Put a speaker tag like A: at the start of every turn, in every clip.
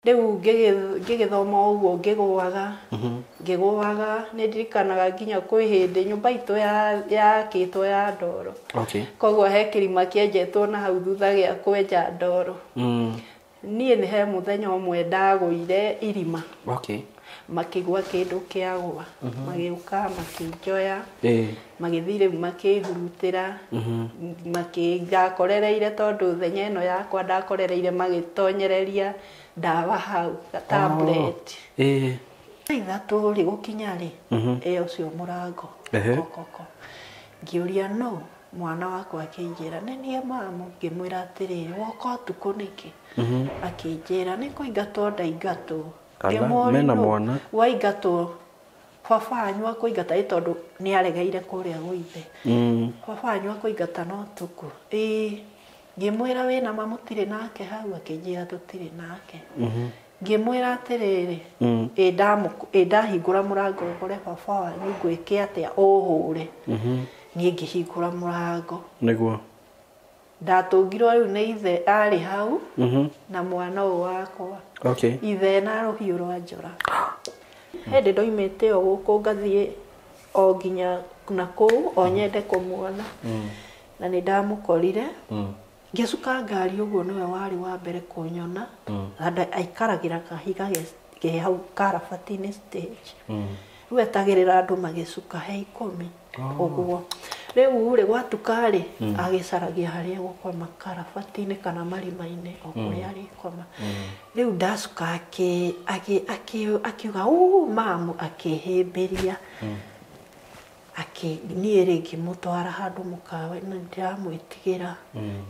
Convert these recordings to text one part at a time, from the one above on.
A: Rĩu ngĩgĩthoma ũguo ngĩgũaga ngĩgũaga. Nĩ ndirikanaga nginya kwĩ hĩndĩ nyũmba itũ yakĩtwo ya ndoro. Koguo he kĩrima kĩenjetwo na hau thutha gĩa kwenja ndoro. Niĩ nĩ he mũthenya ũmwe ndagũire irima. Makĩgwa kĩndũ kĩagwa, magĩũka makĩnjoya, magĩthiĩ rĩu makĩhurutĩra, makĩndakorereire tondũ thenya ĩno yakwa ndakorereire magĩtonyereria ndawa hau tablet. Thaa 3 rĩ gũkinya rĩ, ĩ ũcio mũrango kokoko. Ngĩũria no mwana wakwa akĩnjĩra nĩ niĩ mamu, ngĩmwĩra atĩrĩrĩ woka ũtukũ nĩkĩ? Akĩnjĩra nĩ kũingatwo ndaingatwo.
B: Mena mwana
A: waingatwo baba wanyu akũingata ĩ tondũ nĩ aregeire kũrĩa gwa ithe. Baba wanyu akũingata no ũtukũ. Ĩĩ. Ngĩmwĩra wĩna ma mũtirĩ nake hau? Akĩnjĩra tũtirĩ nake. Ngĩmwĩra atĩrĩrĩ, ĩ ndahingũra mũrango ũkore baba wanyu ngwĩke atĩa ũhũre. Niĩ ngĩhingũra mũrango.
B: Nĩguo.
A: Ndatũngirwo rĩu nĩ ithe arĩ hau na mwana ũyũ wakwa. Ithe na rũhiũ rwa njora. Hĩndĩ ndoimĩte o gũkũ ngathiĩ o nginya na kũu o nyende kũmuona. Na nĩ ndamũkorire. Ngĩcuka ngari ũguo nĩwe warĩ wa mbere kũnyona. Na aikaragĩra kahiga ke hau karabati-inĩ stage. Rĩu etagĩrĩra andũ magĩcuka he 10 ũguo. Rĩu rĩ gwatuka rĩ agĩcaragia harĩa egũkoma karabati-inĩ kana marima-inĩ o kũrĩa arĩkoma. Rĩu ndacuka akiuga uu mamu akĩhĩmbĩria. Niĩ rĩ ngĩmũtwara handũ mũkawa-inĩ, ndĩramwĩtigĩra.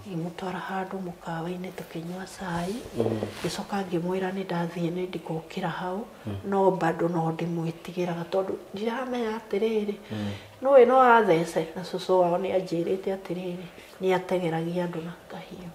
A: Ngĩmũtwara handũ mũkawa-inĩ tũkĩnyua cai. Ngĩcoka ngĩmwĩra nĩ ndathiĩ nĩ ndigũkĩra hau, no bado no ndĩmwĩtigĩraga tondũ ndiramenya atĩrĩrĩ, nĩũĩ no athece na cũcũ wao nĩ anjĩrĩte atĩrĩrĩ nĩ ateng'eragia andũ na kahiũ.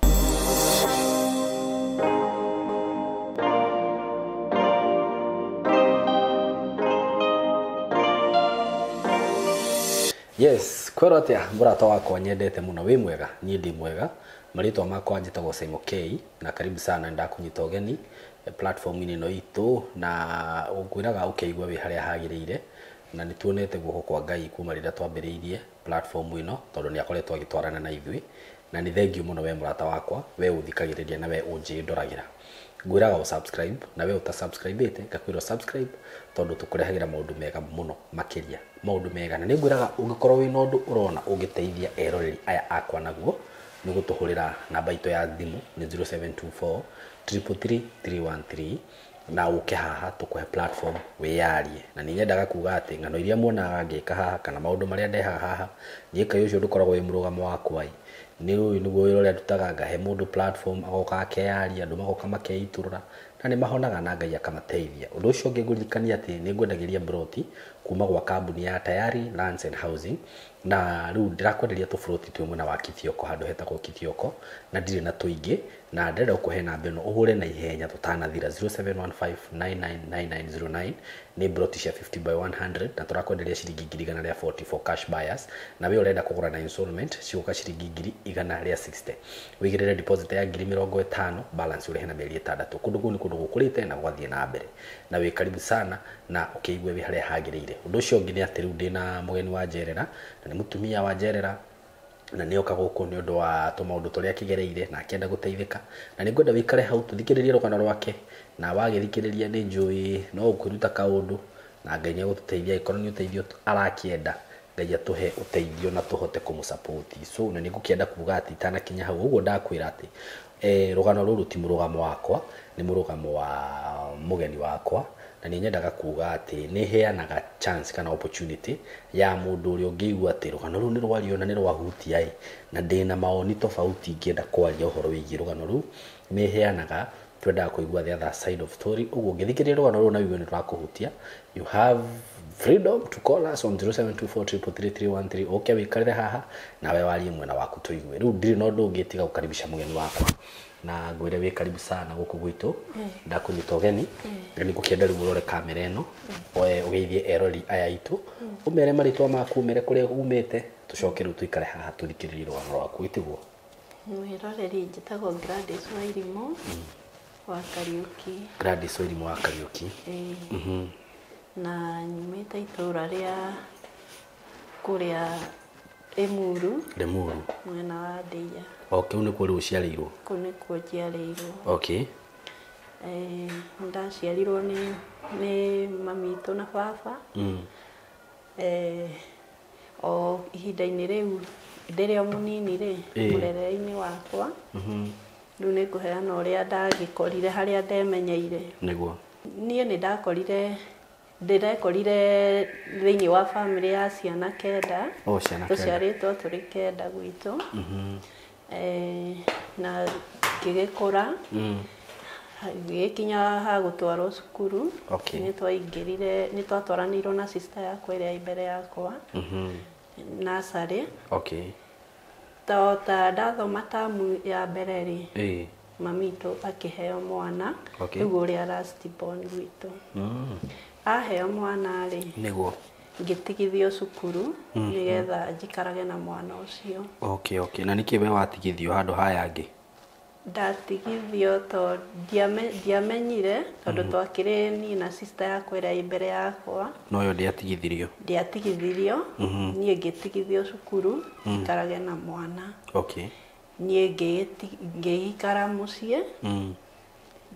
C: Yes, kwero atia mũrata wakwa nyendete mũno wĩ mwega, niĩ ndĩ mwega. Marĩtwa makwa njĩtagwo Simon K na karibu sana ndakunyita ũgeni platform-inĩ ĩno itũ na ngwĩraga ũkĩigua wĩ harĩa hagĩrĩire na nĩ tuonete guoko kwa Ngai kuma rĩrĩa twambĩrĩirie platform ĩno tondũ nĩ akoretwo agĩtwarana na ithuĩ na nĩ thengiũ mũno we mũrata wakwa, we ũthikagĩrĩria na we ũnjĩndoragĩra. Ngwĩraga ũ subscribe na we ũta subscribe-ĩte ngakwĩra subscribe tondũ tũkũrehagĩra maũndũ mega mũno makĩria maũndũ mega na nĩ ngwĩraga ũngĩkorwo wĩna ũndũ ũrona ũngĩteithia eroreri aya akwa naguo nĩ gũtũhũrĩra namba itũ ya thimũ nĩ 0724 333 313 na ũke haha tũkũhe platform wĩyarie na nĩ nyendaga kuga atĩ ng'ano iria muonaga ngĩka haha kana maũndũ marĩa ndehaga haha niĩ kaĩ ũcio ndũkoragwo wĩ mũrũgamo wakwa ĩ nĩ ũyũ nĩguo wĩra ũrĩa ndutaga ngahe mũndũ platform agoka akeyaria andũ magoka makeitũrũra na nĩ mahonaga na Ngai akamateithia. Ũndũ ũcio ũngĩ ngũririkania atĩ nĩ ngwendagĩria broti kuma gwa kambuni ya Tayari Lands and Housing na rĩu ndĩrakwenderia tũburoti twĩ mwena wa Kithioko handũ hetagwo Kithioko na ndirĩ na tũingĩ na ndĩrenda gũkũhe namba ĩno ũhũre na ihenya tũtanathira 0715999909 nĩ broti cia 50 by 100 na tũrakwenderia ciringi 140,000 for cash buyers na we ũrenda kũgũra na installment cigũka ciringi 160,000 wĩigĩrĩre deposit ya 50,000 balance ũrĩhe na mĩeri 6. Kũndũ kũu nĩ kũndũ gũkũrĩte na gwathiĩ na mbere na wĩ karibu sana na ũkĩigue wĩ harĩa hagĩrĩire. Ũndũ ũcio ũngĩ nĩ atĩ rĩu ndĩna mũgeni wa njerera na nĩ mũtumia wa njerera na nĩ oka gũkũ nĩ ũndũ wa tũmaũndũ tũrĩa akĩgereire na akĩenda gũteithĩka na nĩ ngwenda wĩikare hau tũthikĩrĩrie rũgano rwake na wagĩthikĩrĩria nĩ njũĩ no ũkwĩruta kaũndũ na Ngai nĩ egũtũteithia angĩkorwo nĩ ũteithio arakĩenda Ngai atũhe ũteithio na tũhote kũmũsupport. So na nĩ ngũkĩenda kuga atĩ itanakinya hau ũguo ndakwĩra atĩ rũgano rũrũ ti mũrũgamo wakwa nĩ mũrũgamo wa mũgeni wakwa na nĩ nyendaga kuga atĩ nĩ heanaga chance kana opportunity ya mũndũ ũrĩa ũngĩigua atĩ rũgano rũu nĩ rwario na nĩ rwahutia ĩ na ndĩna mawoni tofauti ingĩenda kwaria ũhoro wĩgiĩ rũgano rũu nĩ heanaga twendaga kũigua the other side of story ũguo ũngĩthikĩrĩria rũgano rũu na wigue nĩ rũrakũhutia you have freedom to call us on 0724333313 ũke wĩikarĩre haha nawe warie mwena waku tũigue. Rĩu ndirĩ na ũndũ ũngĩ tiga gũkaribisha mũgeni wakwa na ngwĩre wĩ karibu sana gũkũ gwitũ ndakũnyita ũgeni na nĩ ngũkĩenda rĩu ũrore kamera ĩno ũgeithie erori aya aitũ ũmere marĩtwa maku ũmere kũrĩa umĩte tũcoke rĩu tũikare haha tũthikĩrĩrie rũgano rwaku ĩtiguo.
A: Mwĩroreri njĩtagwo Gladys Wairimũ. Wa Kariuki.
C: Gladys Wairimu wa Kariuki.
A: Na nyumĩte itũra rĩa kũrĩa Limuru.
C: Limuru.
A: Mwena wa Ndeia.
C: Okay, kũu nĩkuo rĩu ũciarĩirwo?
A: Kũu nĩkuo njiarĩirwo.
C: Okay.
A: Ndaciarirwo nĩ mami witũ na baba. O ihinda-inĩ rĩu ndĩrĩ o mũnini rĩ, mũrerere-inĩ wakwa. Rĩu nĩ ngũheana ũrĩa ndagĩkorire harĩa ndemenyeire.
C: Nĩguo.
A: Niĩ nĩ ndakorire ndĩrekorire thĩinĩ wa bamĩrĩ ya ciana kenda.
C: Oh, ciana kenda.
A: Tũciarĩtwo tũrĩ kenda gwitũ. Na ngĩgĩkũra. Gĩgĩkinya ha gũtwarwo cukuru.
C: Okay.
A: Nĩ twaingĩrire, nĩ twatwaranĩirwo na sister yakwa ĩrĩa ĩ mbere yakwa. Nursery.
C: Okay.
A: To ta ndathoma tamu ya mbere rĩ, mami witũ akĩheo mwana.
C: Okay.
A: Rĩu ũrĩa last born gwitũ. Aheo mwana rĩ,
C: nĩguo
A: ngĩtigithio cukuru nĩgetha njikarage na mwana ũcio.
C: Okay, okay. Na nĩkĩ we watigithio handũ haya angĩ?
A: Ndatigithio to ndiamenyire tondũ twakĩrĩ niĩ na sister yakwa ĩrĩa ĩ mbere yakwa.
C: No yo ndĩatigithirio?
A: Ndĩatigithirio, niĩ ngĩtigithio cukuru njikarage na mwana.
C: Okay.
A: Niĩ ngĩikara mũciĩ.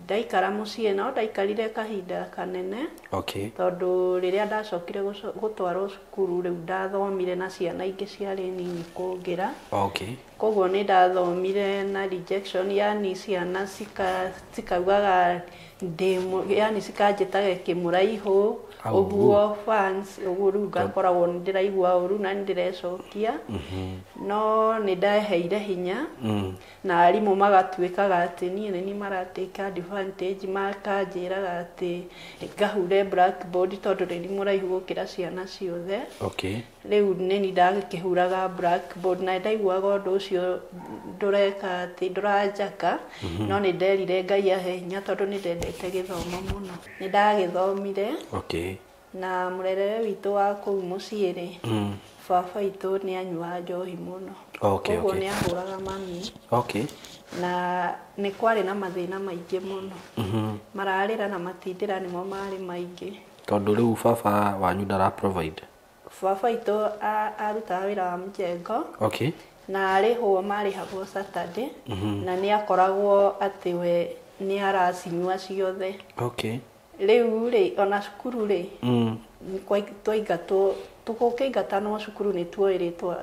A: Ndaikara mũciĩ no ndaikarire kahinda kanene.
C: Okay.
A: Tondũ rĩrĩa ndacokire gũtwarwo cukuru rĩu ndathomire na ciana ingĩ ciarĩ nini kũngĩra.
C: Okay.
A: Koguo nĩ ndathomire na rejection, yani ciana cikaugaga yani cikanjĩtaga kĩmũraihũ ũguo fans ũguo rĩu ngakoragwo nĩ ndĩraigua ũru na nĩ ndĩrecokia. No nĩ ndaheire hinya na arimũ magatuĩkaga atĩ niĩ nĩ niĩ maratake advantage, makanjĩraga atĩ ngahure blackboard tondũ nĩ niĩ mũraihu gũkĩra ciana ciothe.
C: Okay.
A: Rĩu nĩ niĩ ndakĩhuraga blackboard na ndaiguaga ũndũ ũcio ndũreka atĩ ndũranjaka, no nĩ nderire Ngai ahe hinya tondũ nĩ ndendete gĩthomo mũno. Nĩ ndagĩthomire.
C: Okay.
A: Na mũrerere witũ wa kũu mũciĩ rĩ, baba witũ nĩ anyuaga njohi mũno.
C: Okay,
A: koguo
C: okay.
A: nĩ ahũraga mami.
C: Okay.
A: Na nĩ kwarĩ na mathĩna maingĩ mũno. Mararĩra na matindĩra nĩmo marĩ maingĩ.
C: Tondũ rĩu baba wanyu ndara provide?
A: Baba witũ arutaga wĩra wa mjengo.
C: Okay.
A: Na arĩhwo marĩhagwo Saturday. Na nĩ akoragwo atĩ we nĩ aracinyua ciothe.
C: Okay.
A: Rĩu rĩ, ona cukuru rĩ, twaingatwo, tũgũkĩingatanwo cukuru nĩ tuoĩ rĩtwa,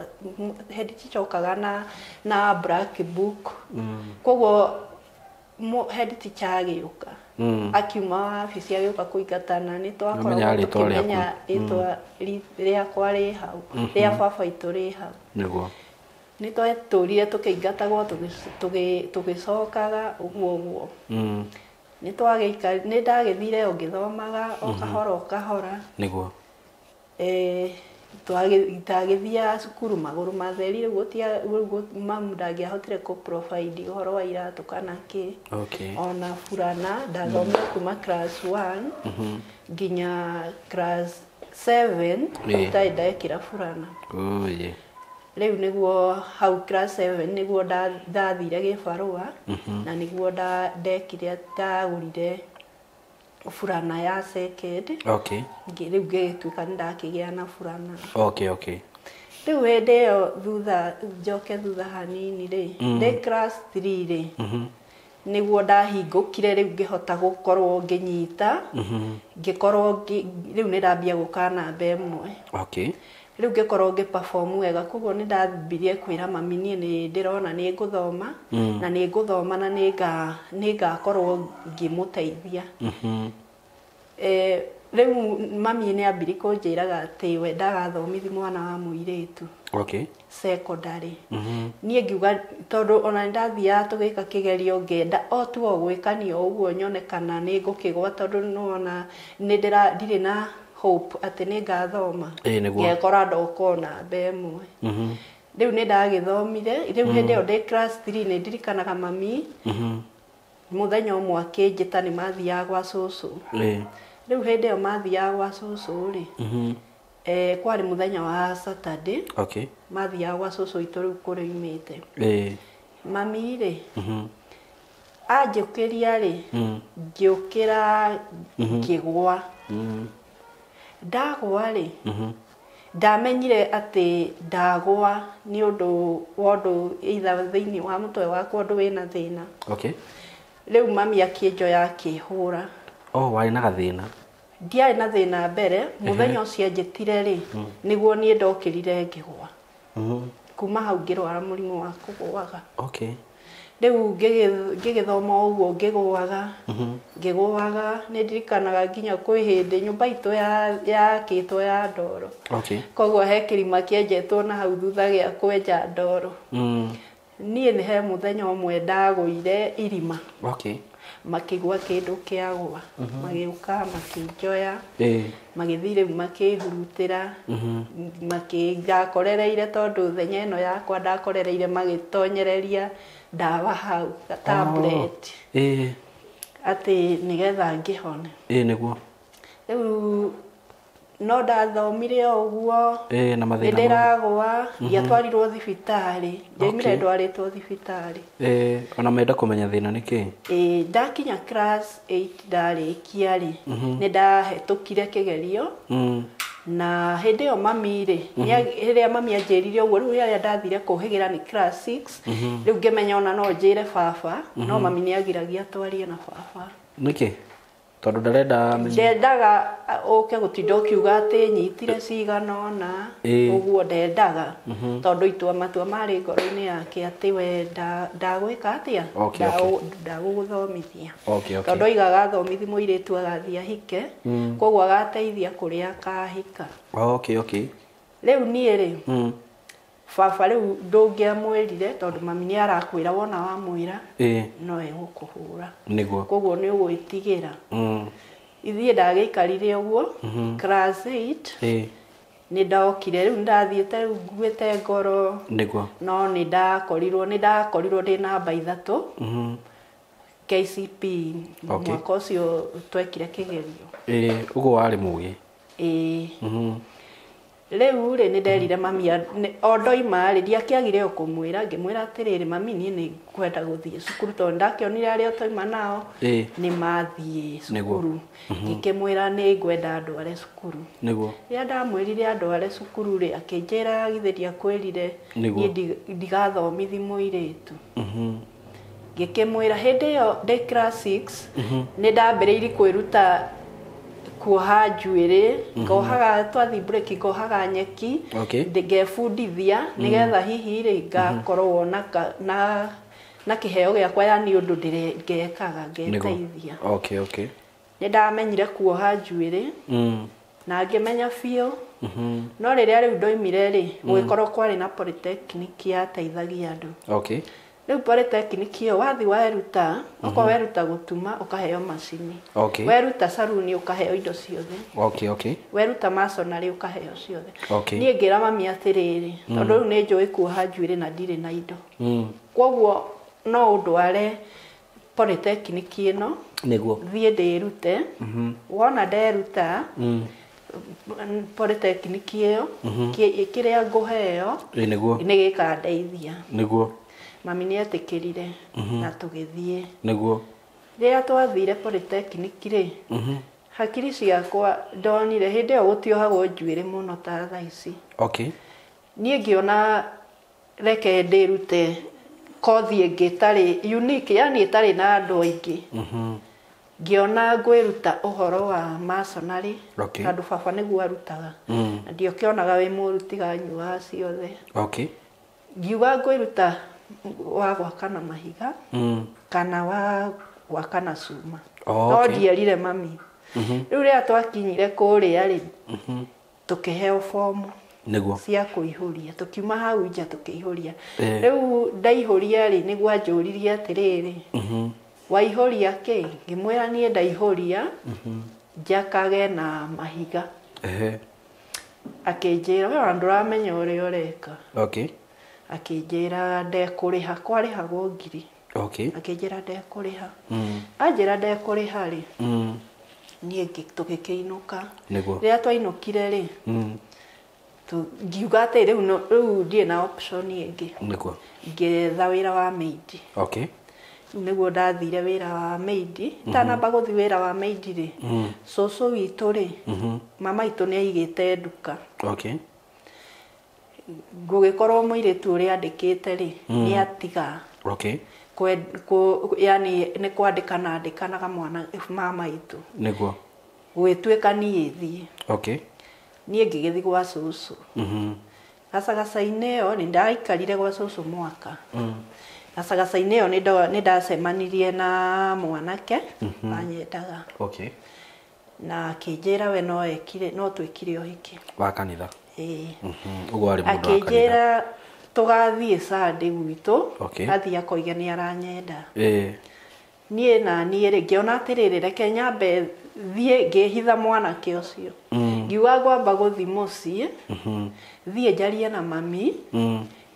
A: head teacher okaga na black book. Koguo head teacher agĩũka. Akiuma wabici agĩũka kũingatana, nĩ twakoragwo tũkĩmenya rĩtwa rĩakwa rĩ hau, rĩa baba witũ rĩ hau.
C: Nĩguo.
A: Nĩ twetũrire tũkĩingatagwo tũgĩcokaga ũguo ũguo. Nĩ ndagĩthire o ngĩthomaga o kahora o kahora.
C: Nĩguo.
A: Ndagĩthiaga cukuru magũrũ matheri, rĩu mamu ndangĩahotire kũ provide ũhoro wa iratũ kana kĩ.
C: Okay.
A: Ona burana ndathomire kuma class 1 nginya class 7 itarĩ ndekĩra burana.
C: Oh, yeah.
A: Rĩu nĩguo hau class 7 nĩguo ndathire gĩbarũa na nĩguo ndekire ndagũrire burana ya second.
C: Okay.
A: Rĩu ngĩgĩtuĩka nĩ ndakĩgĩa na burana.
C: Okay, okay.
A: Rĩu hĩndĩ ĩyo thutha njoke thutha hanini rĩ, ndĩ class 3 rĩ, nĩguo ndahingũkire rĩu ngĩhota gũkorwo ngĩnyita, ngĩkorwo rĩu nĩ ndambia gũka namba ĩmwe.
C: Okay.
A: Rĩu ngĩkorwo ngĩ perform wega, koguo nĩ ndambirie kwĩra mami niĩ nĩ ndĩrona nĩ ngũthoma, na nĩ ngũthoma na nĩ ngakorwo ngĩmũteithia. Rĩu mami nĩ ambirie kũnjĩraga atĩ we ndagathomithi mwana wa mũirĩtu.
C: Okay.
A: Secondary. Niĩ ngiuga tondũ ona ndathiaga tũgĩka kĩgerio ngenda o tu o gwĩkania ũguo nyone kana nĩ ngũkĩgwa tondũ nĩwona nĩ ndirĩ na hope atĩ nĩ ngathoma. Ngekora ndoka o namba ĩmwe. Rĩu nĩ ndagĩthomire, rĩu hĩndĩ ĩyo ndĩ class 3 nĩ ndirikanaga mami mũthenya ũmwe akĩnjĩta nĩ mathiaga gwa cũcũ. Rĩu hĩndĩ ĩyo mathiaga gwa cũcũ rĩ, kwarĩ mũthenya wa Saturday.
C: Okay.
A: Mathiaga gwa cũcũ witũ rĩu kũrĩa oimĩte. Mami rĩ, Anjũkĩria rĩ, ngĩũkĩra ngĩgwa. Ndagwa rĩ, ndamenyire atĩ ndagwa nĩ ũndũ wa ũndũ either thĩinĩ wa mũtwe wakwa ũndũ wĩna thĩna.
C: Okay.
A: Rĩu mami akĩnjoya akĩhũra.
C: Oh, warĩ na gathĩna?
A: Ndiarĩ na thĩna mbere, mũthenya ũcio anjĩtire rĩ, nĩguo niĩ ndokĩrire ngĩgwa. Kuma hau ngĩrwara mũrimũ wa kũgũaga.
C: Okay.
A: Rĩu ngĩgĩthoma ũguo ngĩgũaga, ngĩgũaga, nĩ ndirikanaga nginya kwĩ hĩndĩ nyũmba itũ yakĩtwo ya ndoro.
C: Okay.
A: Koguo he kĩrima kĩenjetwo na hau thutha gĩa kwenja ndoro. Niĩ nĩ he mũthenya ũmwe ndagũire irima.
C: Okay.
A: Makĩgwa kĩndũ kĩagwa, magĩũka makĩnjoya, magĩthiĩ rĩu makĩhurutĩra, ndakorereire tondũ thenya ĩno yakwa ndakorereire magĩtonyereria ndawa hau, tablet. Atĩ nĩgetha ngĩhone.
C: Nĩguo.
A: Rĩu no ndathomire o ũguo,
C: Na mathĩna
A: nĩ ndĩragũa, ndiatwarirwo thibitarĩ, ndiaumire ndwarĩtwo thibitarĩ.
C: Ona menda kũmenya thĩna nĩ kĩĩ?
A: Ndakinya class 8 ndarĩkia rĩ, nĩ ndahetũkire kĩgerio. Na hĩndĩ ĩyo mami rĩ, rĩrĩa mami anjĩrire ũguo, rĩu rĩrĩa ndathire kũhĩgĩra nĩ class 6, rĩu ngĩmenya ona no njĩre baba, no mami nĩ agiragia twarie na baba.
C: Nĩkĩ? Tondũ ndarenda
A: ndendaga ũke gũtinda ũkiuga atĩ nyitire cigana ũna, ũguo ndendaga, tondũ itua matua marĩ ngoro-inĩ yake atĩ we ndagwĩka atĩa? Ndagũgũthomithia. Tondũ oigaga athomithi mũirĩtu agathiĩ ahike, koguo agateithia kũrĩa akahika.
C: Okay, okay.
A: Rĩu niĩ rĩ, baba rĩu ndũngĩamwĩrire tondũ mami nĩ arakwĩra wona wamwĩra, no egũkũhũra.
C: Nĩguo.
A: Koguo nĩ ũgwĩtigĩra. Ithiĩ ndagĩikarire ũguo, class 8, nĩ ndokire rĩu ndathiĩte rĩu nguĩte ngoro.
C: Nĩguo.
A: No nĩ ndakorirwo ndĩ namba 3. KCP mwaka ũcio twekire kĩgerio.
C: Ũguo warĩ mũgĩ.
A: Rĩu rĩ nĩ nderire mami o ndoima rĩ ndiakĩagire o kũmwĩra, ngĩmwĩra atĩrĩrĩ mami niĩ nĩ ngwenda gũthiĩ cukuru tondũ ndakĩonire arĩa twaima nao nĩ mathiĩ cukuru. Ngĩkĩmwĩra nĩ ngwenda ndware cukuru.
C: Nĩguo.
A: Rĩrĩa ndamwĩrire andware cukuru rĩ, akĩnjĩra githĩ ndiakwĩrire niĩ ndigathomithi mũirĩtu. Ngĩkĩmwĩra hĩndĩ ĩyo ndĩ class 6 nĩ ndambĩrĩirie kwĩruta kuoha njuĩrĩ, ngohaga twathiĩ break ngohaga nyeki, ngebundithia nĩgetha hihi rĩ ngakorwo na kĩheo gĩakwa yani ũndũ ngekaga ngeteithia.
C: Okay, okay.
A: Nĩ ndamenyire kuoha njuĩrĩ na ngĩmenya biũ. No rĩrĩa rĩu ndoimire rĩ, gũgĩkorwo kwarĩ na polytechnic yateithagia andũ.
C: Okay.
A: Rĩu polytechnic ĩyo wathiĩ weruta, okorwo weruta gũtuma ũkaheo macini.
C: Okay.
A: Weruta saruni ũkaheo indo ciothe.
C: Okay, okay.
A: Weruta masonry ũkaheo ciothe.
C: Okay.
A: Niĩ ngĩra mami atĩrĩrĩ, tondũ rĩu nĩ njũĩ kuoha njuĩrĩ na ndirĩ na indo. Kwoguo no ũndware polytechnic ĩno.
C: Nĩguo.
A: Thiĩ ndĩrute. Wona nderuta, polytechnic ĩyo, kĩrĩa ngũheo,
C: nĩguo.
A: Nĩ gĩkandeithia.
C: Nĩguo.
A: Mami nĩ etĩkĩrire na tũgĩthiĩ.
C: Nĩguo.
A: Rĩrĩa twathire polytechnic rĩ, hakiri ciakwa ndonire hĩndĩ ĩyo gũtiohagwo njuĩrĩ mũno ta thaa ici.
C: Okay.
A: Niĩ ngĩona reke ndĩrute kothi ĩngĩ ĩtarĩ unique, yani ĩtarĩ na andũ aingĩ. Ngĩona ngwĩruta ũhoro wa masonry,
C: Okay.
A: tondũ baba nĩguo arutaga. Na ndiokĩonaga wĩ mũru tiga nyuaga ciothe.
C: Okay.
A: Ngiuga ngwĩruta wa gwaka na mahiga, kana wa gwaka na cuma.
C: Oh, okay.
A: No ndierire mami. Rĩu rĩrĩa twakinyire kũrĩa rĩ, tũkĩheo fomu
C: Nĩguo.
A: cia kũihũria, tũkiuma hau nja tũkĩihũria. Rĩu ndaihũria rĩ, nĩguo anjũririe atĩrĩrĩ, waihũria kĩ? Ngĩmwĩra niĩ ndaihũria njakage na mahiga. Akĩnjĩra we ndũramenya ũrĩa ũreka.
C: Okay.
A: Akĩnjĩra ndekũrĩha, kwarĩhagwo 1,000.
C: Okay.
A: Akĩnjĩra ndekũrĩha. Anjĩra ndekũrĩha rĩ, niĩ tũgĩkĩinũka.
C: Nĩguo.
A: Rĩrĩa twainũkire rĩ, ngiuga atĩ rĩu ndirĩ na option ĩngĩ.
C: Nĩguo.
A: Ngĩetha wĩra wa maid.
C: Okay.
A: Nĩguo ndathire wĩra wa maid itanamba gũthiĩ wĩra wa maid rĩ cũcũ witũ rĩ mama itũ nĩ aigĩte nduka.
B: Okay.
A: Gũgĩkorwo mũirĩtu ũrĩa andĩkĩte rĩ nĩ atiga.
B: Okay.
A: Yani nĩ kwandĩkana andĩkanaga mwana mama itũ.
B: Nĩguo.
A: Gũgĩtuĩka niĩ thiĩ.
B: Okay.
A: Niĩ ngĩgĩthiĩ gwa cũcũ. Gacagaca-inĩ ĩyo nĩ ndaikarire gwa cũcũ mwaka. Gacagaca-inĩ ĩyo nĩ ndacemanirie na mwanake anyendaga.
B: Okay.
A: Na akĩnjĩra we no ekire no twĩkire ũhiki.
B: Wa kanitha.
A: Ĩĩ.
B: Ũguo arĩ mũndũ wa kanitha.
A: Akĩnjĩra tũgathiĩ Sunday gwitũ.
B: Okay.
A: Athiĩ akoiga nĩ aranyenda.
B: Ĩĩ.
A: Niĩ na niĩ rĩ ngĩona atĩrĩrĩ reke nyambe thiĩ ngĩhitha mwanake ũcio. Ngiuga ngwamba gũthiĩ mũciĩ. Thiĩ njarie na mami.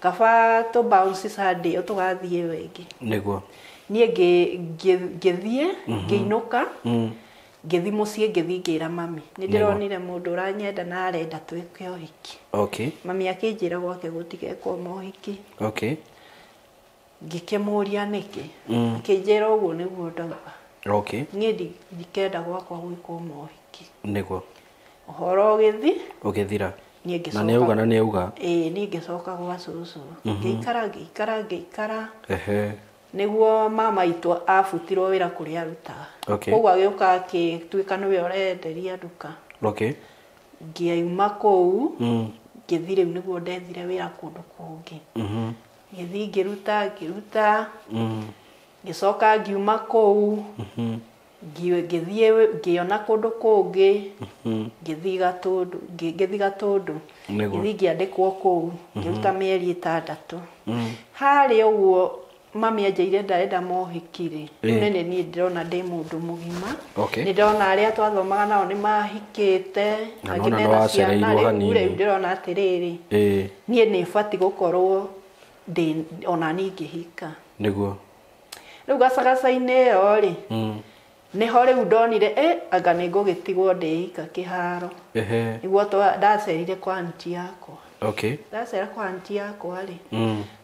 A: Kaba tũ bounce Sunday ĩyo tũgathiĩ ĩyo ĩngĩ.
B: Nĩguo.
A: Niĩ ngĩthiĩ ngĩinũka. Ngĩthiĩ mũciĩ ngĩthiĩ ngĩra mami. Nĩ ndĩronire mũndũ ũranyenda na arenda twĩke ũhiki.
B: Okay.
A: Mami akĩnjĩra gwake gũtigekwo mohiki.
B: Okay.
A: Ngĩkĩmũria nĩkĩ. Akĩnjĩra ũguo nĩguo ndauga.
B: Okay.
A: Niĩ ndikenda gwakwa gwĩkwo mohiki.
B: Nĩguo.
A: Ũhoro ũgĩthiĩ.
B: Ũgĩthira.
A: Niĩ ngĩcoka.
B: Na nĩauga na nĩauga.
A: Ĩĩ niĩ ngĩcoka gwa cũcũ. Ngĩikara ngĩikara ngĩikara.
B: Ehe.
A: Nĩguo mama itũ abutirwo wĩra kũrĩa arutaga.
B: Okay.
A: Koguo agĩũka akĩtuĩka nĩwe ũrenderia nduka.
B: Okay.
A: Ngĩuma kũu. Ngĩthiĩ rĩu nĩguo ndethire wĩra kũndũ kũngĩ. Ngĩthiĩ ngĩruta ngĩruta. Ngĩcoka ngiuma kũu. Ngĩthiĩ ngĩona kũndũ kũngĩ. Ngĩthiĩ Gatũndũ ngĩthiĩ Gatũndũ. Ngĩthiĩ ngĩandĩkwo kũu. Ngĩruta mĩeri 6. Harĩa ũguo mami anjĩire ndarenda mohiki rĩ. Rĩu nĩ niĩ ndĩrona ndĩ mũndũ mũgima.
B: Okay.
A: Nĩ ndĩrona arĩa twathomaga nao nĩ mahikĩte.
B: Na nona nĩ wacereirwo hanini.
A: Rĩu ndĩrona atĩrĩrĩ. Niĩ nĩ batiĩ gũkorwo ndĩ ona niĩ ngĩhika.
B: Nĩguo.
A: Rĩu gacagaca-inĩ ĩyo rĩ. Nĩho rĩu ndonire anga nĩ ngũgĩtigwo ndĩika kĩharo. Nĩguo ndacerire kwa auntie yakwa.
B: Okay.
A: Ndacera kwa auntie yakwa rĩ.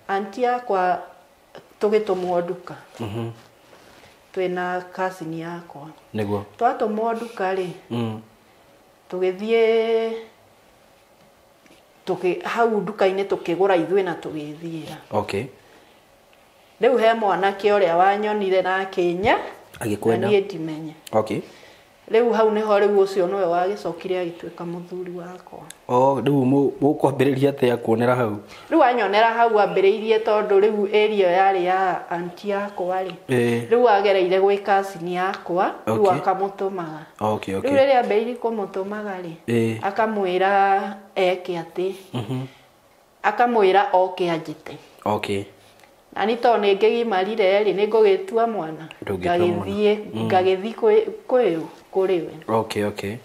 A: Auntie yakwa tũgĩtũmwo nduka. Twĩna cousin yakwa.
B: Nĩguo.
A: Twatũmwo nduka rĩ. Tũgĩthiĩ hau nduka-inĩ tũkĩgũra ithuĩ na tũgĩthiĩra.
B: Okay.
A: Rĩu he mwanake ũrĩa wanyonire na akĩnya.
B: Agĩkwenda.
A: Na niĩ ndimenye.
B: Okay.
A: Rĩu hau nĩho rĩu ũcio nĩwe wagĩcokire agĩtuĩka mũthuri wakwa.
B: Oh, rĩu mũkwambĩrĩria atĩa kuonera hau?
A: Rĩu anyonera hau ambĩrĩirie tondũ rĩu area yarĩ ya auntie yakwa rĩ. Rĩu agereire gwĩ cousin yakwa, rĩu akamũtũmaga.
B: Okay, okay.
A: Rĩu rĩrĩa ambĩrĩirie kũmũtũmaga rĩ, akamwĩra eke atĩ. Akamwĩra oke anjĩte.
B: Okay.
A: Na nĩ tondũ nĩ ngĩgimarire rĩ, nĩ ngũgĩtua mwana. Ngagĩthiĩ ngagĩthiĩ kwĩ kũrĩ we.
B: Okay, okay.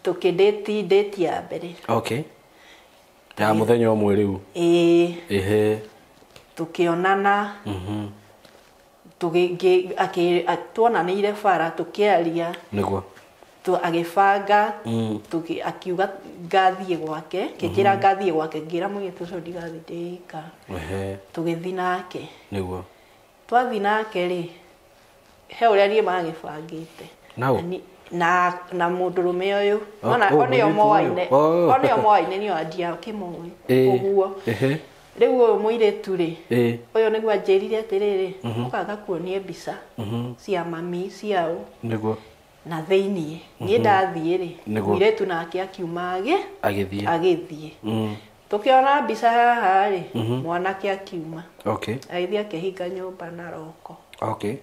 A: Tũkĩndĩti ndĩti ya mbere.
B: Okay. Ya mũthenya ũmwe rĩu.
A: Ĩĩ.
B: Ehe.
A: Tũkĩonana. Tuonanĩire bara tũkĩaria.
B: Nĩguo.
A: Agĩbanga akiuga ngathiĩ gwake, kĩnjĩra ngathiĩ gwake, ngĩra mũirĩtu ũcio ndigathiĩ ndĩika.
B: Ehe.
A: Tũgĩthiĩ nake.
B: Nĩguo.
A: Twathiĩ nake rĩ, he ũrĩa niĩ magĩbangĩte.
B: Na
A: na mũndũrũme ũyũ. Ona onĩo moaine. Onĩo moaine nĩo andia kĩmũĩ. Ũguo. Rĩu ũyũ mũirĩtu rĩ, ũyũ nĩguo anjĩrire atĩrĩrĩ, ũka ngakuonie mbica cia mami ciao.
B: Nĩguo.
A: Na thĩiniĩ niĩ ndathiĩ rĩ, mũirĩtu nake akiuma
B: agĩthiĩ.
A: Agĩthiĩ. Tũkĩona mbica haha rĩ, mwanake akiuma.
B: Okay.
A: Agĩthiĩ akĩhinga nyũmba na roko.
B: Okay.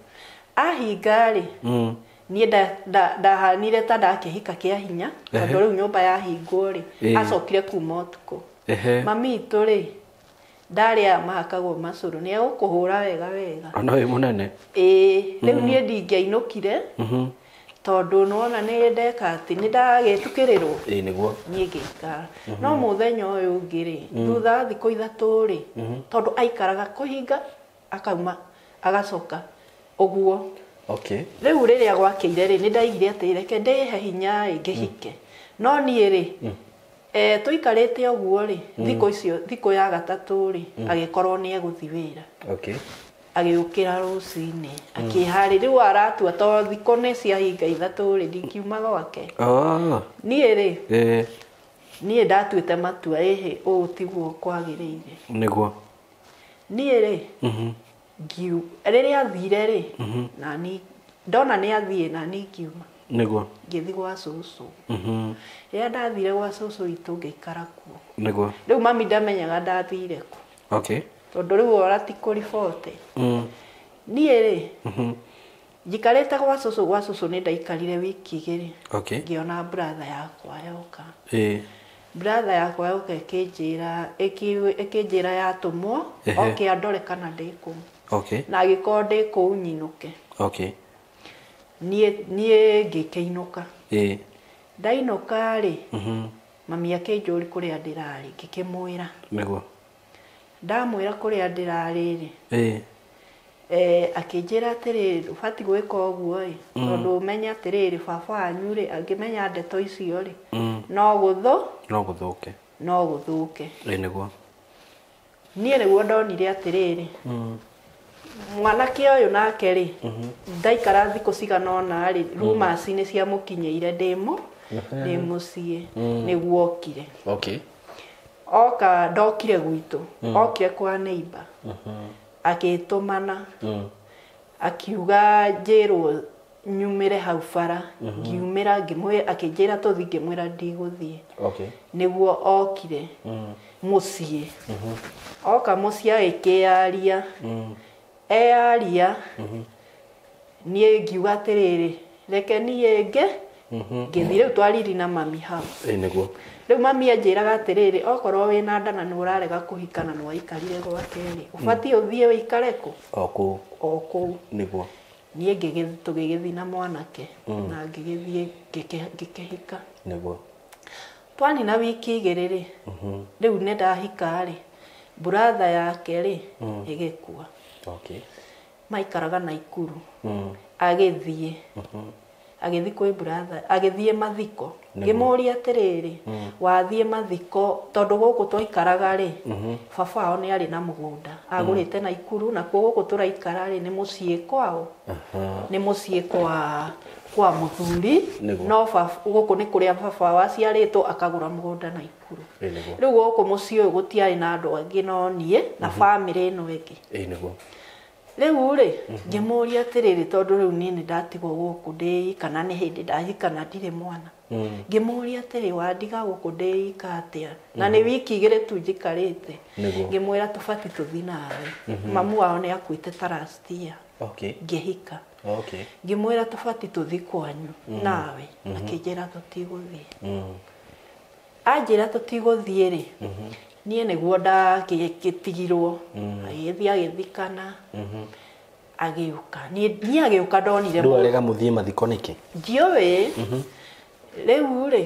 A: Ahinga rĩ, niĩ ndahanire ta ndakĩhika kĩa hinya, tondũ rĩu nyũmba yahingwo rĩ, acokire kuma ũtukũ. Mami itũ rĩ, ndarĩ aya mahakagwo macũrũ, nĩ egũkũhũra wega wega.
B: Ona wĩ mũnene.
A: Ĩĩ, rĩu niĩ ndingĩainũkire. Tondũ nĩwona nĩ ndeka atĩ nĩ ndagĩtukĩrĩrwo.
B: Ĩĩ nĩguo.
A: Niĩ ngĩikara. No mũthenya ũyũ ũngĩ rĩ, thutha wa thikũ 3 rĩ, tondũ aikaraga kũhinga akauma agacoka ũguo.
B: Okay.
A: Rĩu rĩrĩa gwakĩire rĩ, nĩ ndaigire atĩ reke ndĩhe hinya ĩ ngĩhike. No niĩ rĩ, tũikarĩte ũguo rĩ, thikũ icio thikũ ya 3 rĩ, agĩkorwo nĩ egũthiĩ wĩra.
B: Okay.
A: Agĩũkĩra rũcinĩ akĩharĩ rĩu aratua to thikũ nĩ ciahinga 3 rĩ ndingiuma gwake. Niĩ rĩ niĩ ndatuĩte matua ĩhĩ ũũ tiguo kwagĩrĩire.
B: Nĩguo.
A: Niĩ rĩ rĩrĩa athire rĩ na ni ndona nĩ athiĩ na ni ngiuma.
B: Nĩguo.
A: Ngĩthiĩ gwa cũcũ. Rĩrĩa ndathire gwa cũcũ witũ ngĩikara kuo.
B: Nĩguo.
A: Rĩu mami ndamenyaga ndathire kũ.
B: Okay.
A: Tondũ rĩu ora ti kũribote. Niĩ rĩ njikarĩte gwa cũcũ nĩ ndaikarire wiki 2.
B: Okay.
A: Ngĩona brother yakwa yoka.
B: Brother
A: yakwa yoka ĩkĩnjĩra yatũmwo oke andore kana ndĩ kũu.
B: Okay.
A: Na agĩkorwo ndĩ kũu nyinũke.
B: Okay.
A: Niĩ ngĩkĩinũka. Ndainũka rĩ mami akĩnjũria kũrĩa ndĩrarĩ ngĩkĩmwĩra.
B: Nĩguo.
A: Ndamwĩra kũrĩa ndĩrarĩ rĩ akĩnjĩra atĩrĩrĩ ũbatiĩ gwĩka ũguo ĩ tondũ ũmenye atĩrĩrĩ baba wanyu rĩ angĩmenya ndeto icio rĩ no gũthũke. No gũthũke.
B: Nĩguo.
A: Niĩ nĩguo ndonire atĩrĩrĩ mwanake ũyũ nake rĩ ndaikara thikũ cigana ũna rĩ rumors nĩ ciamũkinyĩire ndĩ mũciĩ nĩguo okire.
B: Okay.
A: Oka ndokire gwitũ okire kwa neighbor akĩtũmana akiuga njĩrwo nyumĩre hau bara ngiumĩra ngĩmwĩra akĩnjĩra tũthiĩ ngĩmwĩra ndigũthiĩ.
B: Okay.
A: Nĩguo okire mũciĩ. Oka mũciĩ agĩkĩaria earia niĩ ngiuga atĩrĩrĩ reke niĩ ngĩthiĩ rĩu twariri na mami hau.
B: Nĩguo.
A: Rĩu mami anjĩraga atĩrĩrĩ okorwo wĩna nda na nĩ ũrarega kũhikana nĩ waikarire gwake rĩ ũbatiĩ ũthiĩ ũikare kũ? O kũu.
B: Nĩguo.
A: Niĩ tũgĩgĩthiĩ na mwanake na ngĩgĩthiĩ ngĩkĩhika.
B: Nĩguo.
A: Twanina wiki 2 rĩ rĩu nĩ ndahika rĩ brother yake rĩ ĩgĩkua.
B: Okay.
A: Maikaraga Naikuru. Agĩthiĩ. Agĩthiĩ kwĩ brother agĩthiĩ mathiko. Ngĩmũria atĩrĩrĩ wathiĩ mathiko tondũ gũkũ twaikaraga rĩ baba wao nĩ arĩ na mũgũnda agũrĩte Naikuru na kuo gũkũ tũraikara rĩ nĩ mũciĩ kwao. Nĩ mũciĩ kwa mũthuri no gũkũ nĩ kũrĩa baba wao aciarĩtwo akagũra mũgũnda Naikuru. Rĩu gũkũ mũciĩ ũyũ gũtiarĩ na andũ angĩ no niĩ na bamĩrĩ ĩno ĩngĩ.
B: Nĩguo.
A: Rĩu rĩ ngĩmũria atĩrĩrĩ tondũ rĩu niĩ nĩ ndatigwo gũkũ ndĩ kana nĩ hĩndĩ ndahika na ndirĩ mwana. Ngĩmũria atĩrĩ wandiga gũkũ ndĩ ika atĩa na nĩ wiki 2 tu njikarĩte. Ngĩmwĩra tũbatiĩ tũthiĩ nawe. Mamu wao nĩ akuĩte ta last year.
B: Okay.
A: Ngĩhika.
B: Okay.
A: Ngĩmwĩra tũbatiĩ tũthiĩ kwanyu nawe akĩnjĩra tũtigũthiĩ. Anjĩra tũtigũthiĩ rĩ niĩ nĩguo ndagĩtigirwo agĩthiĩ agĩthikana agĩũka. Niĩ agĩũka ndonire
B: Rĩu arega mũthiĩ mathiko nĩkĩ?
A: Ndiũĩ. Rĩu rĩ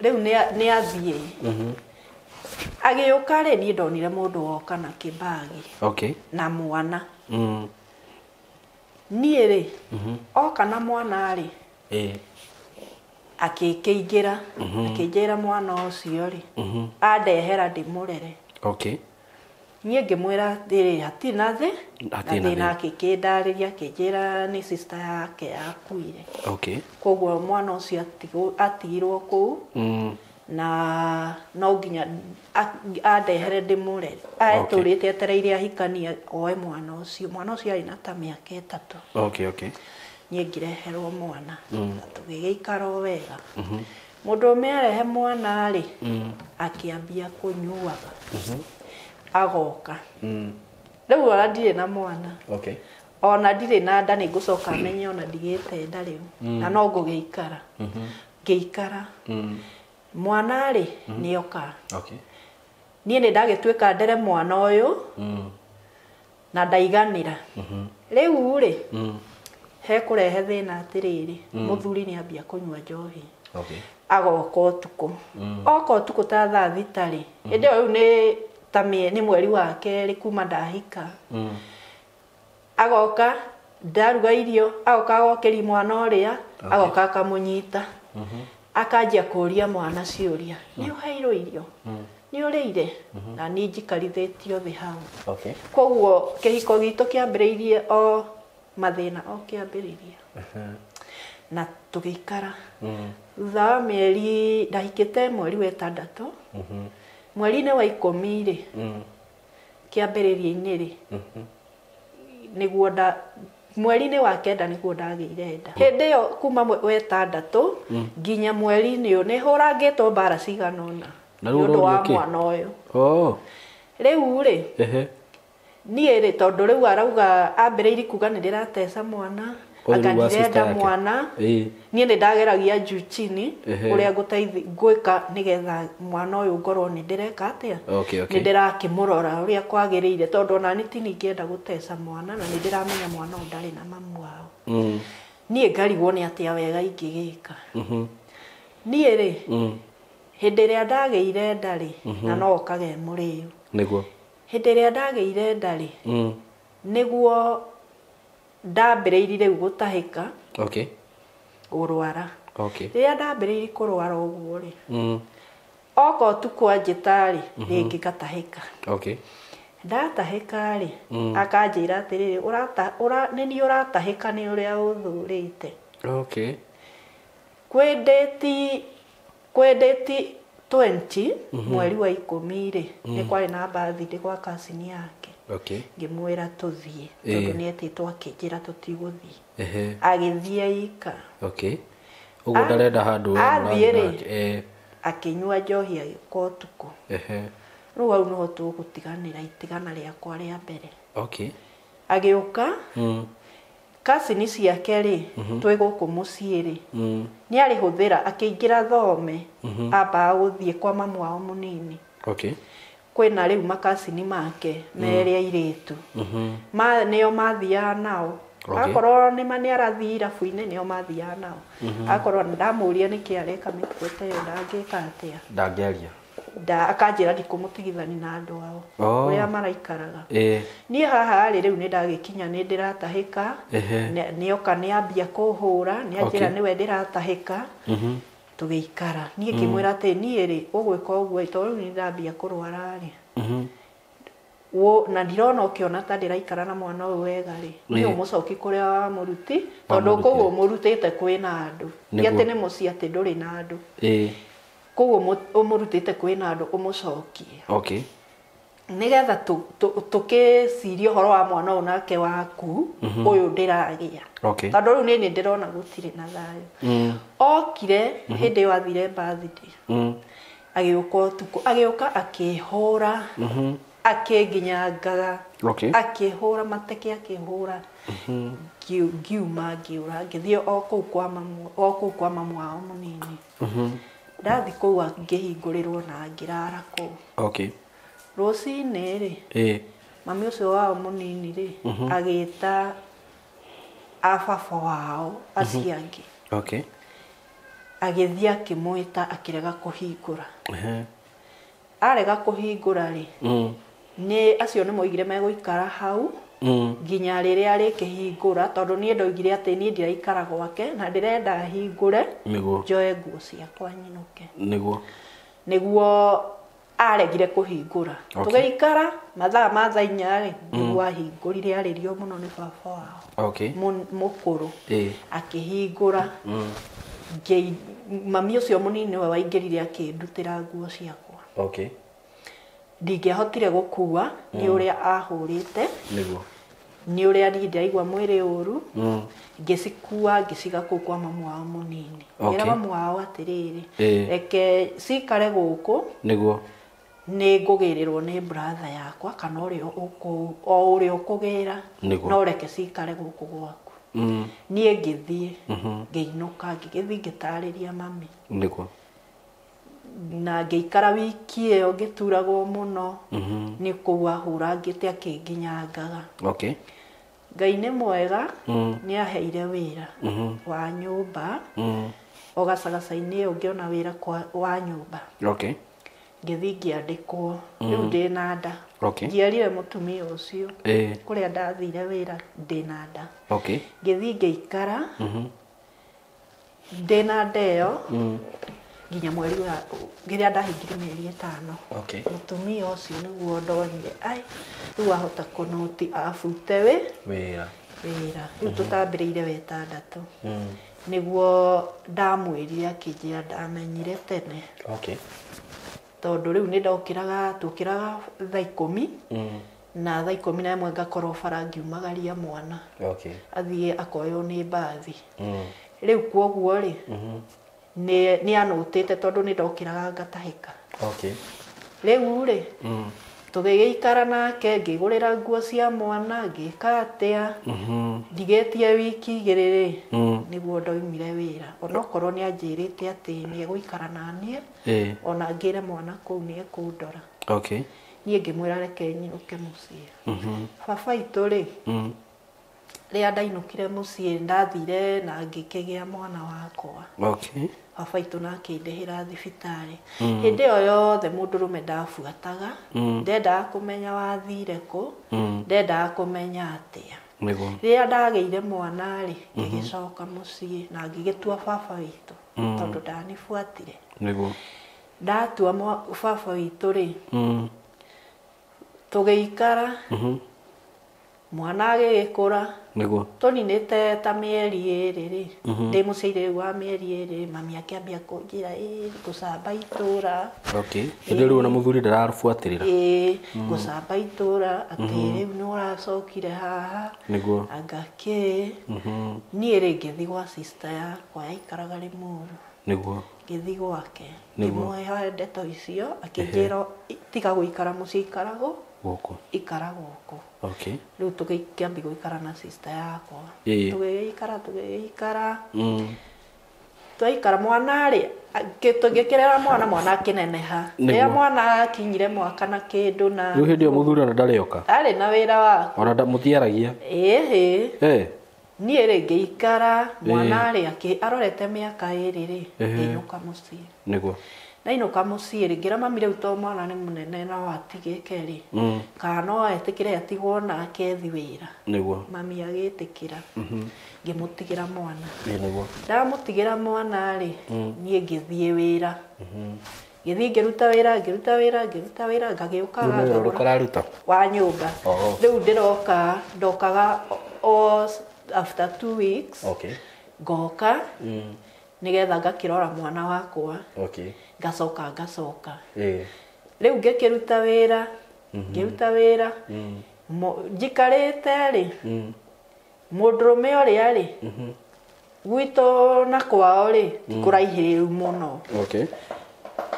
A: rĩu nĩ athiĩ. Agĩũka rĩ niĩ ndonire mũndũ woka na kĩbagi.
B: Okay.
A: Na mwana. Niĩ rĩ oka na mwana rĩ akĩkĩingĩra akĩnjĩra mwana ũcio rĩ andehera ndĩmũrere.
B: Okay.
A: Niĩ ngĩmwĩra atĩrĩ hatirĩ na thĩna akĩkĩndarĩria akĩnjĩra nĩ sister yake yakuire.
B: Okay.
A: Koguo mwana ũcio atigirwo kũu na no nginya andehere ndĩmũrere. Atũrĩte etereire ahikanie oe mwana ũcio. Mwana ũcio arĩ na ta mĩaka 3.
B: Okay, okay.
A: Niĩ ngĩreherwo mwana na tũgĩgĩikara o wega. Mũndũ ũmwe arehe mwana rĩ akĩambia kũnyuaga. Agoka. Rĩu ona ndirĩ na mwana.
B: Okay.
A: Ona ndirĩ na nda nĩ ngũcoka menye ona ndigĩte nda rĩu. Na no ngũgĩikara. Ngĩikara. Mwana rĩ nĩoka.
B: Okay.
A: Niĩ nĩ ndagĩtuĩka ndere mwana ũyũ na ndaiganĩra. Rĩu rĩ he kũrehe thĩna atĩrĩrĩ mũthuri nĩ ambia kũnyua njohi.
B: Okay.
A: Agoka ũtukũ. Oka ũtukũ ta thaa 6 rĩ hĩndĩ ĩyo rĩu nĩ ta nĩ mweri wa 2 kuma ndahika. Agoka ndaruga irio agoka agokĩria mwana ũrĩa agoka akamũnyita. Akanjia kũria mwana ciũria nĩ ũheirwo irio Nĩ ũrĩire na niĩ njikarithĩtio thĩ hau.
B: Okay.
A: Koguo kĩhiko gitũ kĩambĩrĩirie o mathĩna o kĩambĩrĩria. Na tũgĩikara. Thutha wa mĩeri ndahikĩte mweri wa 6. Mweri-inĩ wa 10 rĩ. Kĩambĩrĩria-inĩ rĩ. Nĩguo nda mweri-inĩ wa 9 nĩguo ndagĩire nda. Hĩndĩ ĩyo kuma wa 6 nginya mweri-inĩ ũyũ nĩ hũrangĩtwo mbara cigana ũna.
B: Na
A: Nĩ
B: rĩu
A: ũndũ wa
B: ũrorio kĩ?
A: mwana ũyũ.
B: Oh.
A: Rĩu rĩ
B: Ehe.
A: niĩ rĩ tondũ rĩu arauga ambĩrĩirie kuga nĩ ndĩrateca mwana
B: Ũyũ
A: anga
B: rĩu wa sister
A: ndirenda
B: yake.
A: mwana.
B: Ĩĩ.
A: Niĩ nĩ ndageragia juu chini
B: Ehe.
A: ũrĩa ngũteithia ngwĩka nĩgetha mwana ũyũ ngorwo nĩ ndĩreka atĩa.
B: Okay, okay.
A: Nĩ ndĩrakĩmũrora ũrĩa kwagĩrĩire tondũ ona niĩ ti ningĩenda gũteca mwana na nĩ ndĩramenya mwana ũyũ ndarĩ na mamu wao. Niĩ ngarigwo nĩ atĩa wega ingĩgĩka. Niĩ rĩ hĩndĩ ĩrĩa ndagĩire nda rĩ na no okage mũrĩu.
B: Nĩguo.
A: Hĩndĩ ĩrĩa ndagĩire nda rĩ nĩguo ndambĩrĩirie rĩu gũtahĩka.
B: Okay.
A: Kũrwara.
B: Okay.
A: Rĩrĩa ndambĩrĩirie kũrwara ũguo rĩ oka ũtukũ anjĩta rĩ rĩngĩ ngatahĩka.
B: Okay.
A: Ndatahĩka rĩ akanjĩra atĩrĩrĩ nĩ niĩ ũratahĩka nĩ ũrĩa ũthũrĩte.
B: Okay.
A: Kwĩ date 20 mweri wa 10 rĩ nĩ kwarĩ na birthday gwa cousin yake.
B: Okay.
A: Ngĩmwĩra tũthiĩ tondũ nĩ etĩtwo akĩnjĩra tũtigũthiĩ.
B: Ehe.
A: Agĩthiĩ ika.
B: Okay. Ũguo ndarenda handũ we
A: Athiĩ
B: mũrathiĩ
A: rĩ
B: nake.
A: akĩnyua njohi agĩũka ũtukũ.
B: Ehe.
A: Rĩu hau nĩho tũgũtiganĩra itigana rĩakwa rĩa mbere.
B: Okay.
A: Agĩũka cousin ciake rĩ twĩ gũkũ mũciĩ rĩ nĩ arĩhũthĩra akĩingĩra thome ambaga gũthiĩ kwa mamu wao mũnini.
B: Okay.
A: Kwĩna rĩu makacini make merĩ airĩtu. Nĩo mathiaga nao.
B: Okay.
A: Akorwo nĩ ma nĩ arathiĩ irabu-inĩ nĩo mathiaga nao. Akorwo ndamũria nĩkĩ areka mĩtugo ta ĩyo ndangĩka atĩa.
B: Ndangĩaria.
A: Akanjĩra ndikũmũtigithania na andũ ao.
B: Oh.
A: Ũrĩa maraikaraga. Niĩ haha rĩ rĩu nĩ ndagĩkinya nĩ ndĩratahĩka. Nĩoka nĩambia kũhũra nĩanjĩra nĩwe ndĩratahĩka. Tũgĩikara. Niĩ ngĩmwĩra atĩ niĩ rĩ ũgwĩka ũguo tondũ rĩu nĩ ndambia kũrwara rĩ. Na ndirona ũkĩona ta ndĩraikara na mwana ũyũ wega rĩ. Niĩ ũmũcoki kũrĩa wamũruti tondũ kũu ũmũrutĩte kwĩna andũ. Ti atĩ nĩ mũciĩ atĩ ndũrĩ na andũ. Koguo ũmũrutĩte kwĩna andũ ũmũcokie.
B: Okay.
A: Nĩgetha tũkĩcirie ũhoro wa mwana ũyũ nake waku ũyũ ndĩragĩa.
B: Okay.
A: Tondũ rĩu niĩ nĩ ndĩrona gũtirĩ na thayũ. Okire hĩndĩ ĩyo athire birthday. Agĩũka ũtukũ, agĩũka akĩhũra. Akĩnginyangaga.
B: Okay.
A: Akĩhũra mateke akĩhũra. Ngiuma ngĩũra ngĩthiĩ o kũu kwa mamu, o kũu kwa mamu wao mũnini. Ndathiĩ kũu ngĩhingũrĩrwo na ngĩrara kũu.
B: Okay.
A: Rũcinĩ rĩ mami ũcio wao mũnini rĩ agĩta ababa wao acio angĩ.
B: Okay.
A: Agĩthiĩ akĩmwĩta akĩrega kũhingũra. Arega kũhingũra rĩ nĩ acio nĩ moigire megũikara hau nginya rĩrĩa arĩkĩhingũra tondũ niĩ ndoigire atĩ niĩ ndiraikara gwake na ndĩrenda hingũre njoe nguo ciakwa nyinũke.
B: Nĩguo.
A: Nĩguo aregire kũhingũra. Tũgĩikara mathaa ma thaa inya rĩ nĩguo ahingũrire arĩrio mũno nĩ baba wao.
B: Okay.
A: Mũkũrũ. Akĩhingũra. Mami ũcio mũnini nĩwe waingĩrire akĩndutĩra nguo ciakwa.
B: Okay.
A: Ndingĩahotire gũkua nĩ ũrĩa ahũrĩte.
B: Nĩguo.
A: Nĩ ũrĩa niĩ ndĩraigua mwĩrĩ ũru. Ngĩcikua ngĩciga kũu kwa mamu wao mũnini. Ngĩra mamu wao atĩrĩrĩ reke cikare gũkũ.
B: Nĩguo.
A: Nĩ ngũgĩrĩrwo nĩ brother yakwa kana ũrĩa o ũrĩa ũkũgĩra no reke cikare gũkũ gwaku. Niĩ ngĩthiĩ ngĩinũka ngĩgĩthiĩ ngĩtarĩria mami.
B: Nĩguo.
A: Na ngĩikara wiki ĩyo ngĩturagwo mũno nĩ kũu ahũrangĩte akĩnginyangaga.
B: Okay.
A: Ngai nĩ mwega nĩ aheire wĩra wa nyũmba. O gacagaca-inĩ ĩyo ngĩona wĩra wa nyũmba.
B: Okay.
A: Ngĩthiĩ ngĩandĩkwo rĩu ndĩna nda.
B: Okay.
A: Njiarire mũtumia ũcio kũrĩa ndathire wĩra ndĩna nda.
B: Okay.
A: Ngĩthiĩ ngĩikara ndĩna nda ĩyo. Nginya mweri wa rĩrĩa ndahingire mĩeri 5.
C: Okay.
A: Mũtumia ũcio nĩguo ndonire ai rĩu ahota kũnũti abute
C: wĩra.
A: Wĩra. Rĩu tũtambĩrĩire wetandatu. Nĩguo ndamwĩrire akĩnjĩra ndamenyire tene.
C: Okay.
A: Tondũ rĩu nĩ ndokĩraga tũkĩraga thaa 10. Na thaa 11 ngakorwo bara ngiumagaria mwana.
C: Okay.
A: Athiĩ akoywo nĩ mbathi. Rĩu kwoguo rĩ nĩ anũtĩte tondũ nĩ ndokĩraga ngatahĩka.
C: Okay.
A: Rĩu rĩ tũgĩgĩikara nake ngĩgũrĩra nguo cia mwana ngĩka atĩa ndigĩtie wiki 2 rĩ nĩguo ndoimire wĩra onokorwo nĩ anjĩrĩte atĩ nĩ egũikara na niĩ ona ngĩre mwana kũu nĩ ekũndora.
C: Okay.
A: Niĩ ngĩmwĩra reke nyinũke mũciĩ. Baba itũ rĩ rĩrĩa ndainũkire mũciĩ ndathire na ngĩkĩgĩa mwana wakwa.
C: Okay.
A: Baba itũ na akĩndĩhĩra thibitarĩ. Hĩndĩ ĩyo yothe mũndũrũme ndabuataga, ndendaga kũmenya wathire kũ, ndendaga kũmenya atĩa.
C: Nĩguo.
A: Rĩrĩa ndagĩire mwana rĩ, ngĩgĩcoka mũciĩ na ngĩgĩtua baba witũ tondũ ndanibuatire.
C: Nĩguo.
A: Ndatua baba witũ rĩ, tũgĩikara mwana agĩgĩkũra.
C: Nĩguo.
A: Tũninĩte ta mĩeri 2 rĩ, ndĩ mũciĩ rĩu wa mĩeri 2 mami akĩambia kũnjĩra ngũcamba itũra.
C: Okay. Hĩndĩ rĩu ona mũthuri ndarabuatĩrĩra.
A: Ngũcamba itũra atĩ rĩu nĩ ũracokire haha.
C: Nĩguo.
A: Anga kĩ. Niĩ rĩ ngĩthiĩ gwa sister yakwa yaikaraga Limuru.
C: Nĩguo.
A: Ngĩthiĩ gwake. Ngĩmũhe ndeto icio akĩnjĩra tiga gũikara mũciĩ ikaragwo
C: gũkũ.
A: Ikara gũkũ.
C: Okay.
A: Rĩu tũgĩkĩambia gũikara na sister yakwa. Tũgĩgĩikara. Twaikara mwana rĩ, tũgĩkĩrera mwana, mwana akĩneneha. Rĩrĩa mwana akinyire mwaka na kĩndũ na
C: rĩu hĩndĩ ĩyo mũthuri ona ndarĩoka.
A: Arĩ na wĩra wake.
C: Ona mũtiaragia.
A: Ĩhĩ. Niĩ rĩ ngĩikara mwana rĩ arorete mĩaka 2 rĩ, ngĩinũka mũciĩ.
C: Nĩguo.
A: Ndainũka mũciĩ rĩ, ngĩra mami rĩu to mwana nĩ mũnene no atigĩke rĩ, kana no etĩkĩre atigwo nake ethi wĩra.
C: Nĩguo.
A: Mami agĩtĩkĩra. Ngĩmũtigĩra mwana.
C: Nĩguo.
A: Ndamũtigĩra mwana rĩ, niĩ ngĩthiĩ wĩra. Ngĩthiĩ ngĩruta wĩra, ngagĩũkaga.
C: Nĩ wĩra ũrĩkũ ũraruta?
A: Wa nyũmba. Rĩu ndĩroka, ndokaga o after 2 weeks.
C: Okay.
A: Ngoka. Nĩgetha ngakĩrora mwana wakwa.
C: Okay.
A: Ngacoka. Rĩu ngĩkĩruta wĩra, ngĩruta wĩra. Njikarĩte rĩ, mũndũrũme ũrĩa rĩ, gwitũ na kwao rĩ, ti kũraihĩrĩru mũno.
C: Okay.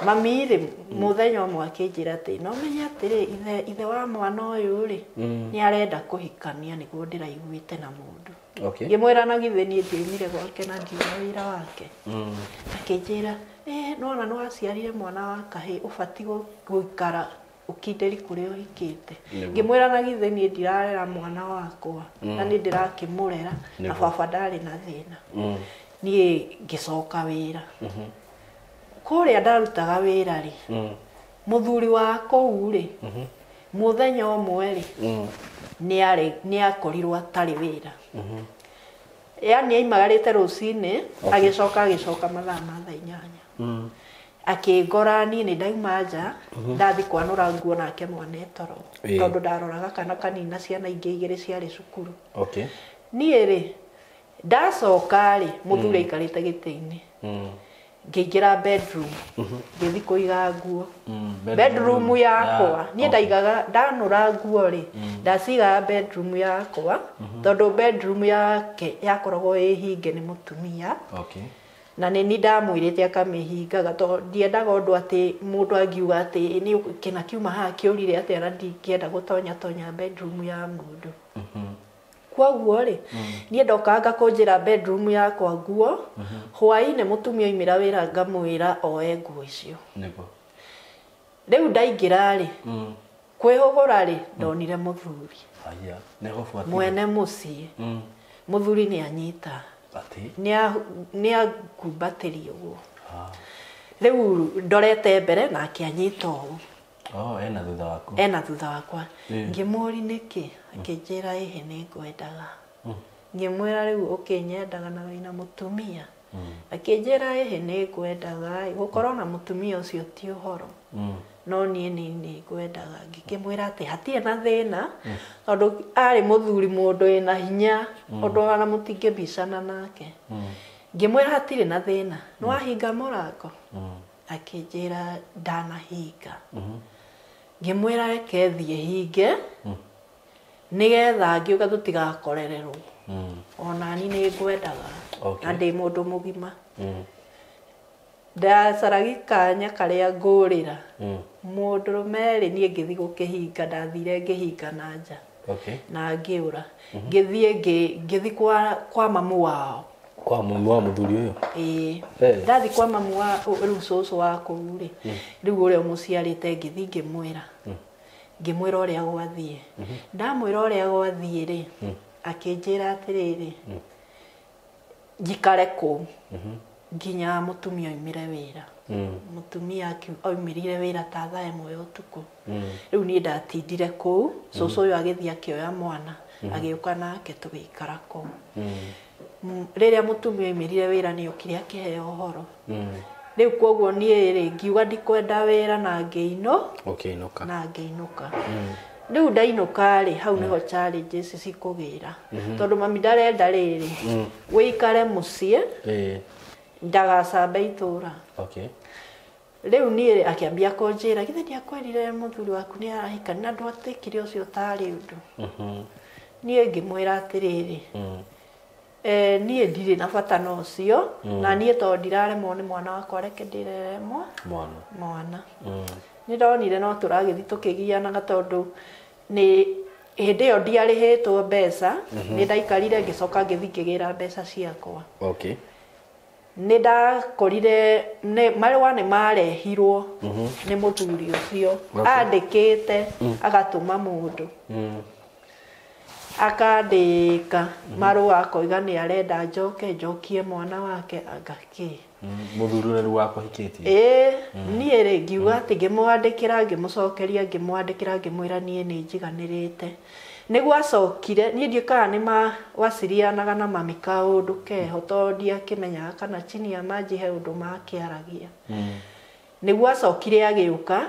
A: Mami rĩ, mũthenya ũmwe akĩnjĩra atĩ, no menye atĩrĩ, ithe wa mwana ũyũ rĩ, nĩ arenda kũhikania nĩguo ndĩraiguĩte na mũndũ.
C: Okay.
A: Ngĩmwĩra na githĩ niĩ ndiumire gwake na ndiuma wĩra wake. Akĩnjĩra, nĩwona nĩwaciarire mwana wa kahĩĩ, ũbatiĩ gũikara ũkindĩri kũrĩa ũhikĩte. Ngĩmwĩra na githĩ niĩ ndirarera mwana wakwa, na nĩ ndĩrakĩmũrera, na baba ndarĩ na thĩna. Niĩ ngĩcoka wĩra. Kũrĩa ndarutaga wĩra rĩ, mũthuri wa kũu rĩ, mũthenya ũmwe rĩ, nĩ akorirwo atarĩ wĩra. Yaani aimagarĩte rũcinĩ, agĩcoka mathaa ma thaa 8. Akĩngora niĩ nĩ ndauma nja, ndathiĩ kwanũra nguo nake mwana etoro. Tondũ ndaroraga kana kanini na ciana ingĩ 2 ciarĩ cukuru.
C: Okay.
A: Niĩ rĩ, ndacoka rĩ, mũthuri aikarĩte gĩtĩ-inĩ. Ngĩingĩra bedroom, ngĩthiĩ kũiga nguo. Bedroom yakwa, niĩ ndaigaga, ndanũra nguo rĩ, ndacigaga bedroom yakwa, tondũ bedroom yake yakoragwo ĩ hinge nĩ mũtumia.
C: Okay.
A: Na nĩ niĩ ndamwĩrĩte akamĩhingaga, tondũ ndiendaga ũndũ atĩ mũndũ angiuga atĩ nĩ kĩna kiuma haha kĩũrire atĩa na ndingĩenda gũtonya tonya bedroom ya mũndũ. Kwoguo rĩ, niĩ ndokaga ngakũnjĩra bedroom yakwa nguo, hwaĩ-inĩ mũtumia oimĩra wĩra ngamwĩra oe nguo icio.
C: Nĩguo.
A: Rĩu ndaingĩra rĩ, kwĩhũgũra rĩ, ndonire mũthuri.
C: Aya, nĩegũbuatire.
A: Mwene mũciĩ. Mũthuri nĩ anyita.
C: Atĩ?
A: Nĩ angumbatĩria ũguo. Rĩu ndorete mbere na akĩanyita ũũ.
C: Oh, ena thutha waku.
A: Ena thutha wakwa. Ngĩmũũria nĩkĩ, akĩnjĩra ĩhĩ nĩ ngwendaga. Ngĩmwĩra rĩu ũkĩnyendaga na wĩna mũtumia. Akĩnjĩra ĩhĩ nĩ ngwendaga gũkorwo na mũtumia ũcio ti ũhoro. No niĩ nĩ ngwendaga. Ngĩkĩmwĩra atĩ hatirĩ na thĩna tondũ arĩ mũthuri mũndũ wĩna hinya ũndũ ona mũtingĩbicana nake. Ngĩmwĩra hatirĩ na thĩna. Nĩ wahinga mũrango? Akĩnjĩra ndanahinga. Ngĩmwĩra reke thiĩ hinge nĩgetha ngĩũka tũtigakorererwo. Ona niĩ nĩ ngwendaga. Na ndĩ mũndũ mũgima. Ndacaragia kanya karĩa ngũrĩra. Mũndũrũme rĩ niĩ ngĩthiĩ gũkĩhinga, ndathire ngĩhinga na nja. Na ngĩũra. Ngĩthiĩ ngĩthiĩ kwa mamu wao.
B: Kwa mamu wa mũthuri ũyũ?
A: Ĩĩ. Ndathiĩ kwa mamu wa rĩu cũcũ wa kũu rĩ, rĩu ũrĩa ũmũciarĩte ngĩthiĩ ngĩmwĩra. Ngĩmwĩra ũrĩa gwathiĩ. Ndamwĩra ũrĩa gwathiĩ rĩ, akĩnjĩra atĩrĩrĩ, njikare kũu nginya mũtumia oimire wĩra. Mũtumia oimĩrire wĩra ta thaa 1 ya ũtukũ. Rĩu niĩ ndatindire kũu, cũcũ ũyũ agĩthiĩ akĩoya mwana, agĩũka nake tũgĩikara kũu. Rĩrĩa mũtumia oimĩrire wĩra nĩ okire akĩheo ũhoro. Rĩu koguo niĩ rĩ ngiuga ndikwenda wĩra na ngĩinũka. Na ngĩinũka. Rĩu ndainũka rĩ, hau nĩho challenges cikũgĩra. Tondũ mami ndarenda rĩrĩ, wĩikare mũciĩ, ndagacambe itũra. Rĩu niĩ rĩ akĩambia kũnjĩra, githĩ ndiakwĩrire mũthuri waku nĩ arahikania na ndwatĩkire ũcio tarĩ ũndũ. Niĩ ngĩmwĩra atĩrĩrĩ, niĩ ndirĩ na bata na ũcio, na niĩ tondũ ndiraremwo nĩ mwana wakwa reke ndĩrere mwana. Nĩ ndonire no tũragĩthiĩ tũkĩgianaga tondũ nĩ hĩndĩ ĩyo ndiarĩhĩtwo mbeca, nĩ ndaikarire ngĩcoka ngĩthiĩ ngĩgĩra mbeca ciakwa. Nĩ ndakorire marũa nĩ marehirwo nĩ mũthuri ũcio, andĩkĩte agatũma mũndũ. Akandĩka marũa akoiga nĩ arenda njoke njokie mwana wake anga kĩ.
B: Mũthuri ũrĩa rĩu wakũhikĩtie?
A: Ĩĩ, niĩ rĩ ngiuga atĩ ngĩmwandĩkĩra ngĩmũcokeria ngĩmwandĩkĩra ngĩmwĩra niĩ nĩ njiganĩrĩte. Nĩguo acokire, niĩ ndiũĩ kana nĩ wacirianaga na mami kaũndũ keho tondũ ndiakĩmenyaga kana chini ya maji he ũndũ makĩaragia. Nĩguo acokire agĩũka,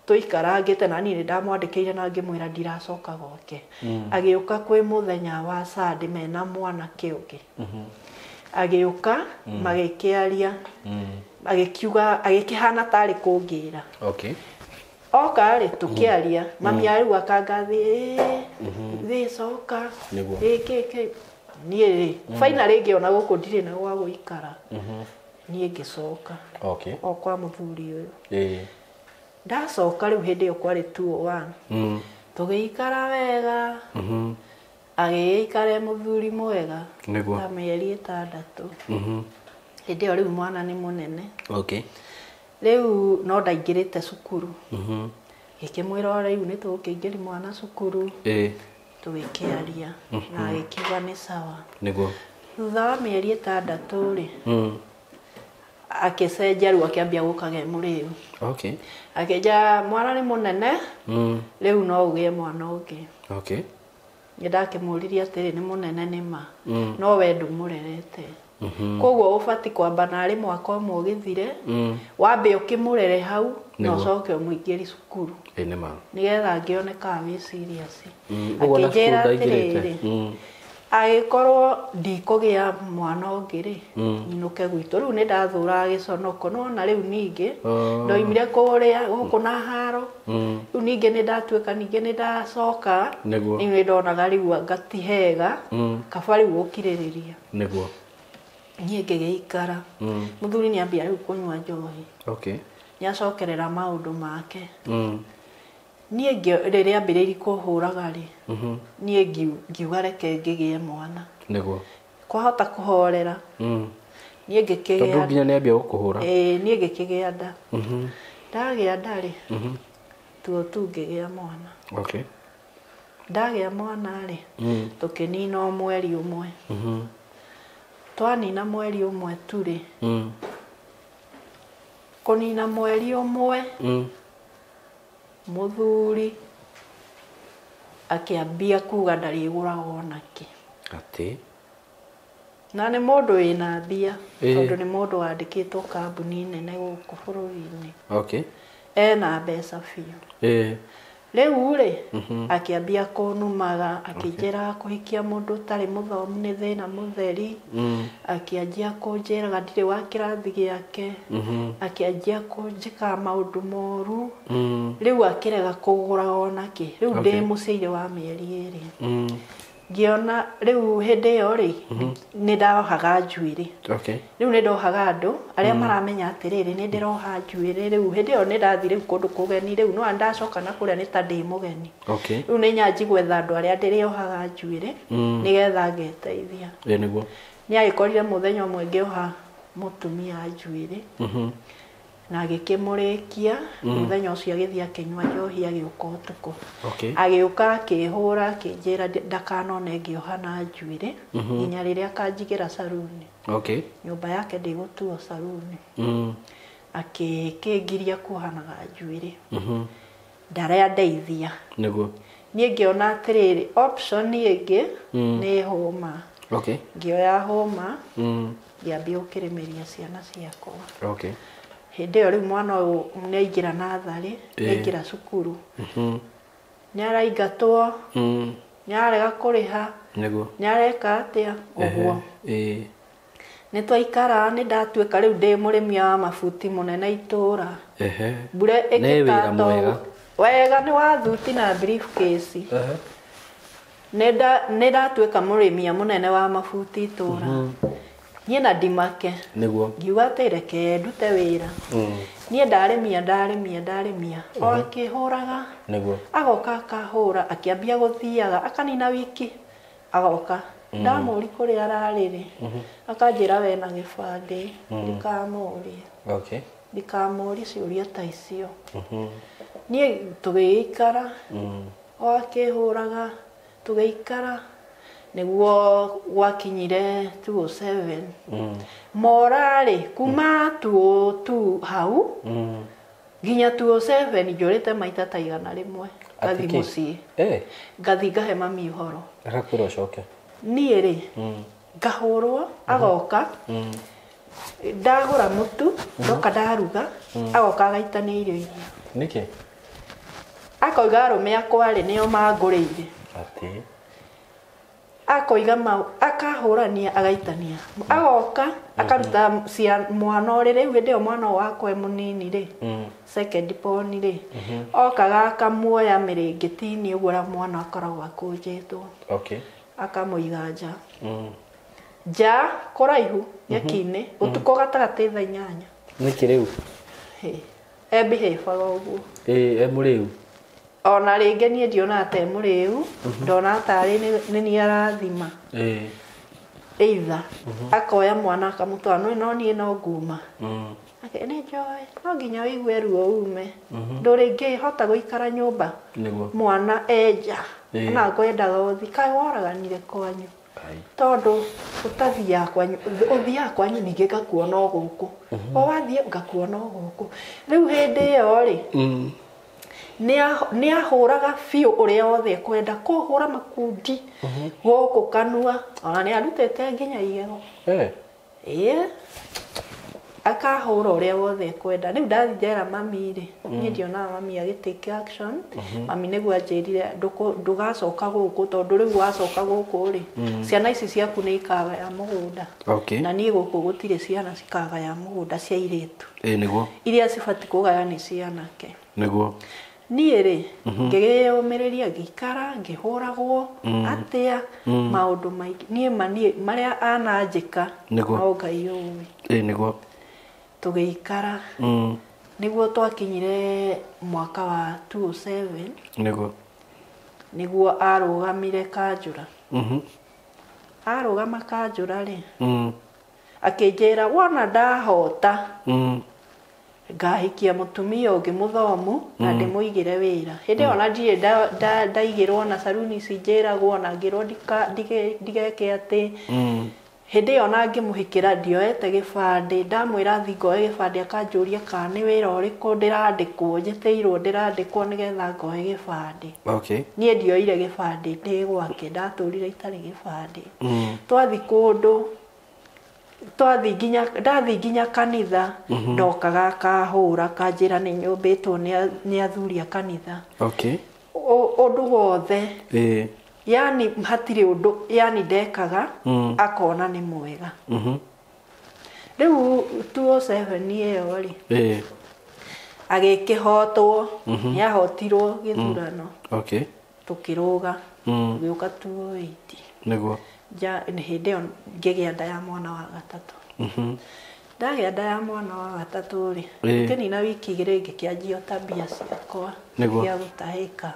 A: tũikarangĩte na niĩ nĩ ndamwandĩkĩire na ngĩmwĩra ndiracoka gwake. Agĩũka kwĩ mũthenya wa Sunday mena mwanake ũngĩ. Agĩũka magĩkĩaria, agĩkiuga agĩkĩhana tarĩ kũngĩra. Oka rĩ tũkĩaria, mami rĩu akangathĩ, thĩ coka, ĩ niĩ rĩ finally ngĩona gũkũ ndirĩ na gwa gũikara. Niĩ ngĩcoka. O kwa mũthuri ũyũ. Ndacoka rĩu hĩndĩ ĩyo kwarĩ 201. Tũgĩikara wega. Agĩikara mũthuri mwega. Ta mĩeri 6. Hĩndĩ ĩyo rĩu mwana nĩ mũnene. Rĩu no ndaingĩrĩte cukuru. Ngĩkĩmwĩra rĩu nĩ tũgũkĩingĩria mwana cukuru. Tũgĩkĩaria na agĩkiuga nĩ sawa. Thutha wa mĩeri 6 rĩ, akĩcenjia rĩu akĩambia gũkaga e mũrĩu. Akĩnjĩra mwana nĩ mũnene, rĩu no ũgĩe mwana ũngĩ. Nĩ ndakĩmũririe atĩrĩ nĩ mũnene nĩ ma, no we ndũmũrerete. Koguo ũbatiĩ kwamba narĩ mwaka ũmwe ũgĩthire, wambe ũkĩmũrere hau na ũcoke ũmũingĩrie cukuru. Nĩgetha angĩoneka wĩ serious. Akĩnjĩra atĩrĩrĩ, agĩkorwo ndikũgĩa mwana ũngĩ rĩ, nyinũke gwitũ. Rĩu nĩ ndathũraga gĩconoko, nĩwona rĩu ningĩ ndoimire kũrĩa gũkũ na haro. Rĩu ningĩ nĩ ndatuĩka ningĩ nĩ ndacoka, rĩu nĩ ndonaga rĩu anga ti hega, kaba rĩu gũkirĩrĩria. Niĩ ngĩgĩikara. Mũthuri nĩ ambia rĩu kũnyua njohi. Nĩ acokerera maũndũ make. Niĩ rĩrĩa ambĩrĩirie kũhũraga rĩ, niĩ ngiuga reke ngĩgĩe mwana. Kwahota kũhorera. Niĩ ngĩkĩgĩa.
B: Tondũ nginya nĩ ambia gũkũhũra.
A: Ĩĩ, niĩ ngĩkĩgĩa nda. Ndagĩa nda rĩ, tuo tu ngĩgĩa mwana. Ndagĩa mwana rĩ, tũkĩnina o mweri ũmwe. Twanina mweri ũmwe tu rĩ, kũnina mweri ũmwe, mũthuri akĩambia kuga ndarĩgũraga onakĩ.
B: Atĩ?
A: Na nĩ mũndũ wĩna mbia,
B: Ĩĩ.
A: tondũ nĩ mũndũ wandĩkĩtwo kambuni nene gũkũ bũrũri-inĩ.
B: Okay.
A: Ena mbeca biũ.
B: Ĩĩ.
A: Rĩu rĩ, akĩambia kũnumaga, akĩnjĩraga kũhikia mũndũ ũtarĩ mũthomu nĩ thĩna mũtheri. Akĩanjia kũnjĩraga ndirĩ wa kĩrathi gĩake. Akĩanjia kũnjĩkaga maũndũ moru. Rĩu akĩrega kũgũra onakĩ. Rĩu ndĩ mũciaire wa mĩeri 2. Ngĩona rĩu hĩndĩ ĩyo rĩ, nĩ ndaohaga njuĩrĩ.
B: Okay.
A: Rĩu nĩ ndohaga andũ arĩa maramenya atĩrĩrĩ, nĩ ndĩroha njuĩrĩ. Rĩu hĩndĩ ĩyo nĩ ndathiĩ rĩu kũndũ kũgeni, rĩu no ndacoka na kũrĩa nĩ ta ndĩ mũgeni.
B: Okay.
A: Rĩu nĩ nyanji gwetha andũ arĩa ndĩrĩohaga njuĩrĩ, nĩgetha ngeteithia.
B: Ĩĩ nĩguo.
A: Nĩ agĩkorire mũthenya ũmwe ngĩoha mũtumia njuĩrĩ, na agĩkĩmũrĩkia. Mũthenya ũcio agĩthiĩ akĩnyua njohi, agĩũka ũtukũ.
B: Okay.
A: Agĩũka akĩhũra, akĩnjĩra ndakanone ngĩoha na njuĩrĩ nginya rĩrĩa akanjigĩra saruni.
B: Okay.
A: Nyũmba yake ndĩgũtuo saruni. Akĩngiria kuohanaga njuĩrĩ. Ndarĩa ndeithia.
B: Nĩguo.
A: Niĩ ngĩona atĩrĩrĩ, option ĩngĩ nĩ hũma.
B: Okay.
A: Ngĩoya hũma, ngĩambia gũkĩrĩmĩria ciana ciakwa.
B: Okay.
A: Hĩndĩ ĩyo rĩu mwana ũyũ nĩ aingĩra natharĩ, nĩ aingĩra cukuru, nĩ araingatwo, nĩ ararega kũrĩha,
B: Nĩguo.
A: nĩ areka atĩa ũguo.
B: Ĩĩ.
A: Nĩ twaikara, nĩ ndatuĩka rĩu ndĩ mũrĩmi wa mabuti mũnene itũra.
B: Ehe.
A: Mbura
B: Nĩ wĩra
A: ĩgĩtata
B: mwega.
A: ũguo. Wega nĩ wa thuti na briefcase. Nĩ ndatuĩka mũrĩmia mũnene wa mabuti itũra. Niĩ na ndimake.
B: Nĩguo.
A: Ngiuga atĩ reke ndute wĩra. Niĩ ndarĩmia ndarĩmia ndarĩmia, o akĩhũraga.
B: Nĩguo.
A: Agoka akahũra, akĩambia gũthiaga akanina wiki, agoka. Ndamũri kũrĩa ararĩrĩ, akanjĩra we na gĩbandĩ, ndikamũrie.
B: Okay.
A: Ndikamũrie ciũria ta icio. Niĩ tũgĩikara, o akĩhũraga, tũgĩikara, nĩguo gwakinyire 207. Mora-rĩ, kuma 202 hau nginya 207 njũrĩte maita ta 100 ngathi
B: Atĩ kĩ?
A: mũciĩ.
B: Eh.
A: Ngathi ngahe mami ũhoro.
B: Agakwĩra ũcoke.
A: Niĩ rĩ, ngahũrwo, agoka, ndagũra mũtu, ndoka ndaruga, agoka agaitania irio iria.
B: Nĩkĩ?
A: Akoiga arũme akwa rĩ, nĩo mangũrĩire.
B: Atĩ.
A: Akoiga mau, akahũrania, agaitania. Agoka akaruta cia mwana ũrĩ, rĩu hĩndĩ ĩyo mwana ũyũ wakwa e mũnini rĩ, second born rĩ, okaga akamuoya mĩrĩngĩti-inĩ ũguo ũrĩa mwana akoragwo akũnjĩtwo.
B: Okay.
A: Akamũiga nja. Nja kũraihu nyeki-inĩ, ũtukũ gatagatĩ thaa 8.
B: Nĩkĩ rĩu?
A: E behave-aga ũguo.
B: Ĩĩ, e mũrĩu.
A: Ona rĩngĩ niĩ ndionaga ta e mũrĩu, ndonaga tarĩ nĩ niĩ arathima.
B: Ĩĩ.
A: Either akoya mwana akamũtwara, no niĩ no nguma. Ake nĩ njũĩ, no nginya ũigue ruo ume. Ndũrĩngĩhota gũikara nyũmba.
B: Nĩguo.
A: Mwana enja.
B: Ĩĩ.
A: Ona ngwendaga ũthi, kaĩ woraganire kwanyu.
B: Kai.
A: Tondũ ũtathiaga kwanyu, ũthiaga kwanyu ningĩ ngakuona o gũkũ. O wathiĩ ngakuona o gũkũ. Rĩu hĩndĩ ĩyo rĩ, nĩ ahũraga biũ ũrĩa wothe ekwenda, kũhũra makundi gũkũ kanua, ona nĩ arutĩte nginya igego.
B: Eh.
A: Ĩĩ. Akahũra ũrĩa wothe ekwenda. Rĩu ndathiĩ ndera mami rĩ, niĩ ndionaga mami agĩ take action. Mami nĩguo anjĩrire ndũgacoka gũkũ, tondũ rĩu wacoka gũkũ rĩ, ciana ici ciaku nĩ ikagaya mũgũnda.
B: Okay.
A: Na niĩ gũkũ gũtirĩ ciana cikagaya mũgũnda cia airĩtu.
B: Ĩĩ nĩguo.
A: Iria cibatiĩ kũgaya nĩ cianake.
B: Nĩguo.
A: Niĩ rĩ, ngĩgĩyũmĩrĩria, ngĩikara, ngĩhũragwo atĩa, maũndũ maingĩ. Niĩ ma niĩ marĩa ananjĩka,
B: Nĩguo.
A: no Ngai ũĩ.
B: Ĩĩ nĩguo.
A: Tũgĩikara, nĩguo twakinyire mwaka wa 2007.
B: Nĩguo.
A: Nĩguo arũgamire kanjũra. Arũgama kanjũra rĩ, akĩnjĩra wona ndahota, ngahikia mũtumia ũngĩ mũthomu na ndĩmũigĩre wĩra. Hĩndĩ ĩyo ona ndirĩ ndaigĩrwo na saruni ici njĩragwo, na ngĩrwo ndigeke atĩ. Hĩndĩ ĩyo ona ngĩmũhikĩra ndioete gĩbandĩ, ndamwĩra thiĩ ngoe gĩbandĩ, akanjũria kana nĩ wĩra ũrĩkũ ndĩrandĩkwo, njĩtĩirwo ndĩrandĩkwo nĩgetha ngoe gĩbandĩ.
B: Okay.
A: Niĩ ndioire gĩbandĩ ndĩ gwake, ndatũrire itarĩ gĩbandĩ. Twathiĩ kũndũ Twathi nginya ndathi nginya kanitha ndokaga akahũra kanjĩra nĩ nyũmbĩtwo nĩ athuri a kanitha.
C: Okay.
A: Ũndũ wothe.
C: Ĩĩ.
A: Yani hatirĩ ũndũ yani ndekaga akona nĩ mwega. Rĩu 2007 ĩyo rĩ
C: Ĩĩ.
A: agĩkĩhotwo nĩ ahotirwo gĩthurano.
C: Okay.
A: Tũkĩrũga tũgĩũka 2008.
C: Nĩguo.
A: Ja hĩndĩ ĩyo ngĩgĩa nda ya mwana wa gatatũ. Ndagĩa nda ya mwana wa gatatũ rĩ ngĩnina wiki igĩrĩ ngĩkĩanjia tabia ciakwa cia gũtahĩka.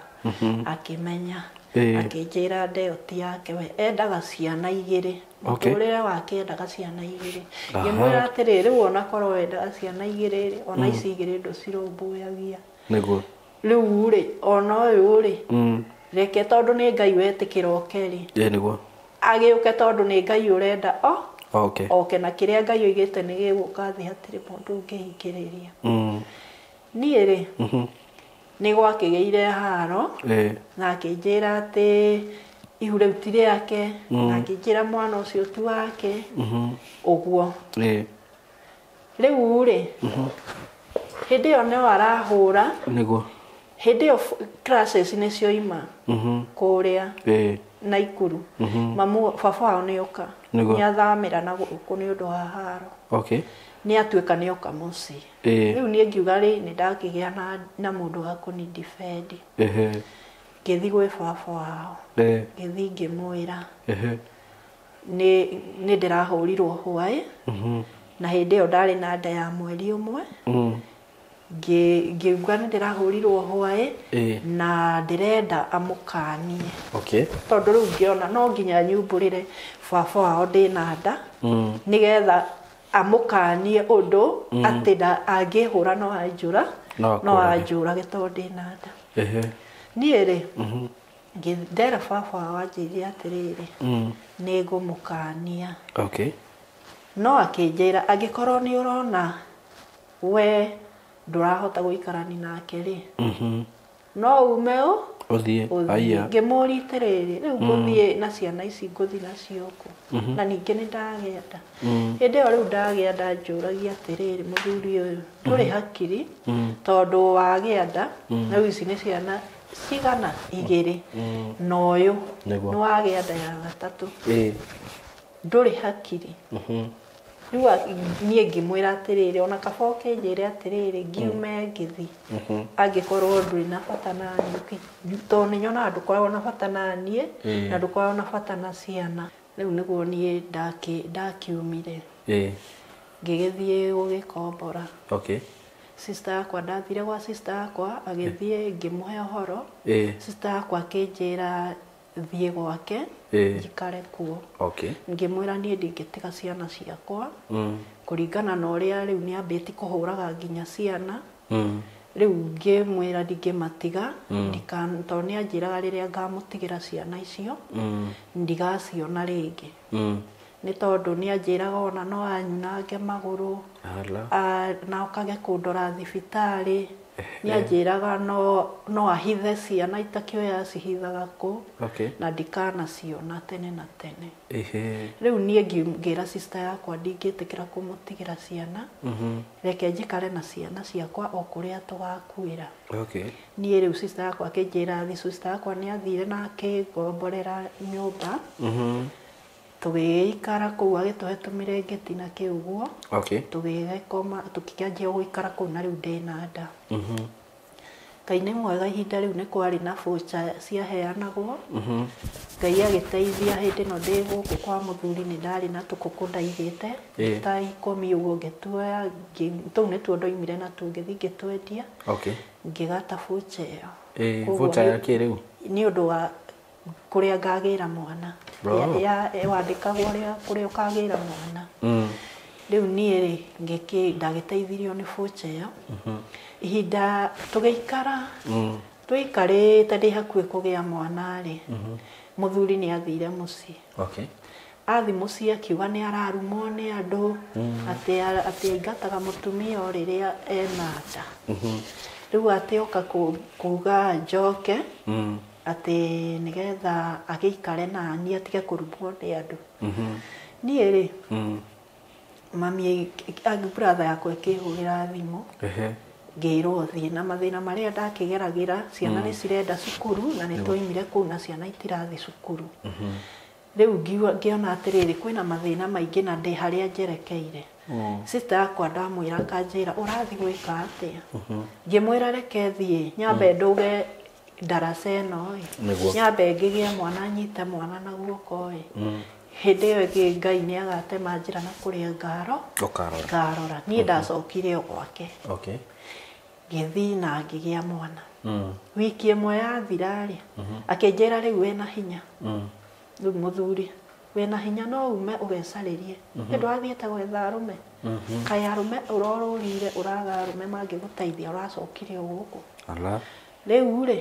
A: Akĩmenya akĩnjĩra ndeo ti yake we endaga ciana igĩrĩ. Mũtũrĩre wake endaga ciana igĩrĩ. Ngĩmwĩra atĩrĩ rĩu ona korwo wendaga ciana igĩrĩ rĩ ona ici igĩrĩ ndũcirũmbũyagia.
C: Nĩguo.
A: Rĩu rĩ ona ũyũ rĩ reke tondũ nĩ Ngai wetĩkĩra oke rĩ.
C: Ĩĩ nĩguo.
A: Agĩũke tondũ nĩ Ngai ũrenda o
C: Okay.
A: oke na kĩrĩa Ngai oigĩte nĩ gĩgũka thĩ hatirĩ mũndũ ũngĩhingĩrĩria. Niĩ rĩ nĩ gwakĩgĩire haro na akĩnjĩra atĩ ihu rĩu ti rĩake na akĩnjĩra mwana ũcio ti wake ũguo. Rĩu rĩ hĩndĩ ĩyo no arahũra.
C: Nĩguo.
A: Hĩndĩ ĩyo classes nĩ cioima kũrĩa Naikuru. Mamu baba wao nĩ oka. Nĩ athamĩra na gũkũ nĩ ũndũ wa haro.
C: Okay.
A: Nĩ atuĩka nĩ oka mũciĩ. Rĩu niĩ ngiuga rĩ nĩ ndakĩgĩa na mũndũ wa kũni defend. Ngĩthiĩ gwĩ baba wao. Ngĩthiĩ ngĩmwĩra. Nĩ ndĩrahũrirwo hwaĩ. Na hĩndĩ ĩyo ndarĩ na nda ya mweri ũmwe. Ngiuga nĩ ndĩrahũrirwo hwaĩ na ndĩrenda amũkanie.
C: Okay.
A: Tondũ rĩu ngĩona no nginya nyumbũrĩre baba wao ndĩna nda nĩgetha amũkanie ũndũ atĩ angĩhũra no anjũra no anjũrage tondũ ndĩna nda. Niĩ rĩ ndera baba wao anjĩrire atĩrĩrĩ nĩ ngũmũkania.
C: Okay.
A: No akĩnjĩra angĩkorwo nĩ ũrona we ndũrahota gũikarani nake rĩ no ume
C: ũthiĩ. Aya.
A: Ngĩmũũria atĩrĩrĩ rĩu ngũthiĩ na ciana ici ngũthiĩ nacio kũ na ningĩ nĩ ndagĩa nda. Hĩndĩ ĩyo rĩu ndagĩa nda njũragia atĩrĩrĩ mũthuri ũyũ ndũrĩ hakiri tondũ wagĩa nda rĩu ici nĩ ciana cigana igĩrĩ na ũyũ nĩ wagĩa nda ya gatatũ ndũrĩ hakiri. Rĩu niĩ ngĩmwĩra atĩrĩrĩ ona kaba ũkĩnjĩre atĩrĩrĩ ngiume ngĩthiĩ angĩkorwo ndũrĩ na bata naniĩ tondũ nĩ nyonaga ndũkoragwo na bata naniĩ na ndũkoragwo na bata na ciana. Rĩu nĩguo niĩ ndakiumire. Ngĩgĩthiĩ gũgĩkombora.
C: Okay.
A: Sister yakwa ndathire gwa sister yakwa agĩthiĩ ngĩmũhe ũhoro. Sister yakwa akĩnjĩra thiĩ gwake njikare kuo.
C: Okay.
A: Ngĩmwĩra niĩ ndingĩtiga ciana ciakwa kũringana na ũrĩa rĩu nĩ ambĩtie kũhũraga nginya ciana. Rĩu ngĩmwĩra ndingĩmatiga tondũ nĩ anjĩraga rĩrĩa ngamũtigĩra ciana icio ndigaciona rĩngĩ. Nĩ tondũ nĩ anjĩraga ona no anyunange magũrũ na okage kũndora thibitarĩ. Nĩ anjĩraga no ahithe ciana itakĩoya acihithaga kũ na ndikanaciona tene na tene. Rĩu niĩ ngĩra sister yakwa ndingĩtĩkĩra kũmũtigĩra ciana reke njikare na ciana ciakwa o kũrĩa tũgakuĩra.
C: Okay.
A: Niĩ rĩu sister yakwa akĩnjĩra thi sister yakwa nĩ athire na akĩngomborera nyũmba. Tũgĩikara kũu agĩtũhe tũmĩrengeti na kĩ ũguo.
C: Okay.
A: Tũgĩgĩkoma tũkĩanjia gũikara kũu na rĩu ndĩna nda. Ngai nĩ mwega ihinda rĩu nĩ kwarĩ na voucher ciaheanagwo. Ngai agĩteithia hĩndĩ ĩno ndĩ gũkũ kwa mũthuri nĩ ndarĩ na tũkũkũ ndaigĩte ta 10 ũguo ngĩtuoya tũu nĩtuo ndoimire natuo ngĩthiĩ ngĩtwendia.
C: Okay.
A: Ngĩgata voucher ĩyo.
C: Voucher ya kĩ rĩu?
A: Nĩ ũndũ wa kũrĩa ngagĩra mwana. Ya wandĩkagwo kũrĩa ũkagĩra mwana. Rĩu niĩ rĩ ndagĩteithirio nĩ voucher ĩyo. Ihinda tũgĩikara tũikarĩte ndĩ hakuhĩ kũgĩa mwana rĩ mũthuri nĩ athire mũciĩ.
C: Okay.
A: Athi mũciĩ akiuga nĩ ararumwo nĩ andũ atĩ aingataga mũtumia o rĩrĩa ena nda. Rĩu atĩ oka kuga njoke atĩ nĩgetha agĩikare naniĩ atige kũrumwo nĩ andũ. Niĩ rĩ Mami brother yakwa ĩkĩhũrĩra thimũ. Ngĩrwo thiĩ na mathĩna marĩa ndakĩgeragĩra, ciana nĩ cirenda cukuru na nĩ twaimire kũu na ciana itirathiĩ cukuru. Rĩu ngĩona atĩrĩrĩ, kwĩna mathĩna maingĩ na ndĩ harĩa njerekeire. Sister yakwa ndamwĩra akanjĩra ũrathiĩ gwĩka atĩa? Ngĩmwĩra reke thiĩ nyambe ndũge ndaraca ĩno ĩ, nyambe ngĩgĩe mwana, nyite mwana na guoko ĩ. Hĩndĩ ĩyo ĩngĩ Ngai nĩ agatema njĩra na kũrĩa ngarora. Niĩ ndacokire o gwake. Ngĩthiĩ na ngĩgĩa mwana. Wiki ĩmwe yathira rĩ, akĩnjĩra rĩu wĩna hinya. Rĩu mũthuri wĩna hinya no ume ũgecarĩrie. Nĩ ndwathiĩte gwetha arũme. Kaĩ arũme ũrorũrire ũraga arũme mangĩgũteithia, ũracokire o gũkũ. Rĩu rĩ,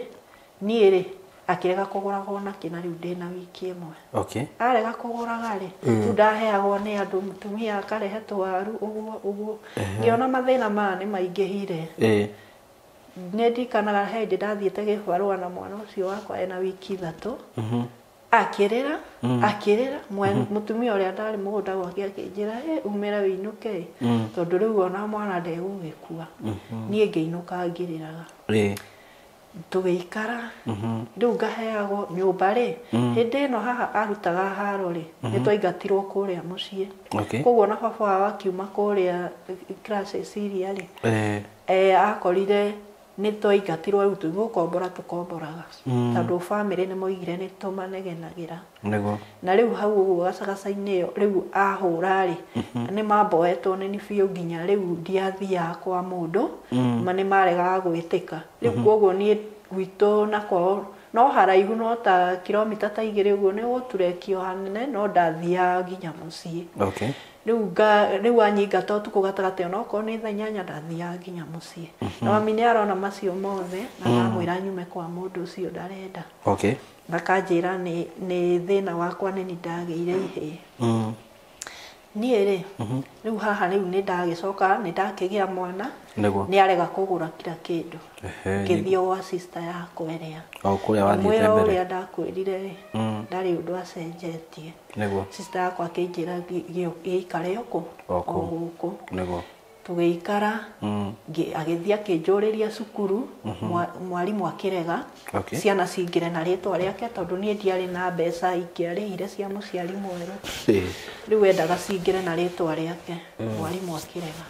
A: niĩ rĩ, akĩrega kũgũraga ona kĩ na rĩu ndĩna wiki ĩmwe. Arega kũgũraga rĩ, rĩu ndaheagwo nĩ andũ, mũtumia akarehe tũwaru ũguo ũguo. Ngĩona mathĩna maya nĩ maingĩhire. Nĩ ndirikanaga he hĩndĩ ndathiĩte gĩbarũa na mwana ũcio wakwa ena wiki 3. Akĩrĩra, akĩrĩra, mũtumia ũrĩa ndarĩ mũgũnda gwake akĩnjĩra, umĩre wĩinũke, tondũ rĩu ona mwana ndegũgĩkua. Niĩ ngĩinũka ngĩrĩraga. Tũgĩikara, rĩu ngaheagwo nyũmba rĩ, hĩndĩ ĩno haha arutaga haro rĩ, nĩ twaingatirwo kũrĩa mũciĩ. Koguo na baba wao akiuma kũrĩa classes iria rĩ, akorire nĩ twaingatirwo rĩu tũgũkombora tũkomboraga. Tondũ bamĩrĩ nĩ moigire nĩ tũmanegenagĩra. Na rĩu hau ũguo gacagaca-inĩ ĩyo rĩu ahũra rĩ, nĩ mamboetwo nĩ biũ nginya rĩu ndiathiaga kwa mũndũ, ma nĩ maregaga gwĩtĩka. Rĩu koguo niĩ gwitũ na kwao no haraihu no ta kilomita ta 2 ũguo nĩ gũturekio hanene, no ndathiaga nginya mũciĩ. Rĩu anyingata ũtukũ gatagatĩ onokorwo nĩ thaa 8 ndathiaga nginya mũciĩ. Na mami nĩ arona macio mothe na ndamwĩra nyume kwa mũndũ ũcio ndarenda. Akanjĩra nĩ thĩna wakwa nĩ ndagĩire ihĩĩ. Niĩ rĩ, rĩu haha rĩu nĩ ndagĩcoka nĩ ndakĩgĩa mwana, nĩ arega kũgũra kila kĩndũ. Ngĩthiĩ gwa sister yakwa ĩrĩa. Mwĩra ũrĩa ndakwĩrire rĩ, ndarĩ ũndũ acenjetie. Sister yakwa akĩnjĩra gĩikare o gũkũ. Tũgĩikara, agĩthiĩ akĩnjũrĩria cukuru, mwarimũ akĩrega, ciana cingĩre na rĩtwa rĩake tondũ niĩ ndiarĩ na mbeca ingĩarĩhire cia mũciari mwerũ. Rĩu endaga cingĩre na rĩtwa rĩake, mwarimũ akĩrega.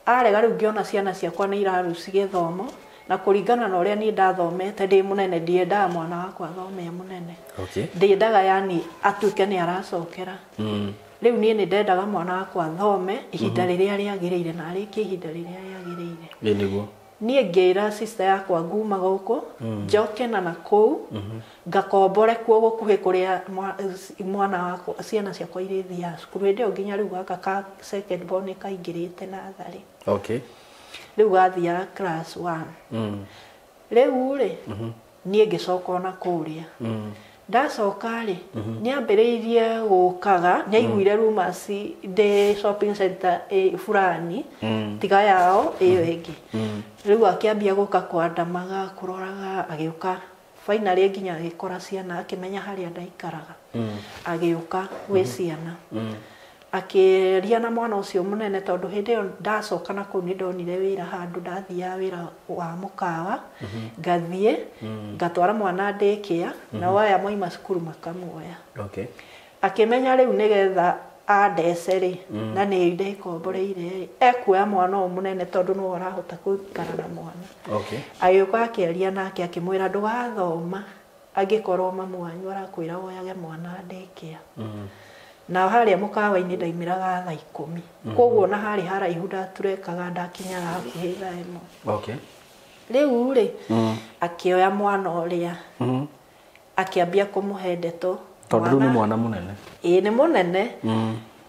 A: Arega rĩu ngĩona ciana ciakwa nĩ iraruci gĩthomo, na kũringana na ũrĩa niĩ ndathomete ndĩ mũnene, ndiendaga mwana wakwa athome e mũnene. Ndiendaga yani atuĩke nĩ aracokera. Rĩu niĩ nĩ ndendaga mwana wakwa athome ihinda rĩrĩa rĩagĩrĩire na arĩkie ihinda rĩrĩa rĩagĩrĩire. Niĩ ngĩra sister yakwa nguma gũkũ, njoke na nakũu, ngakombore kuo gũkuhĩ kũrĩa mwana wakwa ciana ciakwa irĩthiaga cukuru. Hĩndĩ ĩyo nginya rĩu gaka ka second born nĩ kaingĩrĩte natharĩ. Rĩu gathiaga class 1. Rĩu rĩ, niĩ ngĩcoka ona kũrĩa. Ndacoka rĩ, nĩambĩrĩirie gũkaga, nĩaiguire rumors ndĩ shopping center fulani, tiga yao ĩyo ĩngĩ. Rĩu akĩambia gũka kwandamaga, kũroraga, agĩũka finally nginya agĩkora ciana, akĩmenya harĩa ndaikaraga. Agĩũka gwĩ ciana. Akĩaria na mwana ũcio mũnene tondũ hĩndĩ ĩyo ndacoka na kũu nĩ ndonire wĩra handũ, ndathiaga wĩra wa mũkawa, ngathiĩ, ngatwara mwana daycare, nao aya moima cukuru makamuoya. Akĩmenya rĩu nĩgetha andece rĩ, na nĩ ndĩkomboreire rĩ, ekuoya mwana ũyũ mũnene tondũ nĩwe ũrahota gũikara na mwana. Agĩũka akĩaria nake akĩmwĩra ndũgathoma angĩkorwo mamu wanyu arakwĩra woyage mwana daycare. Na harĩa mũkawa-inĩ ndaimĩraga thaa 10. Koguo na harĩ haraihu ndaturekaga ndakinyaga hakuhĩ thaa 1. Rĩu rĩ, akĩoya mwana ũrĩa, akĩambia kũmũhe ndeto.
C: Tondũ rĩu nĩ mwana mũnene.
A: Ĩĩ nĩ mũnene.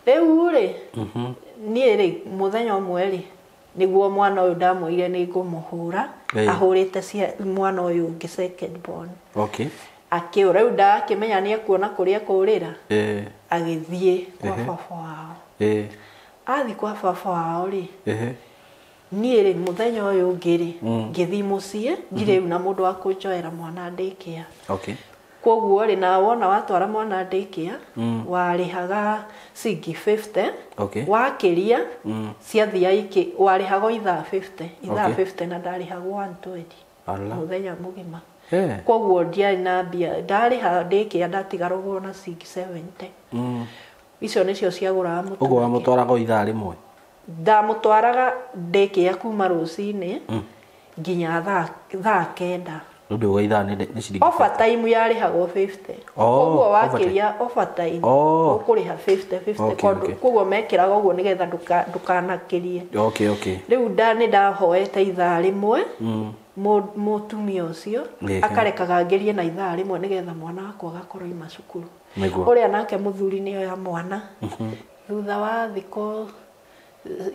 A: Rĩu rĩ, niĩ rĩ, mũthenya ũmwe rĩ, nĩguo mwana ũyũ ndamwĩrire nĩ ngũmũhũra, ahũrĩte mwana ũyũ ũngĩ second born. Akĩũra, rĩu ndakĩmenya nĩ ekuona kũrĩa ekũrĩra. Agĩthiĩ kwa baba wao. Athiĩ kwa baba wao rĩ, niĩ rĩ, mũthenya ũyũ ũngĩ rĩ, ngĩthiĩ mũciĩ, ndirĩ rĩu na mũndũ wa kũnjoera mwana daycare. Koguo rĩ na wona watwara mwana daycare warĩhaga ciringi 50.
C: Okay.
A: Wakĩria ciathia ikĩ warĩhagwo ithaa 50, ithaa
C: Okay.
A: 50 na ndarĩhagwo 120
C: Ala.
A: mũthenya mũgima.
C: Eh.
A: Koguo ndiarĩ na mbia, ndarĩha daycare ndatigaragwo na ciringi 70. Icio nĩcio ciagũraga mũtu.
C: Ũguo wamũtwaraga ithaa rĩmwe?
A: Ndamũtwaraga daycare kuma rũcinĩ nginya thaa 9.
C: Rĩu ndũga ithaa nĩ ciringi
A: Overtime yarĩhagwo 50.
C: Oh,
A: Koguo wakĩria overtime
C: Oh.
A: ũkũrĩha 50 50.
C: Okay, okay.
A: Koguo mekĩraga ũguo nĩgetha ndũkanakĩrie.
C: Okay, okay.
A: Rĩu nĩ ndahoete ithaa rĩmwe mũtumia ũcio akarekaga ngerie na ithaa rĩmwe nĩgetha mwana wakwa agakorwo ima cukuru.
C: Nĩguo.
A: Ũrĩa nake mũthuri nĩoya mwana. Thutha wa thikũ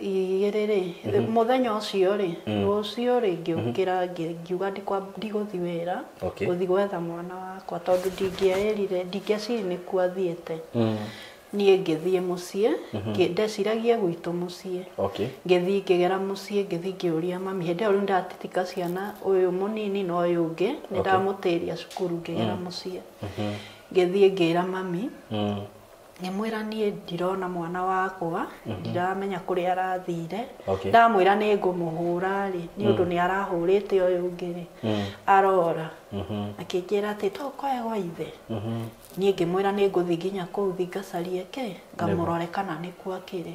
A: igĩrĩ rĩ, mũthenya ũcio rĩ, rũciũ rĩ ngĩũkĩra ngiuga ndigũthiĩ wĩra,
B: Okay.
A: gũthiĩ gwetha mwana wakwa tondũ ndingĩerire, ndingĩeciri nĩkuo athiĩte. Niĩ ngĩthiĩ mũciĩ, ndeciragia gwitũ mũciĩ.
B: Okay.
A: Ngĩthiĩ ngĩgera mũciĩ, ngĩthiĩ ngĩũria mami, hĩndĩ ĩyo rĩu ndatitika ciana ũyũ mũnini na ũyũ ũngĩ, nĩ ndamũtĩria cukuru ngĩgera mũciĩ. Ngĩthiĩ ngĩra mami, ngĩmwĩra niĩ ndirona mwana wakwa, ndiramenya kũrĩa arathire.
B: Okay.
A: Ndamwĩra nĩ ngũmũhũra rĩ, nĩ ũndũ nĩ arahũrĩte ũyũ ũngĩ rĩ, arora. Akĩnjĩra atĩ to ũkoe gwa ithe. Niĩ ngĩmwĩra nĩ ngũthiĩ nginya kũu thiĩ ngacarie kĩ, ngamũrore kana nĩkuo akĩrĩ.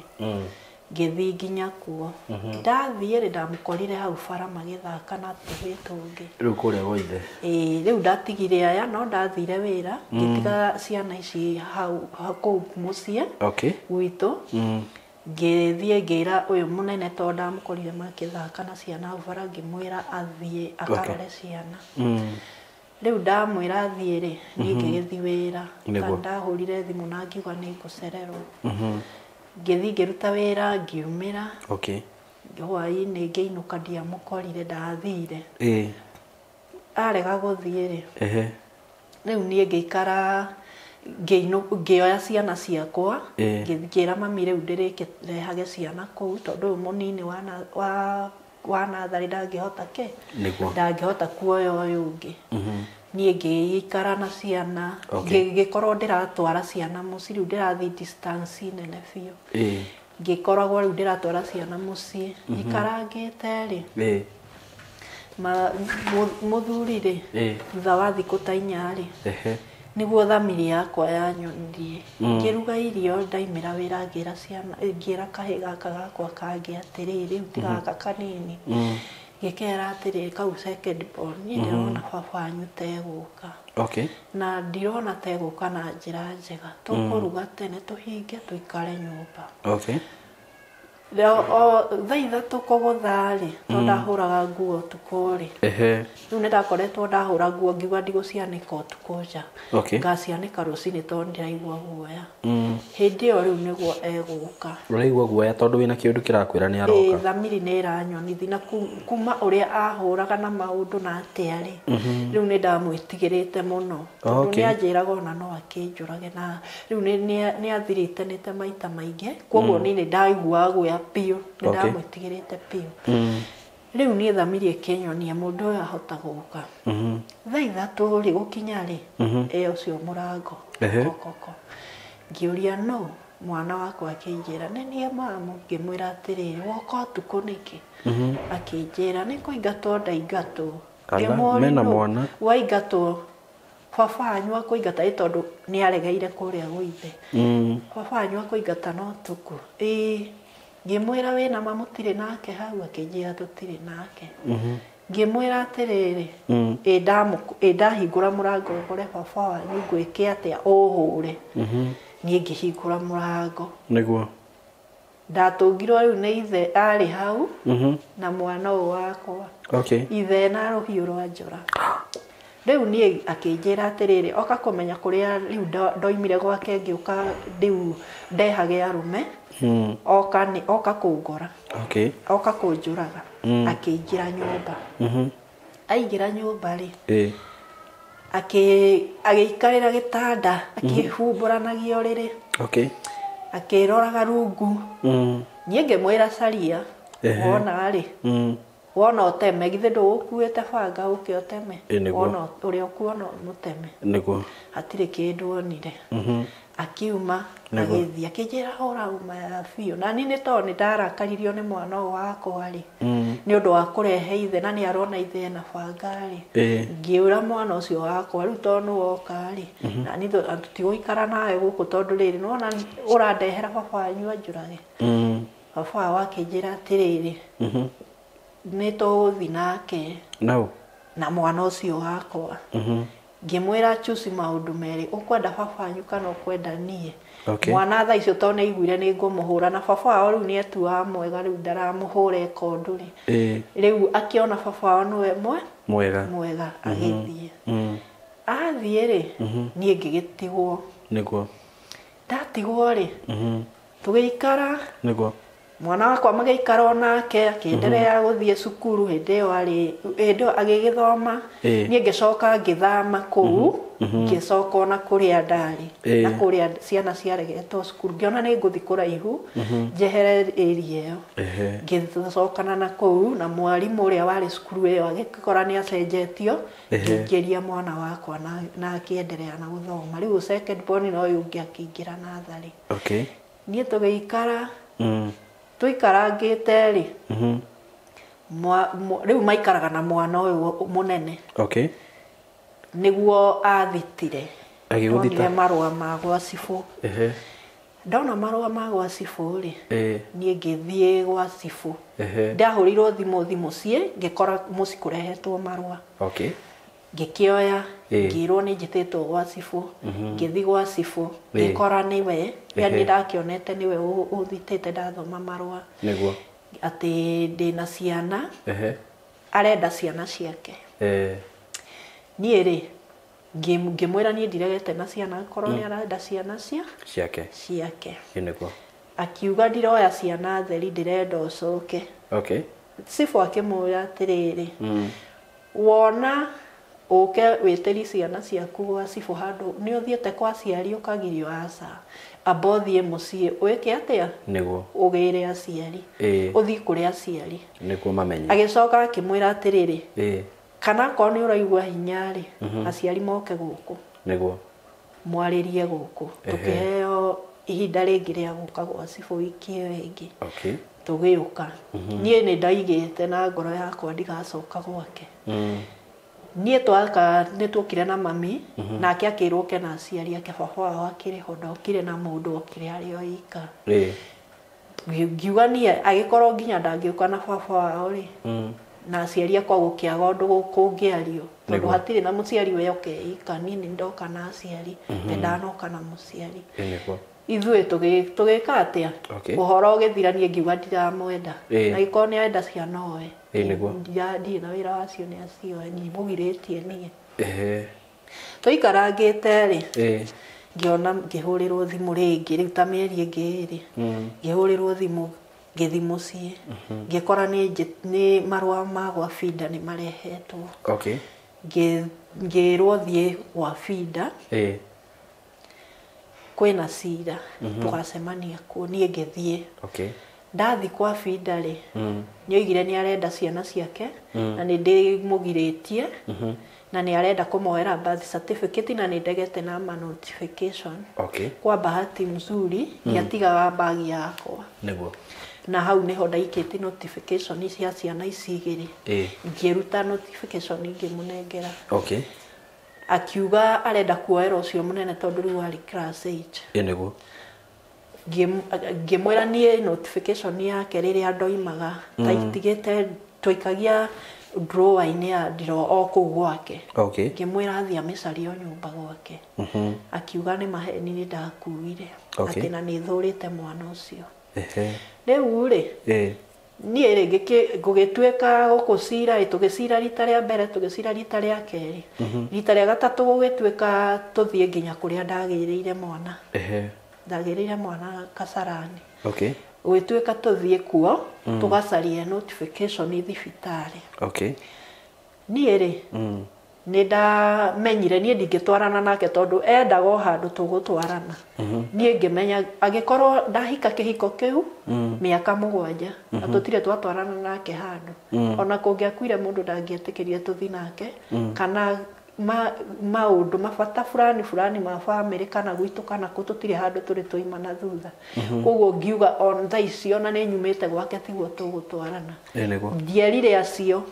A: Ngĩthiĩ nginya kuo. Ndathiĩ rĩ, ndamũkorire hau bara magĩthaka na tũhĩĩ tũngĩ.
C: Rĩu kũrĩa gwa ithe.
A: Ĩĩ, rĩu ndatigire aya no ndathire wĩra, ngĩtiga ciana ici hau kũu mũciĩ
C: Okay.
A: gwitũ. Ngĩthiĩ ngĩra ũyũ mũnene tondũ ndamũkorire makĩthaka na ciana hau bara, ngĩmwĩra athiĩ akarore ciana. Rĩu ndamwĩra athiĩ rĩ, niĩ ngĩgĩthiĩ wĩra.
C: Nĩguo.
A: Ndahũrire thimũ na ngiuga nĩ ngũcererwo. Ngĩthiĩ ngĩruta wĩra, ngiumĩra.
C: Okay.
A: Hwaĩ-inĩ ngĩinũka ndiamũkorire, ndathire.
C: Ĩĩ.
A: Arega gũthiĩ rĩ,
C: Ehe.
A: rĩu niĩ ngĩikara ngĩoya ciana ciakwa, ngĩra mami rĩu ndĩrĩkĩrehage ciana kũu tondũ ũyũ mũnini wa natharĩ ndangĩhota kĩ?
C: Nĩguo.
A: Ndangĩhota kuoya ũyũ ũngĩ. Niĩ ngĩikara na ciana,
C: Okay.
A: ngĩkorwo ndĩratwara ciana mũciĩ, rĩu ndĩrathiĩ distance nene biũ.
C: Ĩĩ.
A: Ngĩkoragwo rĩu ndĩratwara ciana mũciĩ. Ikarangĩte rĩ,
C: Ĩĩ.
A: mũthuri rĩ,
C: Ĩĩ.
A: thutha wa thikũ ta 4 rĩ,
C: Ehe.
A: nĩguo thamiri yakwa yanyonirie. Ngĩruga irio ndaimĩra wĩra ngĩra ciana, ngĩra kahĩĩ gaka gakwa kangĩ atĩrĩrĩ, rĩu ti gaka kanini. Ngĩkera atĩrĩrĩ, kau second born, niĩ ndĩrona baba wanyu tegũka.
C: Okay.
A: Na ndirona tegũka na njĩra njega. Tũkũruga tene tũhinge tũikare nyũmba.
C: Okay.
A: O thaa 3 kũgũtha rĩ, tondũ ndahũraga nguo ũtukũ rĩ.
C: Ehe.
A: Rĩu nĩ ndakoretwo ndahũra nguo ngiuga ndigũcianĩka ũtukũ nja.
C: Okay.
A: Ngacianĩka rũcinĩ tondũ ndĩraigua guoya. Hĩndĩ ĩyo rĩu nĩguo egũka.
C: Ũraigua guoya tondũ wĩna kĩũndũ kĩrakwĩra nĩ aroka.
A: Ĩĩ, thamiri nĩ ĩranyonithi na kuma ũrĩa ahũraga na maũndũ na atĩa rĩ, rĩu nĩ ndamwĩtigĩrĩte mũno. Tondũ
C: Okay.
A: nĩ anjĩraga ona no akĩnjũrage na rĩu nĩ athirĩtanĩte maita maingĩ. Koguo niĩ nĩ ndaiguaga guoya biũ, nĩ
C: Okay.
A: ndamwĩtigĩrĩte biũ. Rĩu niĩ thamiri ĩkĩnyonia mũndũ ũyũ ahota gũka. Thaa 3 rĩ gũkinya rĩ, ĩ ũcio mũrango
C: Ehe.
A: kokoko. Ngĩũria no, mwana wakwa akĩnjĩra nĩ niĩ mamu. Ngĩmwĩra atĩrĩrĩ, woka ũtukũ nĩkĩ? Akĩnjĩra nĩ kũingatwo ndaingatwo.
C: Ala,
A: Ngĩmũũria
C: mena
A: nũ?
C: mwana?
A: Waingatwo baba wanyu akũingata ĩ tondũ nĩ aregeire kũrĩa gwa ithe. Baba wanyu akũingata no ũtukũ. Ĩĩ. Ngĩmwĩra wĩna ma mũtirĩ nake hau? Akĩnjĩra tũtirĩ nake. Ngĩmwĩra atĩrĩrĩ, ĩ ndahingũra mũrango ngore baba wanyu ngwĩke atĩa ũhũre. Niĩ ngĩhingũra mũrango.
C: Nĩguo.
A: Ndatũngirwo rĩu nĩ ithe arĩ hau na mwana ũyũ wakwa.
C: Okay.
A: Ithe na rũhiũ rwa njora. Rĩu niĩ akĩnjĩra atĩrĩrĩ, oka kũmenya kũrĩa rĩu ndoimire gwake ngĩũka rĩu ndehage arũme. Oka kũngora.
C: Okay.
A: Oka kũnjũraga. Akĩingĩra nyũmba. Aingĩra nyũmba rĩ,
C: Ĩĩ.
A: agĩikarĩra gĩtanda, akĩhumbũranagia ũrĩrĩ.
C: Okay.
A: Akĩroraga rungu. Niĩ ngĩmwĩra caria,
C: Ehe.
A: wona rĩ, Wona ũteme githĩ ndũgũkuĩte banga ũke ũteme. Wona ũrĩa ũkuona mũteme.
C: Nĩguo.
A: Hatirĩ kĩndũ onire. Akiuma agĩthiĩ akĩnjĩra ũrauma biũ. Na niĩ nĩ tondũ nĩ ndarakaririo nĩ mwana ũyũ wakwa rĩ, nĩ ũndũ wa kũrehe ithe na nĩ arona ithe ena banga rĩ, ngĩũra mwana ũcio wakwa rĩu tondũ nĩ woka rĩ, na niĩ tũtigũikara nawe gũkũ tondũ rĩrĩ nĩwona ũrandehera baba wanyu anjũrage. Baba wao akĩnjĩra atĩrĩrĩ, nĩ tũgũthiĩ nake na mwana ũcio wakwa. Ngĩmwĩra choose maũndũ merĩ, ũkwenda baba wanyu kana ũkwenda niĩ. Mwana thaa icio tondũ nĩaiguire nĩ ngũmũhũra na baba wao rĩu nĩetuaga mwega rĩu ndaramũhũra eka ũndũ rĩ. Rĩu akĩona baba wao nĩwe mwega agĩthiĩ. Athiĩ rĩ, niĩ ngĩgĩtigwo.
C: Nĩguo.
A: Ndatigwo rĩ, tũgĩikara.
C: Nĩguo.
A: Mwana wakwa magĩikara onake akĩenderea gũthiĩ cukuru hĩndĩ ĩyo arĩ hĩndĩ ĩyo agĩgĩthoma. Niĩ ngĩcoka ngĩthama kũu, ngĩcoka ona kũrĩa ndarĩ na kũrĩa ciana ciaregetwo cukuru, ngĩona nĩ ngũthiĩ kũraihu njehere area ĩyo. Ngĩcokana na kũu na mwarimũ ũrĩa warĩ cukuru ĩyo agĩkora nĩ acenjetio, ngĩingĩria mwana wakwa na akĩenderea na gũthoma. Rĩu second born na ũyũ ũngĩ akĩingĩra natharĩ. Niĩ tũgĩikara tũikarangĩte rĩ, rĩu maikaraga na mwana ũyũ mũnene. Nĩguo athitire.
C: Agĩgũthita.
A: Ndonire marũa ma gwa cibũ. Ndona marũa ma gwa cibũ rĩ, niĩ ngĩthiĩ gwa cibũ. Ndahũrĩirwo thimũ mũciĩ, ngĩkora mũciĩ kũrehetwo marũa. Ngĩkĩoya, ngĩĩrwo nĩ njĩtĩtwo gwa cibũ, ngĩthiĩ gwa cibũ, ngĩkora nĩwe, yani ndakĩonete nĩwe ũthitĩte ndathoma marũa.
C: Nĩguo.
A: Atĩ ndĩna ciana, arenda ciana ciake. Niĩ rĩ, ngĩmwĩra niĩ ndiregete na ciana, korwo nĩ arenda ciana
C: ciake.
A: Ciake.
C: Nĩguo.
A: Akiuga ndiroya ciana theri, ndĩrenda ũcoke. Cibũ akĩmwĩra atĩrĩrĩ, wona ũke wĩtĩri ciana ciaku gwa cibũ handũ nĩ ũthiĩte kwa aciari ũkagirio aca, amba ũthiĩ mũciĩ wĩke atĩa?
C: Nĩguo.
A: Ũgĩre aciari. Ũthiĩ kũrĩ aciari.
C: Nĩguo mamenye.
A: Agĩcoka akĩmwĩra atĩrĩrĩ, kana akorwo nĩ ũraigua hinya rĩ, aciari moke gũkũ.
C: Nĩguo.
A: Mwarĩrie gũkũ. Tũkĩheo ihinda rĩngĩ rĩa gũka gwa cibũ wiki ĩyo ĩngĩ. Tũgĩũka. Niĩ nĩ ndaigĩte na ngoro yakwa ndigacoka gwake. Niĩ twaka nĩ tuokire na mami, nake akĩrwo oke na aciari ake, baba wao akĩrĩ ho, ndokire na mũndũ, okire arĩ o ika. Ngiuga niĩ agĩkorwo nginya ndangĩũka na baba wao rĩ, na aciari akwa gũkĩaga ũndũ kũngĩario, tondũ hatirĩ na mũciari we oke ika, niĩ nĩ ndoka na aciari, nĩ ndanoka na mũciari. Ithuĩ tũgĩka atĩa? Ũhoro ũgĩthira niĩ ngiuga ndiramwenda. Na gĩkorwo nĩ arenda ciana oe. Ndirĩ na wĩra wacio nĩ acioe, ndimũgirĩtie niĩ. Tũikarangĩte rĩ, ngĩona ngĩhũrĩrwo thimũ rĩngĩ, rĩu ta mĩeri ĩngĩ ĩrĩ, ngĩhũrĩrwo thimũ ngĩthiĩ mũciĩ, ngĩkora nĩ marũa ma gwa Binda nĩ marehetwo. Ngĩrwo thiĩ gwa Binda. Kwĩna cira, tũgacemania kuo, niĩ ngĩthiĩ. Ndathiĩ kwa Binda rĩ, nĩoigire nĩ arenda ciana ciake, na nĩ ndĩmũgirĩtie, na nĩ arenda kũmoera birth certificate, na nĩ ndegete na ma notification. Kwa bahati mzuri, nĩatigaga bagi yakwa.
C: Nĩguo.
A: Na hau nĩho ndaikĩtie notification cia ciana ici igĩrĩ. Ngĩruta notification ngĩmũnengera. Akiuga arenda kuoera ũcio mũnene tondũ rĩu arĩ class 8.
C: Nĩguo.
A: Ngĩmwĩra niĩ notification yake rĩrĩa ndoimaga, ta itigĩte twaikagia drawer-inĩ ya ndiro o kũu gwake. Ngĩmwĩra athiĩ amĩcarie o nyũmba gwake. Akiuga nĩ maheni nĩ ndakuire. Atĩ na nĩ thũrĩte mwana ũcio. Rĩu rĩ, niĩ rĩ ngũgĩtuĩka gũkũcira, tũgĩcira rita rĩa mbere, tũgĩcira rita rĩa kerĩ. Rita rĩa gatatũ gũgĩtuĩka tũthiĩ nginya kũrĩa ndagĩrĩire mwana. Ndagĩrĩire mwana Kasarani. Gũgĩtuĩka tũthiĩ kuo, tũgacarie notification thibitarĩ. Niĩ rĩ, Nĩ ndamenyire niĩ ndingĩtwarana nake tondũ endaga o handũ tũgũtwarana. Niĩ ngĩmenya angĩkorwo ndahika kĩhiko kĩu mĩaka 7 na tũtirĩ twatwarana nake handũ. Ona kũngĩakuire mũndũ ndangĩetĩkĩria tũthiĩ nake kana maũndũ mabata fulani fulani ma bamĩrĩ kana gwitũ kana kũ tũtirĩ handũ tũrĩ twaima na thutha. Koguo ngiuga on thaa ici ona nĩ nyumĩte gwake tiguo tũgũtwarana. Ndierire acio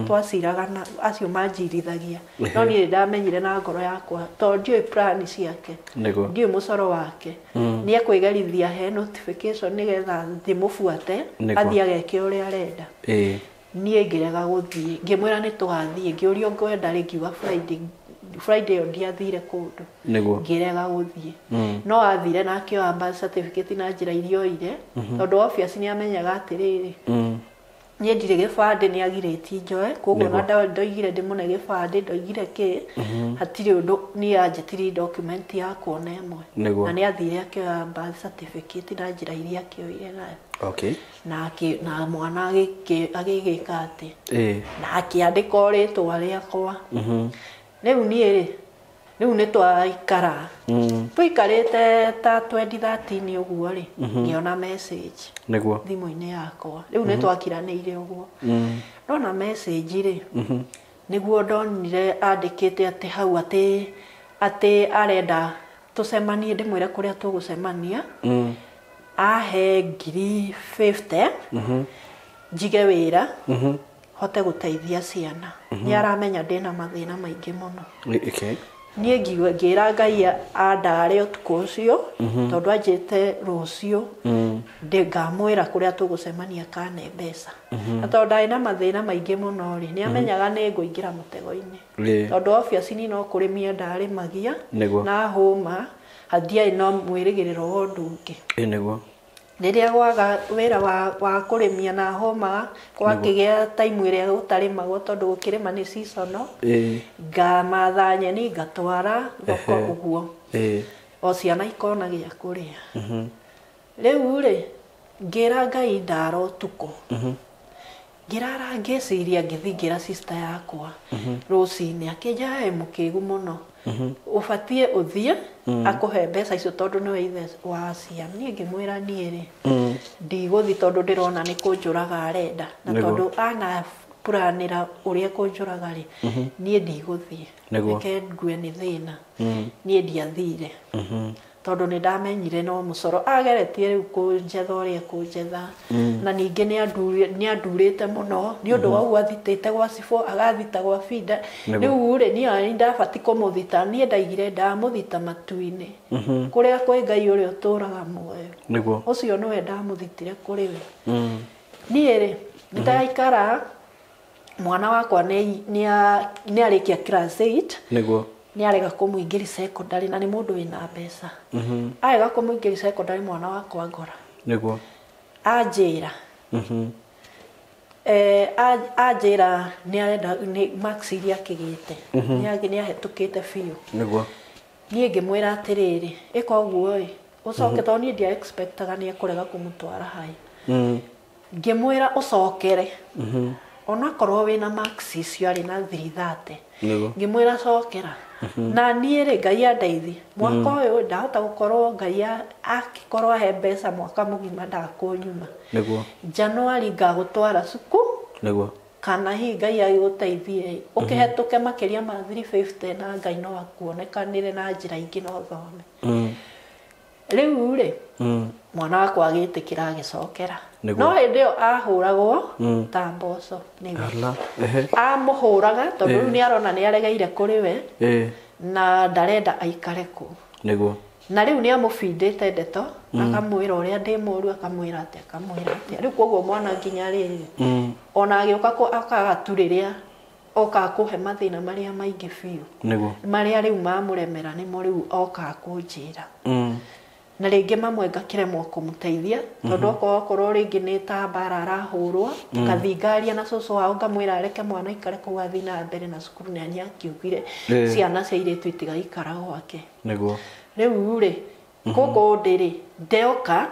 A: twaciraga na acio manjirithagia no niĩ ndamenyire na ngoro yakwa tondũ ndiũĩ plan ciake, ndiũĩ mũcoro wake, nĩ ekwĩgerithia he notification nĩgetha ndĩmũbuate athiĩ ageke ũrĩa arenda. Niĩ ngĩrega gũthiĩ, ngĩmwĩra nĩ tũgathiĩ, ngĩũrio ngwenda rĩ, ngiuga Friday ĩyo ndiathire kũndũ, ngĩrega gũthiĩ. No athire na akĩoya birth certificate na njĩra iria oire, tondũ obvious nĩ amenyaga atĩrĩrĩ, niĩ ndirĩ gĩbandĩ nĩ agirĩtie njoe, koguo na ndoigire ndĩmũne gĩbandĩ, ndoigire kĩ, hatirĩ ũndũ niĩ anjĩtirie document yakwa ona ĩmwe. Na nĩ athire akĩoya birth certificate na njĩra iria akĩoire nayo.
C: Okay.
A: Na na mwana agĩgĩka atĩ na akĩandĩka rĩtwa rĩakwa. Rĩu niĩ rĩ, rĩu nĩ twaikara tũikarĩte ta 2013 ũguo rĩ, ngĩona message thimũ-inĩ yakwa. Rĩu nĩ twakiranĩire ũguo. Ndona message rĩ, nĩguo ndonire andĩkĩte atĩ hau atĩ arenda tũcemanie, ndĩmwĩre kũrĩa tũgũcemania. Ahe 50,000 njige wĩra hote gũteithia ciana. Nĩ aramenya ndĩna mathĩna maingĩ mũno. Niĩ ngĩra Ngai andare ũtukũ ũcio tondũ anjĩte rũciũ ngamwĩra kũrĩa tũgũcemania kane mbeca. Na tondũ ndarĩ na mathĩna maingĩ mũno rĩ, nĩ amenyaga nĩ ngũingĩra mũtego-inĩ. Tondũ obvious no kũrĩmia ndarĩmagia na hũma, hatiarĩ na mwĩrĩgĩrĩro wa ũndũ ũngĩ. Rĩrĩa gwaga wĩra wa kũrĩmia na homa gwakĩgĩa time ĩrĩa gũtarĩmagwo tondũ gũkĩrĩma nĩ seasonal, ngamatha nyeni ngatwara thoko ũguo, o ciana ikona gĩa kũrĩa. Rĩu rĩ, ngĩra Ngai ndara ũtukũ, ngĩrara ngĩciria, ngĩthiĩ ngĩra sister yakwa rũcinĩ, akĩnjĩra mũkĩgu mũno, ũbatiĩ ũthiĩ akũhe mbeca icio tondũ nĩwe ithe wa ciana. Niĩ ngĩmwĩra niĩ rĩ, ndigũthiĩ tondũ ndĩrona nĩ kũnjũraga arenda, na tondũ ana puranĩra ũrĩa kũnjũraga rĩ, niĩ ndigũthiĩ, reke ngue nĩ thĩna. Niĩ ndiathire tondũ nĩ ndamenyire no mũcoro ageretie rĩu kũnjetha ũrĩa kũnjetha, na ningĩ nĩ andurĩte mũno nĩ ũndũ wa ũguo athitĩte gwa cibũ agathita gwa binda. Rĩu rĩ, niĩ ndabatiĩ kũmũthita, niĩ ndaigire ndamũthita matu-inĩ kũrĩa kwĩ Ngai ũrĩa ũtũraga muoyo, ũcio nĩwe ndamũthitire kũrĩ we. Niĩ rĩ, nĩndaikara, mwana wakwa nĩ arĩkia class 8, nĩ arega kũmũingĩria secondary na nĩ mũndũ wĩna mbeca. Arega kũmũingĩria secondary mwana wakwa ngora. Anjĩra. Anjĩra nĩ arenda nĩ marks iria akĩgĩte. Nĩ ahĩtũkĩte biũ. Niĩ ngĩmwĩra atĩrĩrĩ, ĩka ũguo ĩ, ũcoke tondũ niĩ ndia expectaga nĩ ekũrega kũmũtwara high. Ngĩmwĩra ũcokere. Onakorwo wĩna marks icio arĩ na 330. Ngĩmwĩra cokera. Na niĩ rĩ, Ngai andeithie. Mwaka ũyũ ndahota gũkorwo Ngai akĩkorwo ahe mbeca mwaka mũgima ndakũnyuma. January ngagũtwara cukuru. Kana hihi Ngai agĩgũteithie ũkĩhetũke makĩria ma 350 na Ngai no akuonekanĩre na njĩra ingĩ no ũthome. Rĩu rĩ, mwana wakwa agĩtĩkĩra agĩcokera. No hĩndĩ ĩyo ahũragwo ta mboco nĩwe. Amũhũraga tondũ rĩu nĩ arona nĩ aregeire kũrĩ we na ndarenda aikare kũu. Na rĩu nĩ amũbindĩte ndeto, akamwĩra ũrĩa ndĩ mũru, akamwĩra atĩa, akamwĩra atĩa. Rĩu koguo mwana nginya rĩrĩ, ona agĩũka akaga tu rĩrĩa okaga kũhe mathĩna marĩa maingĩ biũ. Marĩa rĩu mamũremera nĩmo rĩu okaga kũnjĩra. Na rĩngĩ mamwe ngakĩremwo kũmũteithia tondũ okorwo rĩngĩ nĩ ta mbara arahũrwo, ngathiĩ ngaria na cũcũ wao ngamwĩra areke mwana aikare kũu athiĩ na mbere na cukuru, na nĩ akiugire ciana cia airĩtu itigaikara gwake. Rĩu rĩ, gũkũ ndĩ rĩ, ndeoka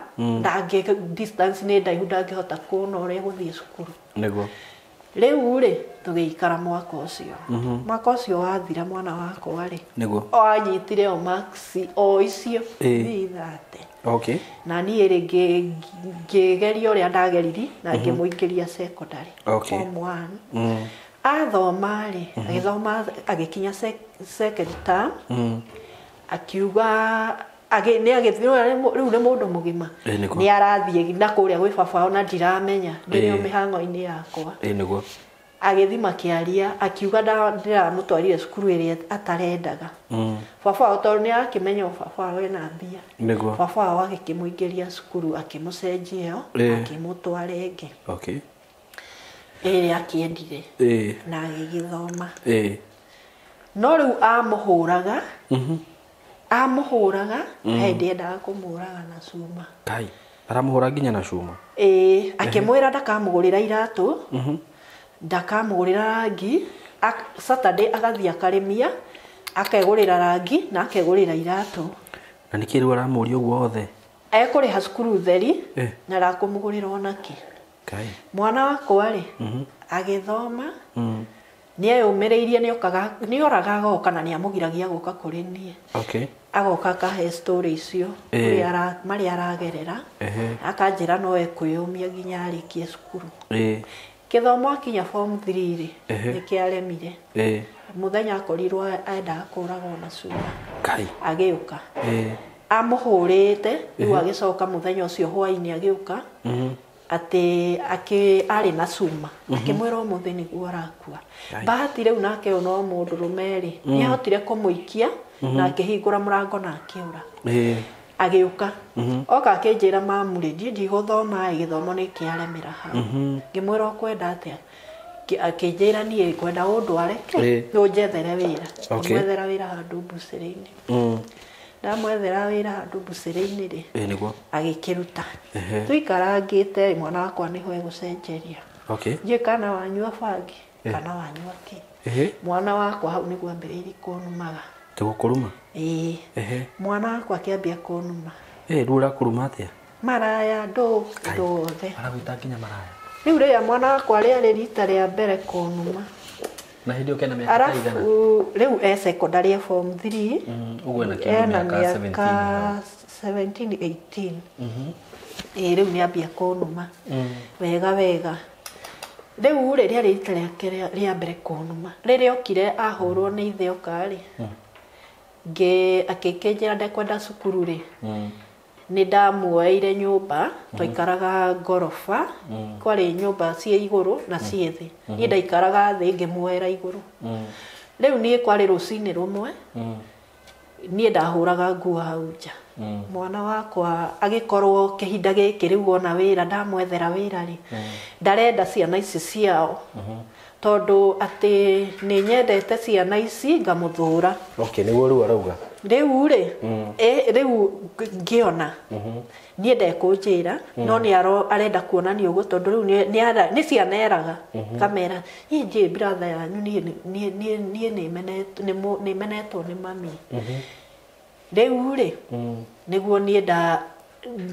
A: distance nĩ ndaihu, ndangĩhota kuona ũrĩa gũthiĩ cukuru. Rĩu rĩ tũgĩikara mwaka ũcio. Mwaka ũcio wathira mwana wakwa rĩ
C: Nĩguo.
A: Anyitire o max o icio thate.
C: Okay.
A: Na niĩ rĩ ngĩgeria ũrĩa ndageriri na ngĩmũingĩria secondary.
C: Okay.
A: Form 1. Athoma rĩ agĩthoma agĩkinya second term. Akiuga rĩu nĩ mũndũ mũgima. Nĩ arathiĩ na kũrĩa gwĩ baba ona ndiramenya ndĩrĩ o mĩhang'o-inĩ yakwa.
C: Nĩguo.
A: Agĩthiĩ makĩaria akiuga ndĩramũtwarire cukuru ĩrĩa atarendaga. Baba wao tondũ nĩ akĩmenya baba wao ena mbia.
C: Nĩguo.
A: Baba wao agĩkĩmũingĩria cukuru akĩmũcenjia ĩyo akĩmũtwara ĩngĩ.
C: Okay.
A: Ĩrĩa akĩendire. Na agĩgĩthoma. No rĩu amũhũraga. Amũhũraga hĩndĩ endaga kũmũraga na cuma.
C: Kai, aramũhũra nginya na cuma.
A: Akĩmwĩra ndakamũgũrĩra iratũ. Ndakamũgũrĩra rangi. Saturday agathiĩ akarĩmia, akegũrĩra rangi na akegũrĩra iratũ.
C: Na nĩkĩ rĩu aramũria ũguo othe?
A: Ekũrĩha cukuru theri na ndakũmũgũrĩra onakĩ.
C: Kai.
A: Mwana wakwa rĩ agĩthoma nĩeyũmĩrĩirie nĩoraga agoka na nĩamũgiragia gũka kũrĩ niĩ.
C: Okay.
A: Agoka akahe story icio marĩa aragerera. Akanjĩra no ekwĩyũmia nginya arĩkie cukuru. Kĩthomo akinya form 3 rĩ nĩkĩaremire. Mũthenya akorirwo endaga kũragwo na cuma.
C: Kai.
A: Agĩũka. Amũhũrĩte rĩu agĩcoka mũthenya ũcio hwainĩ agĩũka. Atĩ arĩ na cuma. Akĩmwĩra ũmũthĩ nĩguo arakua. Bahati rĩu nake ũyũ no mũndũrũme rĩ nĩahotire kũmũikia na akĩhingũra mũrango na akĩũra. Agĩũka. Oka akĩnjĩra mamu rĩ niĩ ndigũthoma gĩthomo nĩkĩaremera hau. Ngĩmwĩra ũkwenda atĩa? Akĩnjĩra niĩ ngwenda ũndware ũnjethere wĩra. Ngĩmwethera wĩra handũ mbucĩrĩ-inĩ. Ndamwethera wĩra handũ mbucĩrĩ-inĩ rĩ
C: nĩguo
A: agĩkĩruta. Tũikarangĩte mwana wakwa nĩho egũcenjeria.
C: Okay.
A: Ndiũĩ kana wanyua bangi kana wanyua kĩ. Mwana wakwa hau nĩguo ambĩrĩirie kũnumaga.
C: Tũgũkũruma?
A: Mwana wakwa akĩambia kũnuma.
C: Rĩu ũrakũruma atĩa?
A: Maraya ndũ othe.
C: Aragwĩta nginya maraya.
A: Rĩu rĩrĩa mwana wakwa rĩarĩ rita rĩa mbere kũnuma.
C: Na hĩndĩ ĩyo kena mĩaka ĩigana?
A: Rĩu e secondary form 3.
C: Ũguo ena kĩndũ mĩaka
A: 17 18. Rĩu nĩambia kũnuma. Wega wega. Rĩu rĩ rĩarĩ rita rĩake rĩa mbere kũnuma. Rĩrĩa okire ahũrwo nĩ ithe oka rĩ. Akĩnjĩra ndekwenda cukuru rĩ. Nĩ ndamuoeire nyũmba, twaikaraga ngoroba, kwarĩ nyũmba ciĩ igũrũ na ciĩ thĩ. Niĩ ndaikaraga thĩ ngĩmuoera igũrũ. Rĩu niĩ kwarĩ rũcinĩ rũmwe, niĩ ndahũraga nguo hau nja. Mwana wakwa agĩkorwo kĩhinda gĩkĩ rĩu ona wĩra ndamwethera wĩra rĩ, ndarenda ciana ici ciao. Tondũ atĩ nĩ nyendete ciana ici ngamũthũra.
C: Okay, nĩguo rĩu arauga.
A: Rĩu rĩ, rĩu ngĩona niĩ ndekũnjĩra no nĩ arenda kuonania ũguo tondũ rĩu nĩ ciana eraga kamera niĩ njĩ brother yanyu niĩ nĩ menetwo nĩ mami. Rĩu rĩ nĩguo niĩ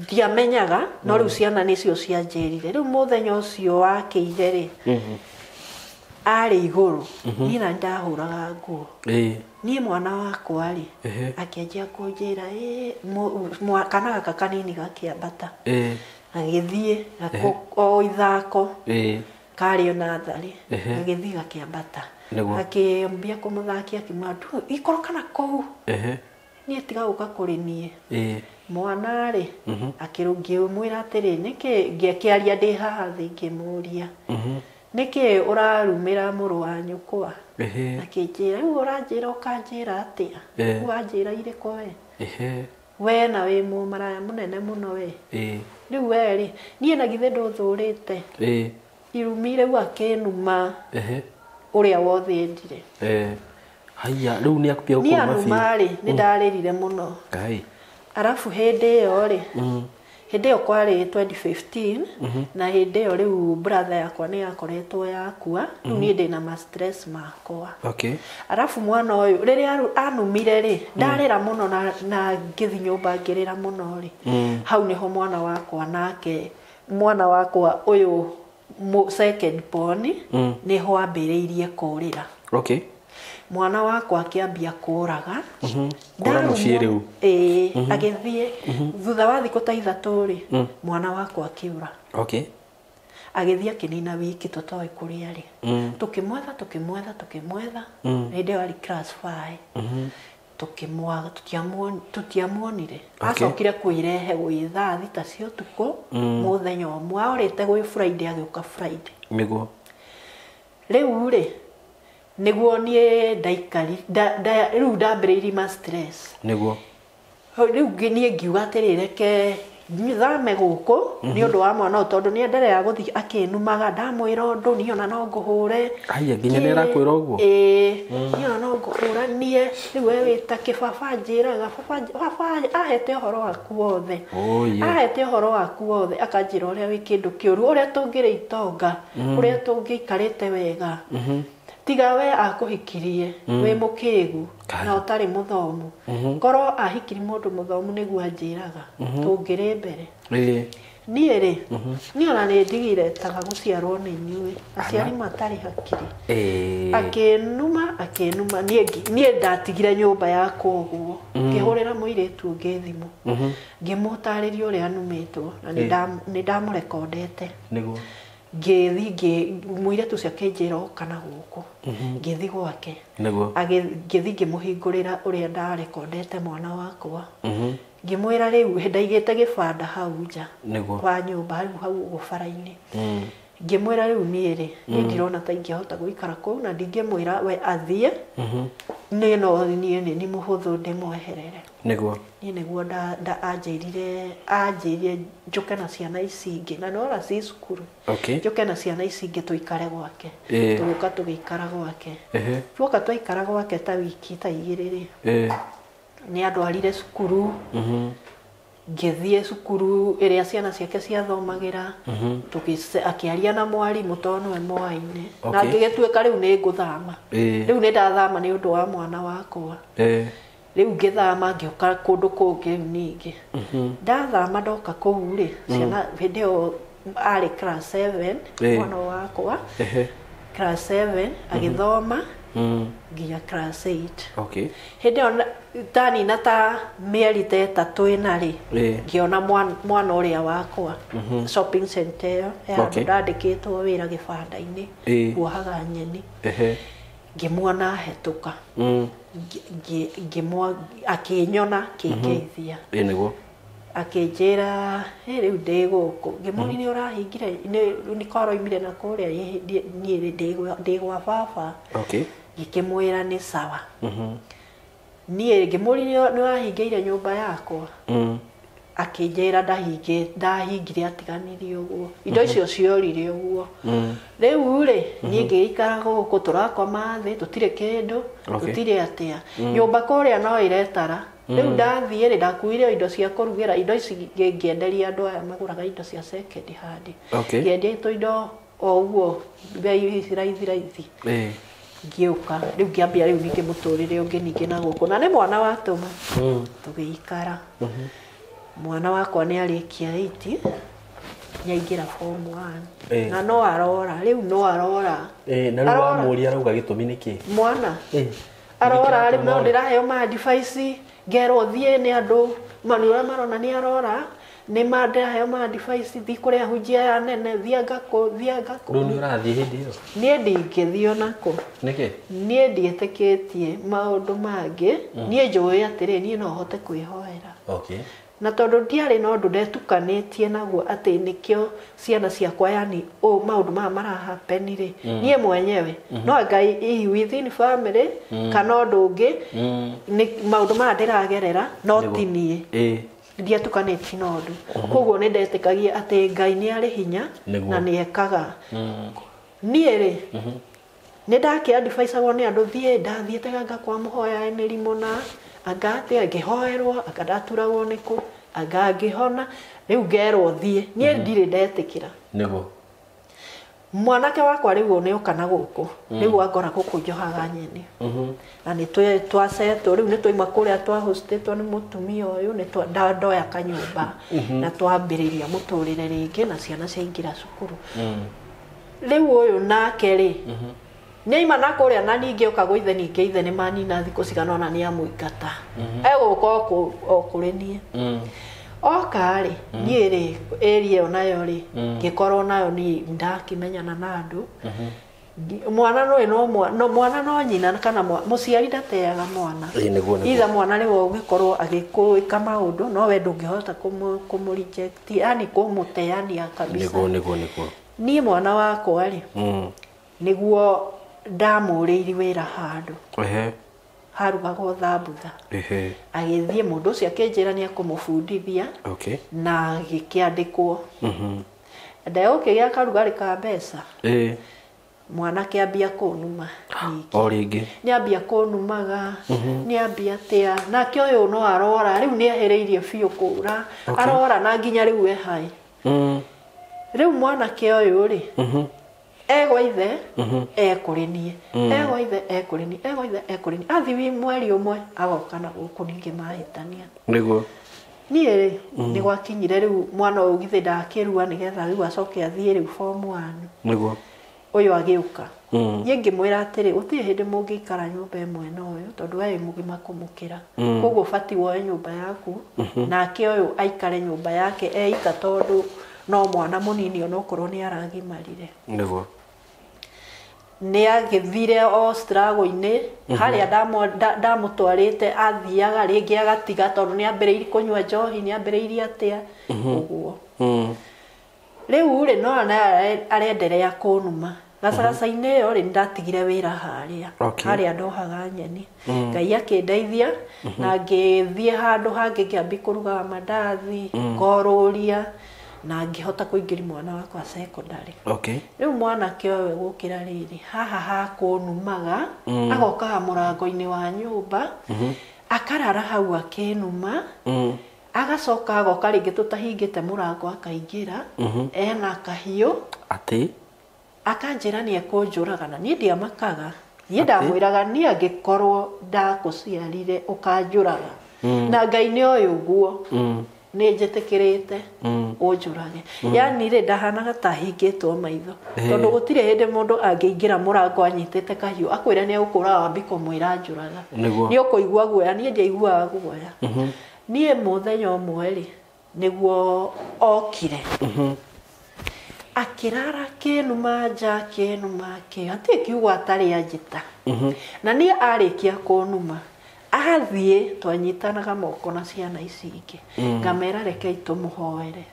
A: ndiamenyaga no rĩu ciana nĩcio cianjĩrire. Rĩu mũthenya ũcio wakĩire rĩ arĩ igũrũ niĩ na ndahũraga nguo. Niĩ mwana wakwa rĩ akĩanjia kũnjĩra kana gaka kanini gakĩambata. Gagĩthiĩ o ithako karĩ ona tharĩ gagĩthiĩ gakĩambata. Akĩambia kũmũthakia akĩmwĩra ikũrũka na kũu. Niĩ tiga gũka kũrĩ niĩ. Mwana rĩ akĩmwĩra atĩrĩ nĩkĩ ngĩkĩaria ndĩ haha thĩ ngĩmũria nĩkĩ ũrarumĩra mũrũ wa nyũkwa? Akĩnjĩra rĩu ũranjĩra ũkanjĩra atĩa? Ũranjĩra irĩkũ we? We na wĩ mũmaraya mũnene mũno we. Rĩu we rĩ niĩ na githĩ ndũthũrĩte? Irumi rĩu akĩnuma ũrĩa wothe endire.
C: Haiya rĩu nĩ akũambia gũkũruma biũ. Niĩ
A: anuma rĩ nĩ ndarĩrire mũno.
C: Ngai.
A: Arabu hĩndĩ ĩyo rĩ hĩndĩ ĩyo kwarĩ 2015 na hĩndĩ ĩyo rĩu brother yakwa nĩ yakoretwo yakua rĩu niĩ ndĩna ma stress makwa.
C: Okay.
A: Arabu mwana ũyũ rĩrĩa anumire rĩ ndarĩra mũno na ngĩthiĩ nyũmba ngĩrĩra mũno rĩ hau nĩho mwana wakwa nake mwana wakwa ũyũ Second born nĩho ambĩrĩirie kũrĩra.
C: Okay.
A: Mwana wakwa akĩambia kũraga.
C: Kũra mũciĩ rĩu.
A: Ĩĩ, agĩthiĩ thutha wa thikũ ta 3 rĩ, mwana wakwa akĩũra.
C: Okay.
A: Agĩthiĩ akĩnina wiki tũtoĩ kũrĩa rĩ. Tũkĩmwetha tũkĩmwetha tũkĩmwetha. Hĩndĩ ĩyo arĩ class 5. Tũkĩmwaga tũtiamuonire. Acokire kwĩrehe gwĩ thaa 6 cia ũtukũ mũthenya ũmwe aorĩte gwĩ Friday agĩũka Friday.
C: Nĩguo.
A: Rĩu rĩ nĩguo niĩ ndaikari rĩu ndambĩrĩirie ma stress.
C: Nĩguo.
A: Rĩu niĩ ngiuga atĩrĩ reke thame gũkũ nĩ ũndũ wa mwana ũyũ tondũ nĩ enderea gũthiĩ akĩnumaga ndamwĩra ũndũ niĩ ona no ngũhũre.
C: Aya nginya nĩ arakwĩra ũguo?
A: Ĩĩ, niĩ ona no ngũhũra niĩ rĩu we wĩta kĩbaba njĩraga baba ahete ũhoro waku wothe. Ahete ũhoro waku wothe akanjĩra ũrĩa wĩ kĩndũ kĩũru ũrĩa tũngĩrĩ itonga ũrĩa tũngĩikarĩte wega. Tiga we akũhikirie wĩ mũkĩgu na ũtarĩ mũthomu. Korwo ahikiri mũndũ mũthomu nĩguo anjĩraga tũngĩrĩ mbere. Niĩ rĩ niĩ ona nĩ ndigire taga gũciarwo nĩ inyuĩ aciari matarĩ hakiri. Akĩnuma akĩnuma niĩ ndatigire nyũmba yakwa ũguo ngĩhũrĩra mũirĩtu ũngĩ thimũ ngĩmũtarĩria ũrĩa anumĩtwo na nĩ ndamũrekondete.
C: Nĩguo.
A: Ngĩthiĩ mũirĩtu ũcio akĩnjĩra oka na gũkũ ngĩthiĩ gwake.
C: Nĩguo.
A: Ngĩthiĩ ngĩmũhingũrĩra ũrĩa ndarekondete mwana wakwa. Ngĩmwĩra rĩu ndaigĩte gĩbanda hau nja wa nyũmba hau ũguo bara-inĩ. Ngĩmwĩra rĩu niĩ rĩ niĩ ndirona ta ingĩhota gũikara kũu na ndingĩmwĩra we athiĩ niĩ no niĩ nĩ mũhũthũ ndĩmweherere.
C: Nĩguo.
A: Niĩ nĩguo anjĩrire njũke na ciana ici ingĩ na nĩwona ci cukuru.
C: Okay.
A: Njũke na ciana ici ingĩ tũikare gwake. Tũgĩũka tũgĩikara gwake. Tuoka twaikara gwake ta wiki ta 2 rĩ. Nĩ andwarire cukuru. Ngĩthiĩ cukuru ĩrĩa ciana ciake ciathomagĩra. Akĩaria na mwarimũ tondũ nĩwe moaine. Na ngĩgĩtuĩka rĩu nĩ ngũthama. Rĩu nĩ ndathama nĩ ũndũ wa mwana wakwa. Rĩu ngĩthama ngĩũka kũndũ kũngĩ rĩu ningĩ. Ndathama ndoka kũu rĩ ciana hĩndĩ ĩyo arĩ class 7 mwana wakwa. Class 7 agĩthoma nginya class 8.
C: Okay.
A: Hĩndĩ ĩyo ndanina ta mĩeri ta 3 ĩna rĩ ngĩona mwana ũrĩa wakwa shopping center ĩyo ya handũ ndandĩkĩtwo wĩra gĩbanda-inĩ kuohaga nyeni. Ngĩmuona ahetũka. Akĩnyona akĩngeithia.
C: Nĩguo.
A: Akĩnjĩra rĩu ndĩ gũkũ. Ngĩmũria nĩ ũrahingire nĩ karoimire na kũrĩa niĩ ndĩ gwa baba.
C: Okay.
A: Ngĩkĩmwĩra nĩ sawa. Niĩ ngĩmũria nĩ ũrahingĩire nyũmba yakwa. Akĩnjĩra ndahingire atiganirie ũguo. Indo icio ciorire ũguo. Rĩu rĩ niĩ ngĩikara gũkũ tũrakoma thĩ tũtirĩ kĩndũ tũtirĩ atĩa. Nyũmba kũrĩa no ĩretara. Rĩu ndathiĩ rĩ ndakuire indo cia kũrugĩra indo ici ngĩenderia andũ aya magũraga indo cia second hand. Ngĩendia tũindo o ũguo bei raithi raithi. Ngĩũka rĩu ngĩambia rĩu ningĩ mũtũrĩre ũngĩ ningĩ na gũkũ na nĩ mwana watũma. Tũgĩikara. Mwana wakwa nĩ arĩkia 8 nĩaingĩra form 1 na no arora rĩu no arora.
B: Na rĩu wamũria arauga gĩtũmi nĩ kĩ?
A: Mwana arora rĩu no ndĩraheo ma device ngerwo thiĩ nĩ andũ mani ũrĩa marona nĩ arora nĩ ma ndĩraheo ma device thiĩ kũrĩa ahunjia aya nene thiĩ ngakũ thiĩ ngakũ.
B: Rĩu nĩ ũrathiĩ hĩndĩ ĩyo?
A: Niĩ ndingĩthiĩ onakũ.
B: Nĩkĩ?
A: Niĩ ndiĩtĩkĩtie maũndũ mangĩ. Niĩ njũĩ atĩrĩ niĩ no hote kwĩhoera.
B: Okay.
A: Na tondũ ndiarĩ na ũndũ ndetukanĩtie naguo atĩ nĩkĩo ciana ciakwa yani maũndũ maya marahappen rĩ niĩ mwenyewe no Ngai within family kana ũndũ ũngĩ nĩ maũndũ maya ndĩragerera no ti niĩ. Ndiatukanĩtie na ũndũ. Koguo nĩ ndetĩkagia atĩ Ngai nĩ arĩ hinya na nĩ ekaga. Niĩ rĩ nĩ ndakĩadviceagwo nĩ andũ thiĩ ndathiĩte ganga kwa mũhoya mĩrimũ na anga atĩa ngĩhoerwo anga ndaturagwo nĩkũ anga ngĩhona rĩu ngerwo thiĩ niĩ ndirĩ ndetĩkĩra.
B: Nĩguo.
A: Mwanake wakwa rĩu nĩ oka na gũkũ rĩu angora gũkũ njohaga nyeni. Na nĩ twacetwo rĩu nĩ twaima kũrĩa twahostĩtwo nĩ mũtumia ũyũ nĩ ndoya kanyũmba na twambĩrĩria mũtũrĩre rĩngĩ na ciana ciaingĩra cukuru. Rĩu ũyũ nake rĩ nĩaima na kũrĩa na ningĩ oka gwithe ningĩ ithe nĩ manina thikũ cigana ũna nĩ amũingata. Egũka o kũrĩ niĩ. Oka rĩ niĩ rĩ area ĩyo nayo rĩ ngĩkorwo nayo niĩ ndakimenyana na andũ. Mwana no mwana no nyina kana mũciari ndateaga mwana. Itha mwana rĩu ũngĩkorwo agĩkũĩka maũndũ no we ndũngĩhota kũmũ reject yani kũmũteania kabisa.
C: Nĩguo.
A: Niĩ mwana wakwa rĩ nĩguo ndamũrĩiri wĩra handũ. Harugagwo thambutha. Agĩthiĩ mũndũ ũcio akĩnjĩra nĩ ekũmũbundithia. Na gĩkĩandĩkwo. Ndegũkĩgĩa karugarĩ ka mbeca. Mwanake ambia kũnuma
C: o rĩngĩ.
A: Nĩambia kũnumaga, nĩambia atĩa nake ũyũ no arora rĩu nĩehereirie biũ kũra. Arora na nginya rĩu e hai. Rĩu mwanake ũyũ rĩ egwa ithe ekũrĩ niĩ, egwa ithe ekũrĩ niĩ, egwa ithe ekũrĩ niĩ. Athiĩ mweri ũmwe agoka na gũkũ ningĩ mahĩtania.
C: Nĩguo.
A: Niĩ rĩ nĩ gwakinyire rĩu mwana ũyũ githĩ ndakĩrua nĩgetha rĩu acoke athiĩ rĩu form 1.
C: Nĩguo.
A: Ũyũ agĩũka. Niĩ ngĩmwĩra atĩrĩ gũtirĩ hĩndĩ mũngĩikara nyũmba ĩmwe na ũyũ tondũ we wĩ mũgima kũmũkĩra. Koguo ũbatiĩ woe nyũmba yaku nake ũyũ aikare nyũmba yake eika tondũ no mwana mũnini onokorwo nĩ aragimarire.
C: Nĩguo.
A: Nĩ agĩthire o struggle-inĩ harĩa ndamũtwarĩte athiaga rĩngĩ agatiga tondũ nĩ ambĩrĩirie kũnyua njohi nĩ ambĩrĩirie atĩa ũguo. Rĩu rĩ no arenderea kũnuma. Gacagaca-inĩ ĩyo rĩ ndatigire wĩra harĩa. Harĩa ndohaga nyeni. Ngai akĩndeithia na ngĩthiĩ handũ hangĩ ngĩambia kũrugaga mandathi, ngorũria na ngĩhota kũingĩria mwana wakwa secondary. Rĩu mwanake ũyũ gũkĩra rĩrĩ haha hakũnumaga agokaga mũrango-inĩ wa nyũmba akarara hau akĩnuma agacoka agoka rĩngĩ tũtahingĩte mũrango akaingĩra ena kahiũ
C: atĩ
A: akanjĩra nĩ ekũnjũraga na niĩ ndiamakaga. Niĩ ndamwĩraga niĩ angĩkorwo ndakũciarire ũkanjũraga na Ngai nĩ oĩ ũguo nĩ njĩtĩkĩrĩte ũnjũrage. Yani rĩ ndahanaga ta hingĩtwo maitho tondũ gũtirĩ hĩndĩ mũndũ angĩingĩra mũrango anyitĩte kahiũ akwĩre nĩ egũkũraga wambi kũmwĩra njũraga. Nĩ ũkũigua guoya. Niĩ ndiaiguaga guoya. Niĩ mũthenya ũmwe rĩ nĩguo okire. Akĩrara kĩnuma nja kĩnuma kĩ hatirĩ kiugo atarĩ anjĩta. Na niĩ arĩkia kũnuma athiĩ twanyitanaga moko na ciana ici ingĩ ngamera rekei tũmũhoere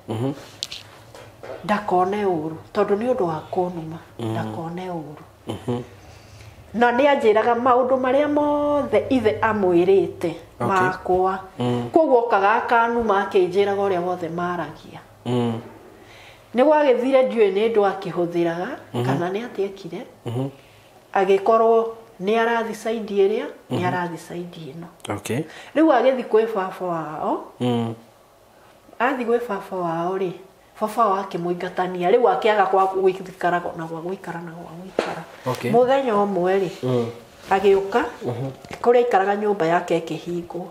A: ndakone ũru tondũ nĩ ũndũ wa kũnuma ndakone ũru. Na nĩ anjĩraga maũndũ marĩa mothe ithe amwĩrĩte makwa. Koguo okaga akanuma akĩnjĩraga ũrĩa wothe maragia. Nĩ gwagĩthire ndiũĩ nĩ ndũ akĩhũthĩraga kana nĩ atĩa ekire agĩkorwo nĩ arathi side ĩrĩa nĩ arathi side ĩno. Rĩu agĩthiĩ kwĩ baba wao. Athiĩ gwĩ baba wao rĩ baba wao akĩmũingatania rĩu akĩaga gwa gũikara na gwa gũikara na gwa gũikara. Mũthenya ũmwe rĩ agĩũka kũrĩa aikaraga nyũmba yake ĩkĩhingwo.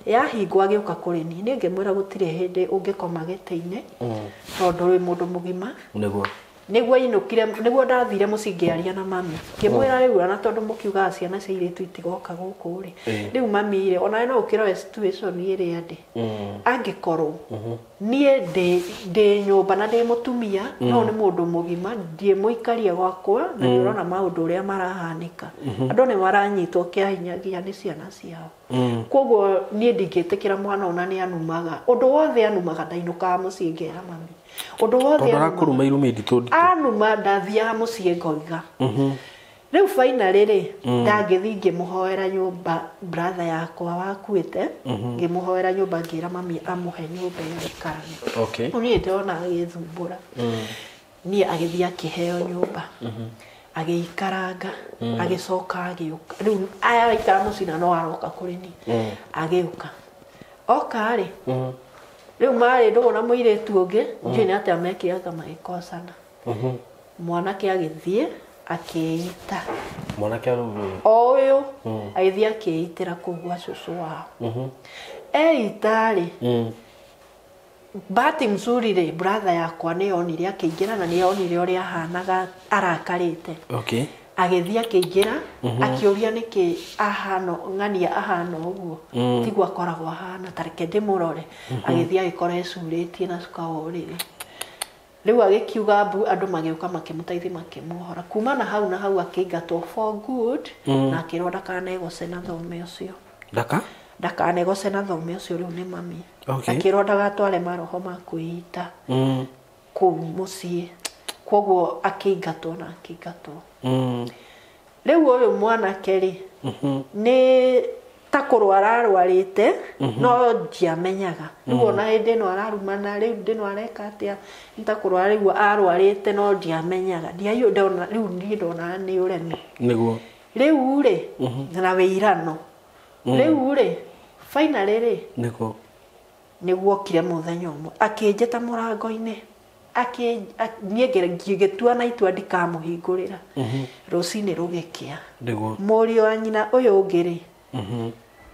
A: Yahingwo agĩũka kũrĩ niĩ. Niĩ ngĩmwĩra gũtirĩ hĩndĩ ũngĩkoma gĩtĩ-inĩ tondũ wĩ mũndũ mũgima.
C: Nĩguo.
A: Nĩguo ainũkire nĩguo ndathire mũciĩ ngĩaria na mami. Ngĩmwĩra rĩu ona tondũ mũkiugaga ciana cia airĩtu itigoka gũkũ rĩ rĩu mami rĩ onawe no ũkĩroe situation ĩrĩa ndĩ. Angĩkorwo niĩ ndĩ nyũmba na ndĩ mũtumia no nĩ mũndũ mũgima ndiĩ mũikaria gwakwa na nĩ ũrona maũndũ ũrĩa marahanĩka. Andũ nĩ maranyitwo kĩa hinya nginya nĩ ciana ciao. Koguo niĩ ndingĩtĩkĩra mwana ona nĩ anumaga. Ũndũ wothe anumaga ndainũkaga mũciĩ ngera mami. Ũndũ wothe
C: arakũruma irumi nditũ nditũ.
A: Anuma ndathiaga mũciĩ ngoiga. Rĩu finally rĩ ndangĩthiĩ ngĩmũhoera nyũmba brother yakwa wakuĩte ngĩmũhoera nyũmba ngĩra mami amũhe nyũmba ĩyo aikarage. Niĩ ndĩrona agĩthumbũra. Niĩ agĩthiĩ akĩheo nyũmba. Agĩikaranga agĩcoka agĩũka. Rĩu araikara mũciĩ na no aroka kũrĩ niĩ. Agĩũka. Oka rĩ rĩu marĩ ndũgũ na mũirĩtu ũngĩ ndiũĩ nĩ atĩa mekĩaga magĩkosana. Mwanake agĩthiĩ akĩita.
B: Mwanake arũĩ
A: o ũyũ agĩthiĩ akĩitĩra kũu gwa cũcũ wao. Eita rĩ Bahati mzuri rĩ, brother yakwa nĩ onire akĩingĩra na nĩ onire ũrĩa ahanaga arakarĩte.
B: Okay.
A: Agĩthiĩ akĩingĩra akĩũria nĩkĩ ahana ng'ania ahana ũguo, tiguo akoragwo ahana, ta reke ndĩmũrore. Agĩthiĩ agĩkora ecurĩtie na cuka wa ũrĩrĩ. Rĩu agĩkiuga mbu, andũ magĩũka makĩmũteithia makĩmuohora. Kuma na hau na hau akĩingatwo for good, na akĩrwo ndakanegoce na thome ũcio. Ndakanegoce na thome ũcio rĩu nĩ mami.
B: Okay.
A: Akĩrwo ndagatware maroho ma kwĩita kũu mũciĩ. Koguo akĩingatwo na akĩingatwo. Rĩu ũyũ mwanake rĩ, nĩ ta kũrwara arwarĩte, no ndiamenyaga. Rĩu ona hĩndĩ ĩno ararumana, rĩu hĩndĩ ĩno areka atĩa, nĩ ta kũrwara rĩu arwarĩte no ndiamenyaga. Ndiaiyũ ndona, rĩu niĩ ndonaga nĩ ũremi.
B: Nĩguo.
A: Rĩu rĩ, na wĩirano. Rĩu rĩ, finally rĩ,
B: Nĩguo.
A: nĩguokire mũthenya ũmwe akĩnjĩta mũrango-inĩ, niĩ ngĩgĩtua na itua ndikamũhingũrĩra. Rũcinĩ rũgĩkĩa.
B: Nĩguo.
A: Mũriũ wa nyina ũyũ ũngĩ rĩ,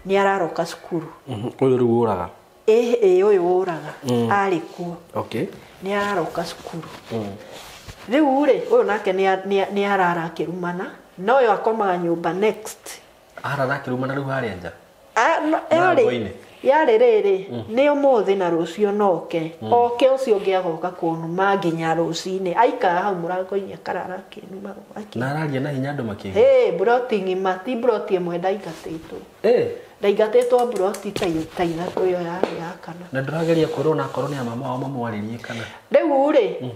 A: nĩ araroka cukuru.
B: Ũyũ rĩu ũraga.
A: Ĩ ũyũ ũraga arĩ kuo.
B: Okay.
A: Nĩ araroka cukuru. Rĩu rĩ, ũyũ nake nĩ arara akĩrumana, na ũyũ akomaga nyũmba next.
B: Arara akĩrumana rĩu harĩa nja?
A: Yarĩ yarĩ rĩrĩ, nĩ ũmũthĩ na rũciũ no oke. Oke ũcio ũngĩ agoka kũnuma nginya rũcinĩ. Aikara hau mũrango-inĩ akarara akĩnuma.
B: Na araria na hinya andũ makĩigua.
A: Hĩ, mburoti ng'ima, ti mburoti ĩmwe ndaingatĩtwo. Ndaingatĩtwo mburoti ta ithatũ ĩyo yarĩ ya kana.
B: Na ndũrageria kwĩrwo na akorwo nĩ a mama wao mamwarĩrie kana?
A: Rĩu rĩ,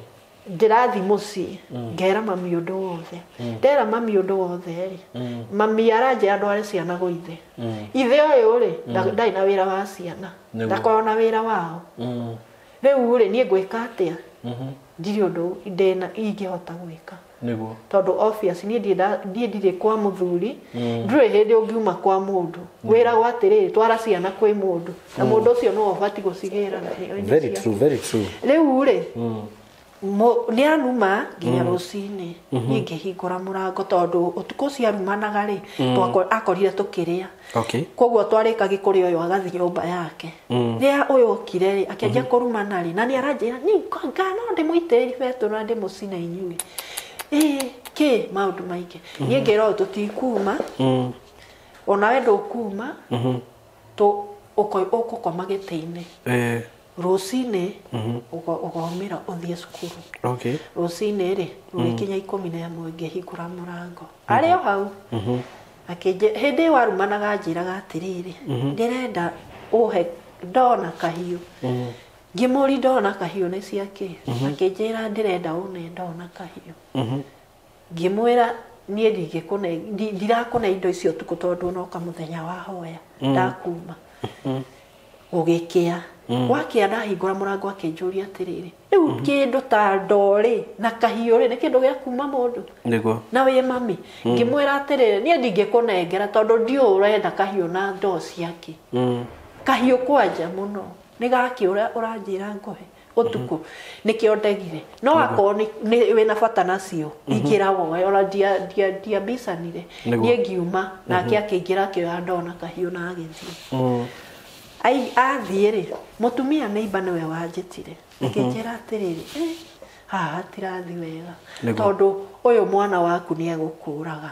A: ndĩrathiĩ mũciĩ, ngera mami ũndũ wothe. Ndera mami ũndũ wothe rĩ, mami aranjĩra ndware ciana gwa ithe. Ithe ũyũ rĩ, ndarĩ na wĩra wa ciana. Ndakoragwo na wĩra wao. Rĩu rĩ, niĩ ngwĩka atĩa? Ndirĩ ũndũ ndĩna ingĩhota gwĩka.
B: Nĩguo.
A: Tondũ obvious niĩ ndirĩ kwa mũthuri, ndũrĩ hĩndĩ ũngiuma kwa mũndũ. Wĩragwo atĩrĩrĩ, twara ciana kwĩ mũndũ. Na mũndũ ũcio nĩwe ũbatiĩ gũcigĩra.
B: Very true, very true.
A: Rĩu rĩ, nĩ anuma nginya rũcinĩ. Niĩ ngĩhingũra mũrango tondũ ũtukũ ũcio arumanaga rĩ, akorire tũkĩrĩa.
B: Okay.
A: Koguo twarĩkagia kũrĩa ũyũ agathiĩ nyũmba yake. Rĩrĩa ũyũ okire rĩ, akĩanjia kũrumana rĩ, na nĩ aranjĩra, niĩ no ndĩmũitĩrĩrie betũrũ na ndĩmũcine inyuĩ. Kĩ maũndũ maingĩ. Niĩ ngĩra ũyũ tũtikuma, onawe ndũkuma, ũgũkoma gĩtĩ-inĩ. Rũcinĩ ũgaumĩra ũthiĩ cukuru.
B: Okay.
A: Rũcinĩ rĩ, rũgĩkinya 11 ngĩhingũra mũrango. Arĩ o hau. Hĩndĩ ĩyo arumanaga anjĩraga atĩrĩrĩ, ndĩrenda ũhe ndona kahiũ. Ngĩmũũria ndona kahiũ nĩ cia kĩ? Akĩnjĩra ndĩrenda ũne ndona kahiũ. Ngĩmwĩra niĩ ndingĩkũne, ndirakũne indo icio ũtukũ tondũ noka mũthenya wa hoya ndakuma. Gũgĩkĩa. Wakĩa ndahingũra mũrango akĩnjũria atĩrĩrĩ, rĩu kĩndũ ta ndoo rĩ na kahiũ rĩ nĩ kĩndũ gĩa kuma mũndũ?
B: Nĩguo.
A: Na wĩ mami. Ngĩmwĩra atĩrĩrĩ, niĩ ndingĩkũnengera tondũ ndiũĩ ũrenda kahiũ na ndoo ciake. Kahiũ kwanja mũno nĩ gakĩ ũranjĩra ngũhe ũtukũ, nĩkĩo ndegire. No akorwo nĩ wĩna bata nacio, ingĩra woe, ona ndiambicanire. Niĩ ngiuma, nake akĩingĩra akĩoya ndoo na kahiũ na agĩthiĩ. Athiĩ rĩ, mũtumia neighbor nĩwe wanjĩtire. Akĩnjĩra atĩrĩrĩ, haha hatirathiĩ wega. Tondũ ũyũ mwana waku nĩ egũkũraga.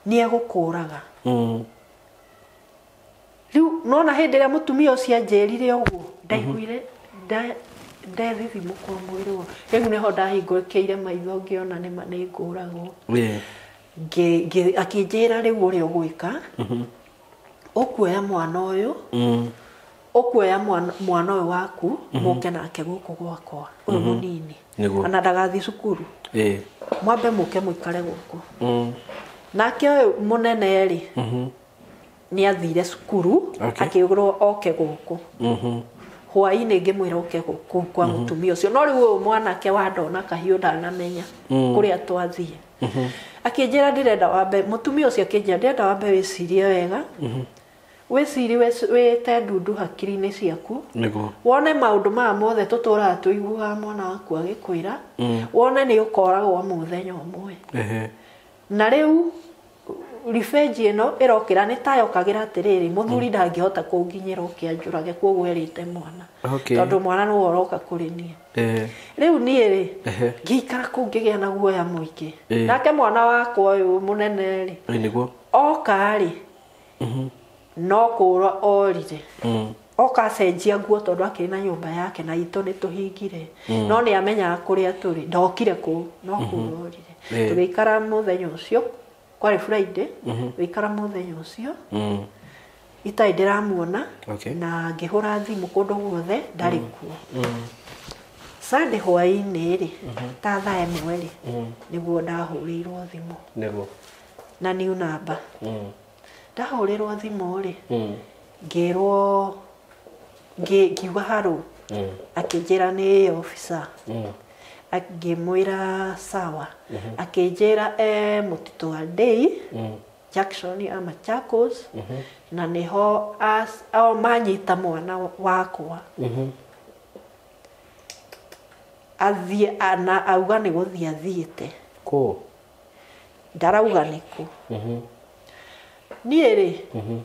A: Nĩ egũkũraga. Rĩu nona hĩndĩ ĩrĩa mũtumia ũcio anjĩrire ũguo, ndaiguire ndethithimũkwo mwĩrĩ wothe. Rĩu nĩho ndahingũkĩire maitho ngĩona nĩ ngũragwo. Akĩnjĩra rĩu ũrĩa ũgwĩka, ũkuoya mwana ũyũ, ũkuoya mwana ũyũ waku, mũke nake gũkũ gwakwa, ũyũ mũnini. Ona ndagathiĩ cukuru. Mwambe mũke mũikare gũkũ. Nake ũyũ mũnene rĩ, nĩ athire cukuru, akĩũrwo oke gũkũ. Hwaĩ-inĩ ngĩmwĩra oke gũkũ kwa mũtumia ũcio. No rĩu ũyũ mwanake wa ndona kahiũ ndanamenya kũrĩa twathiĩ. Akĩnjĩra ndĩrenda wambe, mũtumia ũcio akĩnjĩra ndĩrenda wambe wĩcirie wega. Wĩcirie wĩte ndundu hakiri-inĩ ciaku. Wone maũndũ maya mothe tũtũraga tũiguaga mwana waku agĩkwĩra. Wone nĩ ũkoragwo mũthenya ũmwe. Na rĩu revenge ĩno ĩrokĩra nĩ tayokagĩra atĩrĩrĩ mũthuri ndangĩhota kũnginyĩra oke anjũrage kwoguo erĩte mwana
B: Okay.
A: tondũ mwana nĩwe ũroka kũrĩ niĩ
B: Eh.
A: rĩu niĩ rĩ
B: Ehe.
A: ngĩikara kũu ngĩgĩa na guoya mũingĩ
B: Eh.
A: nake mwana wakwa ũyũ mũnene rĩ
B: Ĩ nĩguo.
A: oka rĩ no kũra orire
B: Mm.
A: oka acenjia nguo tondũ akĩrĩ na nyũmba yake na itũ nĩ tũhingire no nĩ amenyaga kũrĩa tũrĩ ndokire kũu no kũra orire
B: Eh.
A: tũgĩikara mũthenya ũcio kwarĩ Friday tũgĩikara mũthenya ũcio
B: Mm.
A: itarĩ ndĩramuona
B: Okay.
A: na ngĩhũra thimũ kũndũ guothe ndarĩ kuo Sunday hwaĩ-inĩ rĩ ta thaa 1 rĩ nĩguo ndahũrĩirwo thimũ
B: Nĩguo.
A: na new number
B: Mm.
A: ndahũrĩrwo thimũ rĩ
B: Mm.
A: ngĩrwo ngiuga harũ
B: Mm.
A: akĩnjĩra nĩ officer
B: Mm.
A: ngĩmwĩra sawa akĩnjĩra e mũtitũ wa Ndei
B: Mm.
A: Jackson ya Machakos na nĩho ao manyita mwana wakwa
B: Mhm.
A: athiĩ na auga nĩ gũthiĩ athiĩte
B: Kũ?
A: ndarauga nĩkũ
B: Mhm.
A: niĩ rĩ
B: Mhm.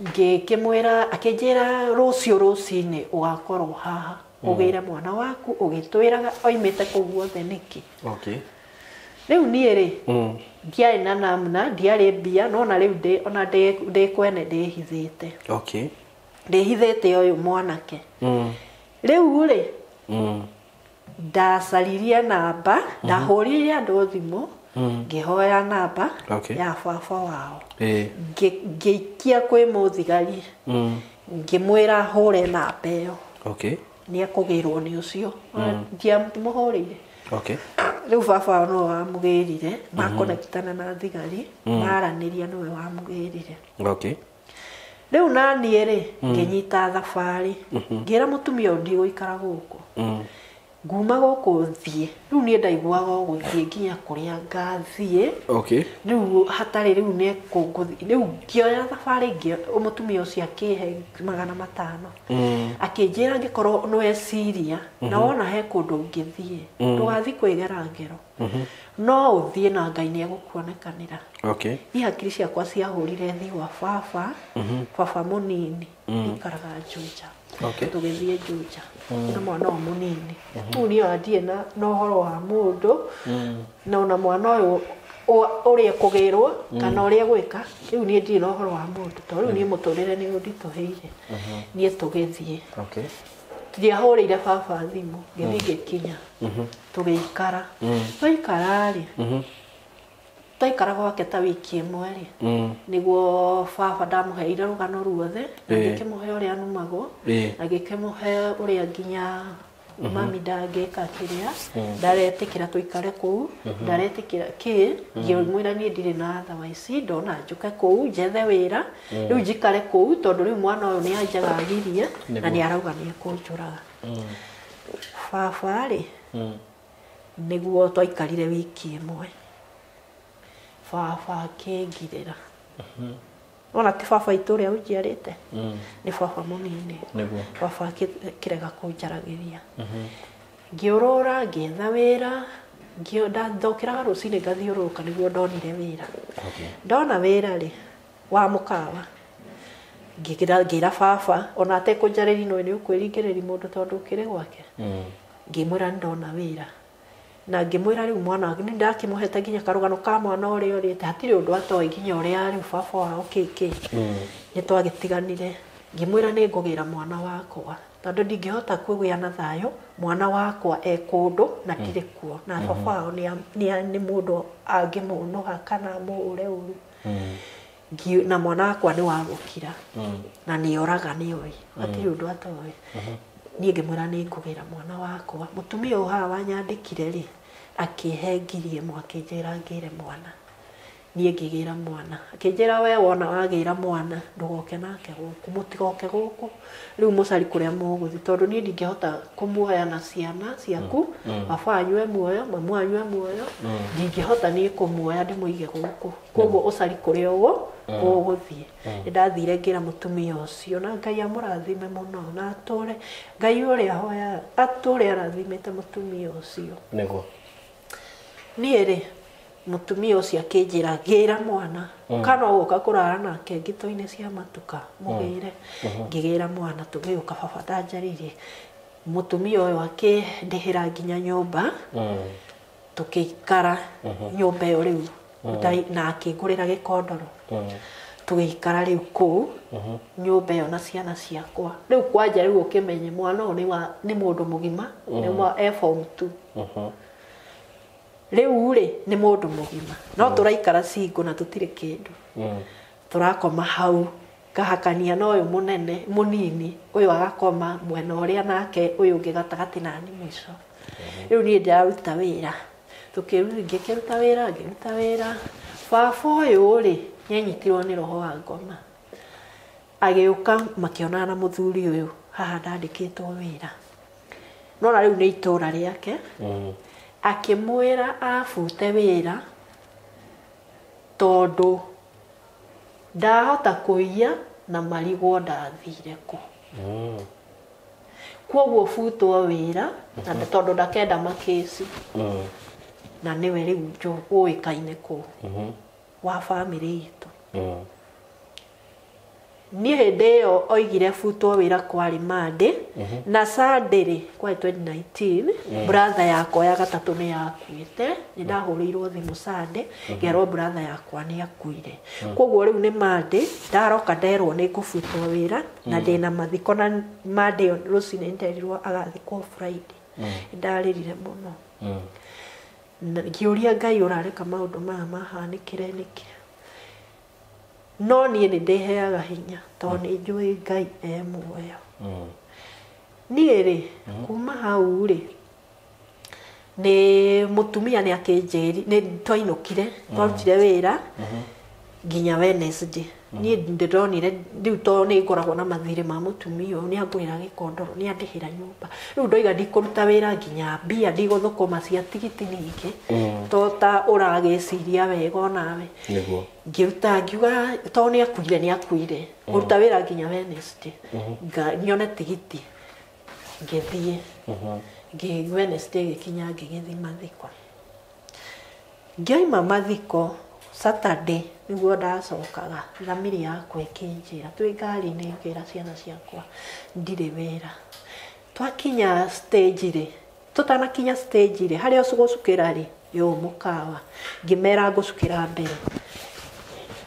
A: ngĩkĩmwĩra akĩnjĩra rũciũ rũcinĩ ũgakorwo haha ũgĩre mwana waku ũgĩtwĩraga oimĩte kũu guothe nĩkĩ
B: Okay.
A: rĩu niĩ rĩ
B: Mm.
A: ndiarĩ na namna ndiarĩ mbia no na rĩu ndĩ ona ndĩ kwene ndĩhithĩte
B: Okay.
A: ndĩhithĩte ũyũ mwanake
B: Mm.
A: rĩu rĩ
B: Mm.
A: ndacaririe namba ndahũrire andũ thimũ ngĩhoya namba
B: Okay.
A: ya baba wao
B: Eh.
A: Ngĩikia kwĩ mũthigari
B: Mm.
A: ngĩmwĩra hũre namba ĩyo
B: Okay.
A: nĩ ekũgĩrwo nĩ ũcio ndiamũhũrĩire
B: Okay.
A: rĩu baba wao nĩwe wamũgĩrire makonektana na thigari maranĩria nĩwe wamũgĩrire
B: Okay.
A: rĩu naniĩ rĩ ngĩnyita thabarĩ ngĩra mũtumia ũyũ ndigũikara gũkũ
B: Mm.
A: nguma gũkũ thiĩ rĩu niĩ ndaiguaga o gũthiĩ nginya kũrĩa ngathiĩ
B: Okay.
A: rĩu hatarĩ rĩu nĩ kũngũthiĩ rĩu ngĩoya thabarĩ mũtumia ũcio akĩhe 500
B: Mm.
A: akĩnjĩra angĩkorwo nĩweciria na wona he kũndũ ũngĩthiĩ ndũgathiĩ kwĩgera ngero no ũthiĩ na Ngai nĩ egũkuonekanĩra
B: Okay.
A: niĩ hakiri ciakwa ciahũrire thi gwa baba baba mũnini ikaraga Juja
B: Okay.
A: tũgĩthiĩ Juja na mwana ũyũ mũnini rĩu niĩ ona ndirĩ na ũhoro wa mũndũ na ona mwana ũyũ ũrĩa ekũgĩrwo kana ũrĩa egwĩka rĩu niĩ ndirĩ na ũhoro wa mũndũ tondũ rĩu niĩ mũtũrĩre nĩ ũnditũhĩire niĩ tũgĩthiĩ
B: Okay.
A: ndiahũrĩire baba thimũ ngĩthiĩ ngĩkinya tũgĩikara twaikara rĩ twaikara gwake ta wiki ĩmwe rĩ
B: Mm.
A: nĩguo baba ndamũheire rũgano ruothe na
B: Ĩĩ.
A: ngĩkĩmũhe ũrĩa numagwo
B: Ĩĩ.
A: na ngĩkĩmũhe ũrĩa nginya mami ndangĩka kĩrĩa ndaretĩkĩra tũikare kũu ndaretĩkĩra kĩ ngĩmwĩra niĩ ndirĩ na otherwise ndona njũke kũu njethe wĩra rĩu njikare kũu tondũ rĩu mwana ũyũ nĩ anjagagirie na nĩ arauga nĩ ekũnjũraga baba rĩ
B: Mm.
A: nĩguo twaikarire wiki ĩmwe baba akĩngirĩra ona ti baba itũ ũrĩa ũnjiarĩte
B: Mm.
A: nĩ baba mũnini
B: Nĩguo.
A: baba akĩrega kũnjaragĩria ngĩũrũra ngĩetha wĩra ndokĩraga rũcinĩ ngathiũrũrũka nĩguo ndonire wĩra
B: Okay.
A: ndona wĩra rĩ wa mũkawa ngĩra baba ona atekũnjarĩria no nĩ ũkwĩringĩrĩria mũndũ tondũ ũkĩrĩ gwake
B: Mm.
A: ngĩmwĩra nĩ ndona wĩra na ngĩmwĩra rĩu mwana nĩ ndakĩmũhete nginya karũgano ka mwana ũrĩa ũrĩte hatirĩ ũndũ atoĩ nginya ũrĩa rĩu baba wao kĩkĩ nĩ twagĩtiganire ngĩmwĩra nĩ ngũgĩra mwana wakwa tondũ ndingĩhota kũgĩa na thayũ mwana wakwa e kũndũ na ndirĩ kuo na baba wao nĩ mũndũ angĩmũnũha kana amũhũre ũru na mwana wakwa nĩ wa gũkira na nĩ oraga nĩ oĩ hatirĩ ũndũ atoĩ niĩ ngĩmwĩra nĩ ngũgĩra mwana wakwa mũtumia ũyũ haha wanyandĩkire rĩ akĩhe 1,000 akĩnjĩra ngĩre mwana niĩ ngĩgĩra mwana akĩnjĩra we wona wagĩra mwana ndũgoke nake gũkũ mũtigoke gũkũ rĩu mũcari kũrĩa mũgũthiĩ tondũ niĩ ndingĩhota kũmuoya na ciana ciaku baba anyue muoyo mamu anyue muoyo ndingĩhota niĩ kũmuoya ndĩmũige gũkũ koguo ũcari kũrĩa ũguo ũgũthiĩ nĩ ndathire ngĩra mũtumia ũcio na Ngai amũrathime mũno na atũre Ngai ũrĩa hoyaga atũre arathimĩte mũtumia ũcio
B: Nĩguo.
A: niĩ rĩ Mũtumia ũcio akĩnjĩra gĩra mwana kana ũgũka kũrara nake ngito-inĩ cia matuka mũgĩre. Ngĩgĩra mwana tũgĩũka baba ndanjarĩirie. Mũtumia ũyũ akĩndĩhĩra nginya nyũmba. Tũkĩikara nyũmba ĩyo rĩu na akĩngũrĩra gĩkondoro. Tũgĩikara rĩu kũu nyũmba ĩyo na ciana ciakwa. Rĩu kwanja rĩu ũkĩmenye mwana ũyũ nĩ mũndũ mũgima, nĩ e form 2. Rĩu rĩ nĩ mũndũ mũgima no tũraikara single na tũtirĩ kĩndũ. Tũrakoma hau ngahakania na ũyũ mũnene mũnini ũyũ agakoma mwena ũrĩa nake ũyũ ũngĩ gatagatĩ nani mũico. Rĩu niĩ ndĩraruta wĩra. Ngĩkĩruta wĩra ngĩruta wĩra. Baba ũyũ rĩ nĩanyitirwo nĩ roho wa ngoma. Agĩũka makĩonana na mũthuri ũyũ haha ndandĩkĩtwo wĩra. Nona rĩu nĩ itũra rĩake. Akĩmwĩra abute wĩra tondũ ndahota kũiya na marigwo ndathire kũ. Kwoguo butwo wĩra na tondũ ndakenda makĩci. Na nĩwe rĩu ũĩkaine kũu wa bamĩrĩ itũ. Niĩ hĩndĩ ĩyo oigire butwo wĩra kwarĩ Monday na Sunday rĩ kwarĩ 2019 brother yakwa ya gatatũ nĩ yakuĩte. Nĩ ndahũrĩirwo thimũ Sunday ngerwo brother yakwa nĩ akuire. Koguo rĩu nĩ Monday ndaroka nderwo nĩ ngũbutwo wĩra na ndĩna mathiko na Monday rũcinĩ nderirwo agathikwo Friday. Ndarĩrire mũno. Ngĩũria Ngai ũrareka maũndũ maya mahanĩkĩre nĩkĩ. No niĩ nĩ ndĩheaga hinya tondũ nĩ njũĩ Ngai e muoyo. Niĩ rĩ kuma hau rĩ nĩ mũtumia nĩ akĩnjĩri nĩ twainũkire twarutire wĩra nginya Wednesday. Niĩ ndĩronire rĩu tondũ nĩ ngoragwo na mathirĩ ma mũtumia ũyũ nĩ angũrĩra gĩkondoro nĩ andĩhĩra nyũmba. Rĩu ndoiga ndikũruta wĩra nginya mbia ndigũthũkũma cia tigiti ningĩ to ta ũragĩciria wega onawe.
B: Nĩguo.
A: Ngĩruta ngiuga tondũ nĩ akuire nĩ akuire ngũruta wĩra nginya Wednesday nyone tigiti ngĩthiĩ. Wednesday gĩkinya ngĩgĩthiĩ mathiko. Ngĩoima mathiko Saturday nĩguo ndacokaga thamiri yakwa ĩkĩnjĩra twĩ ngari-inĩ ngĩra ciana ciakwa ndirĩ wĩra. Twakinya stage rĩ tũtanakinya stage rĩ harĩa gũcukĩra rĩ yo mũkawa ngĩmera ngũcukĩra mbere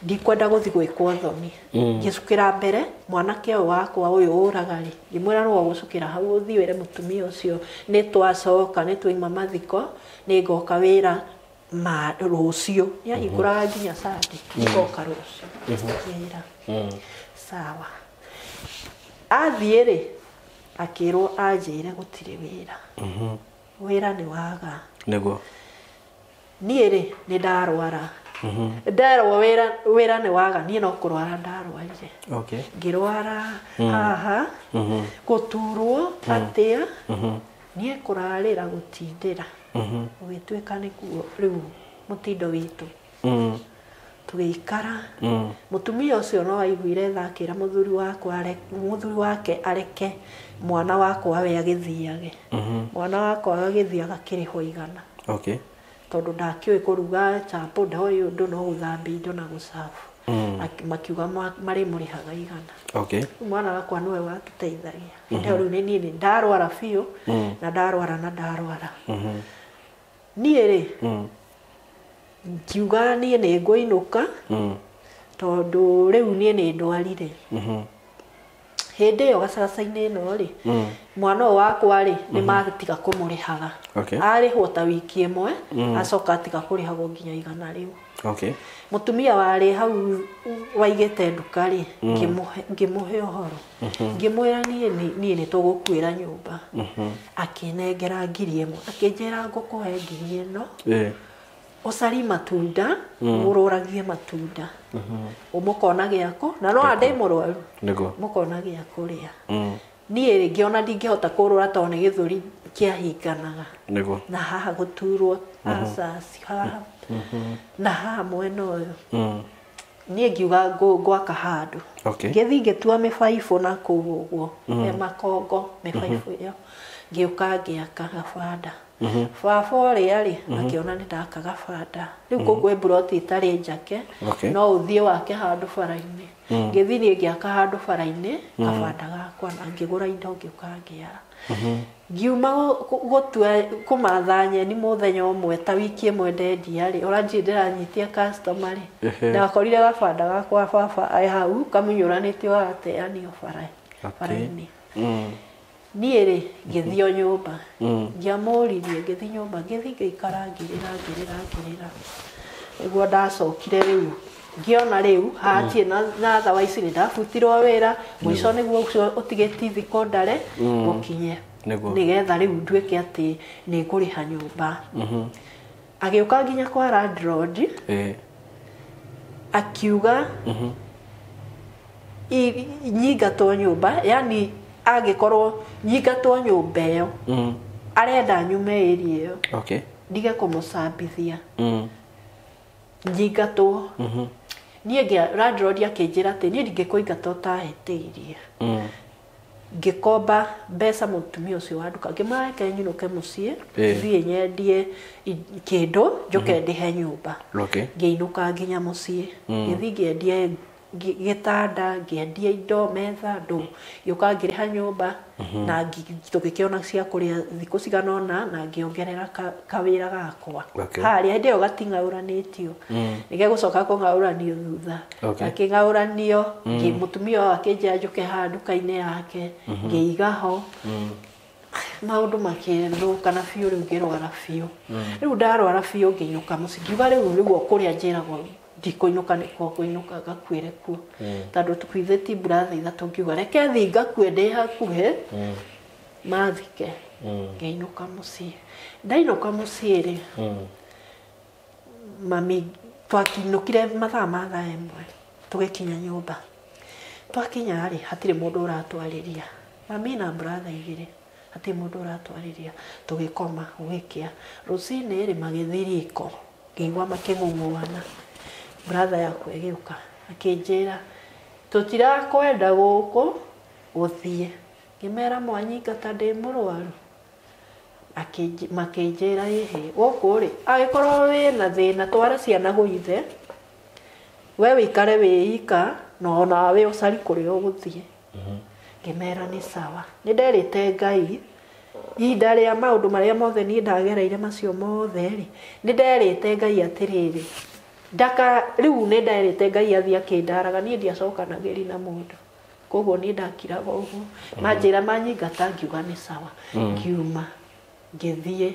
A: ndikwenda gũthiĩ gwĩkwo thoni. Ngĩcukĩra mbere mwanake ũyũ wakwa ũyũ ũraga rĩ ngĩmwĩra nĩwe ũgũcukĩra hau ũthiĩ wĩre mũtumia ũcio nĩ twacoka nĩ twaima mathiko nĩ ngoka wĩra ma rũciũ. Nĩahingũraga nginya Sunday ngoka rũciũ wĩra. Sawa. Athiĩ rĩ akĩrwo anjĩre gũtirĩ wĩra. Wĩra nĩ waga.
B: Nĩguo.
A: Niĩ rĩ nĩ ndarwara. Nderwo wĩra nĩ waga niĩ no kũrwara ndarwarire.
B: Okay.
A: Ngĩrwara haha gũturwo atĩa niĩ kũrarĩra gũtindĩra. Ũgĩtuĩka nĩguo rĩu mũtindo witũ. Tũgĩikara. Mũtumia ũcio no aiguire tha akĩra mũthuri wake areke mwana wakwa we agĩthiage. Mwana wakwa agĩthiĩ agakĩrĩhwo igana.
B: Okay.
A: Tondũ ndakĩũĩ kũruga chapo ndoĩ ũndũ no gũthambia indo na gũcabu. Makiuga marĩmũrĩhaga igana.
B: Okay.
A: Mwana wakwa nĩwe watũteithagia. Hĩndĩ ĩyo rĩu nĩ niĩ nĩ ndarwara biũ na ndarwara na ndarwara. Niĩ rĩ ngiuga niĩ nĩ ngũinũka tondũ rĩu niĩ nĩ ndwarire. Hĩndĩ ĩyo gacagaca-inĩ ĩno rĩ mwana ũyũ wakwa rĩ nĩ matiga kũmũrĩhaga.
B: Okay.
A: Arĩhwo ta wiki ĩmwe acoka atiga kũrĩhagwo nginya igana rĩu.
B: Okay.
A: Mũtumia warĩ hau waigĩte nduka rĩ ngĩmũhe ũhoro. Ngĩmwĩra niĩ nĩ tũgũkuĩra nyũmba. Akĩnengera 1,000 akĩnjĩra ngũkũhe 1,000 ĩno. Ũcari matunda ũrũragie matunda. Mũkona gĩakũ na no andĩ mũrwaru.
B: Nĩguo.
A: Mũkona gĩa kũrĩa. Niĩ rĩ ngĩona ndingĩhota kũrũra tondũ nĩ gĩthũri kĩahinganaga.
B: Nĩguo.
A: Na haha gũturwo acaci haha na haha mwena ũyũ. Niĩ ngiuga ngwaka handũ.
B: Okay.
A: Ngĩthiĩ ngĩtua mĩbaibũ na kũu ũguo he makongo mĩbaibũ ĩyo. Ngĩũka ngĩaka gabanda. Baba ũrĩa rĩ akĩona nĩ ndaka gabanda rĩu kũu kwĩ mburoti itarĩ njake no ũthiĩ wake handũ bara-inĩ. Ngĩthiĩ niĩ ngĩaka handũ bara-inĩ kabanda gakwa na ngĩgũra indo ngĩũka ngĩara. Ngiuma gũtua kũmatha nyeni mũthenya ũmwe ta wiki ĩmwe ndendia rĩ ona ndirĩ ndĩranyitia customer rĩ ndakorire gabanda gakwa baba e hau kamunyũranĩtio gagateanio bara-inĩ. Niĩ rĩ ngĩthiĩ o nyũmba ndiamũririe ngĩthiĩ nyũmba ngĩthiĩ ngĩikara ngĩrĩra ngĩrĩra ngĩrĩra nĩguo ndacokire rĩu ngĩona rĩu hatirĩ na otherwise nĩ ndabutirwo wĩra mũico nĩguo ũcio ũtigĩti thikondare gũkinye nĩgetha rĩu nduĩke atĩ nĩ ngũrĩha nyũmba. Agĩũka nginya kwa landlord akiuga nyingatwo nyũmba yani angĩkorwo nyingatwo nyũmba ĩyo arenda nyume area ĩyo ndige kũmũcambithia nyingatwo. Niĩ landlord akĩnjĩra atĩ niĩ ndingĩkũingata ũtahĩtĩirie. Ngĩkomba mbeca mũtumia ũcio wa nduka ngĩmwĩra reke nyinũke mũciĩ thiĩ nyendie kĩndũ njoke ndĩhe nyũmba. Ngĩinũka nginya mũciĩ ngĩthiĩ ngĩendia gĩtanda ngĩendia indo metha ndũ ngĩũka ngĩrĩha nyũmba na tũgĩkĩona cia kũrĩa thikũ cigana ũna na ngĩongerera kawĩra gakwa harĩa hĩndĩ ĩyo gating'aũranĩtio nĩgegũcoka kũng'aũranio thutha gakĩng'aũranio mũtumia ũyũ akĩnjĩra njũke haha nduka-inĩ yake ngĩiga ho maũndũ makĩthũka na biũ rĩu ngĩrwara biũ. Rĩu ndarwara biũ ngĩinũka mũciĩ ngiuga rĩu nĩguo kũrĩa njĩragwo ndikũinũka nĩkuo kũinũka ngakuĩre kuo tondũ tukuithĩtie mbura thaa ithatũ ngiuga reke thiĩ ngakue ndĩ hakuhĩ mathike. Ngĩinũka mũciĩ ndainũka mũciĩ rĩ mami twakinũkire mathaa ma thaa ĩmwe tũgĩkinya nyũmba. Twakinya rĩ hatirĩ mũndũ ũratwarĩria mami na brother igĩrĩ hatirĩ mũndũ ũratwarĩria tũgĩkoma gũgĩkĩa rũcinĩ rĩ magĩthiĩ riko ngĩigua makĩng'ung'uana brother yakwa ĩgĩũka akĩnjĩra tũtirakwenda gũkũ gũthiĩ ngĩmera mwanyingata ndĩ mũrwaru makĩnjĩra ĩhĩ gũkũ rĩ angĩkorwo wĩna thĩna twara ciana gwĩ ithe we wĩikare wĩ ika na onawe ũcari kũrĩa ũgũthiĩ. Ngĩmera nĩ sawa nĩ nderĩte Ngai ihinda rĩa maũndũ marĩa mothe niĩ ndagereire macio mothe rĩ nĩ nderĩte Ngai atĩrĩrĩ ndaka rĩu nĩ nderĩte Ngai athiĩ akĩndaraga niĩ ndiacokanagĩri na mũndũ koguo niĩ ndakiraga ũguo manjĩra manyingata ngiuga nĩ sawa ngiuma ngĩthiĩ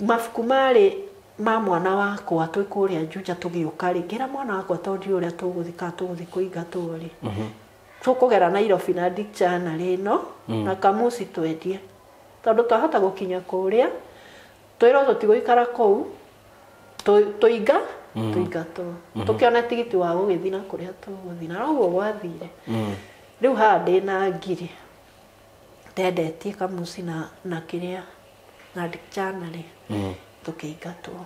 A: mabuku marĩ ma mwana wakwa twĩ kũrĩa Juja tũgĩũka rĩ ngĩra mwana wakwa tondũ ndiũĩ ũrĩa tũgũthiĩ kana tũgũthiĩ kũingatwo rĩ tũkũgera Nairobi na dictionary ĩno na kamuci twendie tondũ twahota gũkinya kũrĩa twĩrwo tũtigũikara kũu tũinga tũingatwo tũkĩona tigiti wa gũgĩthiĩ na kũrĩa tũgũthiĩ na noguo gwathire. Rĩu haha ndĩna ngiri ndendetie kamuci na kĩrĩa na dictionary tũkĩingatwo.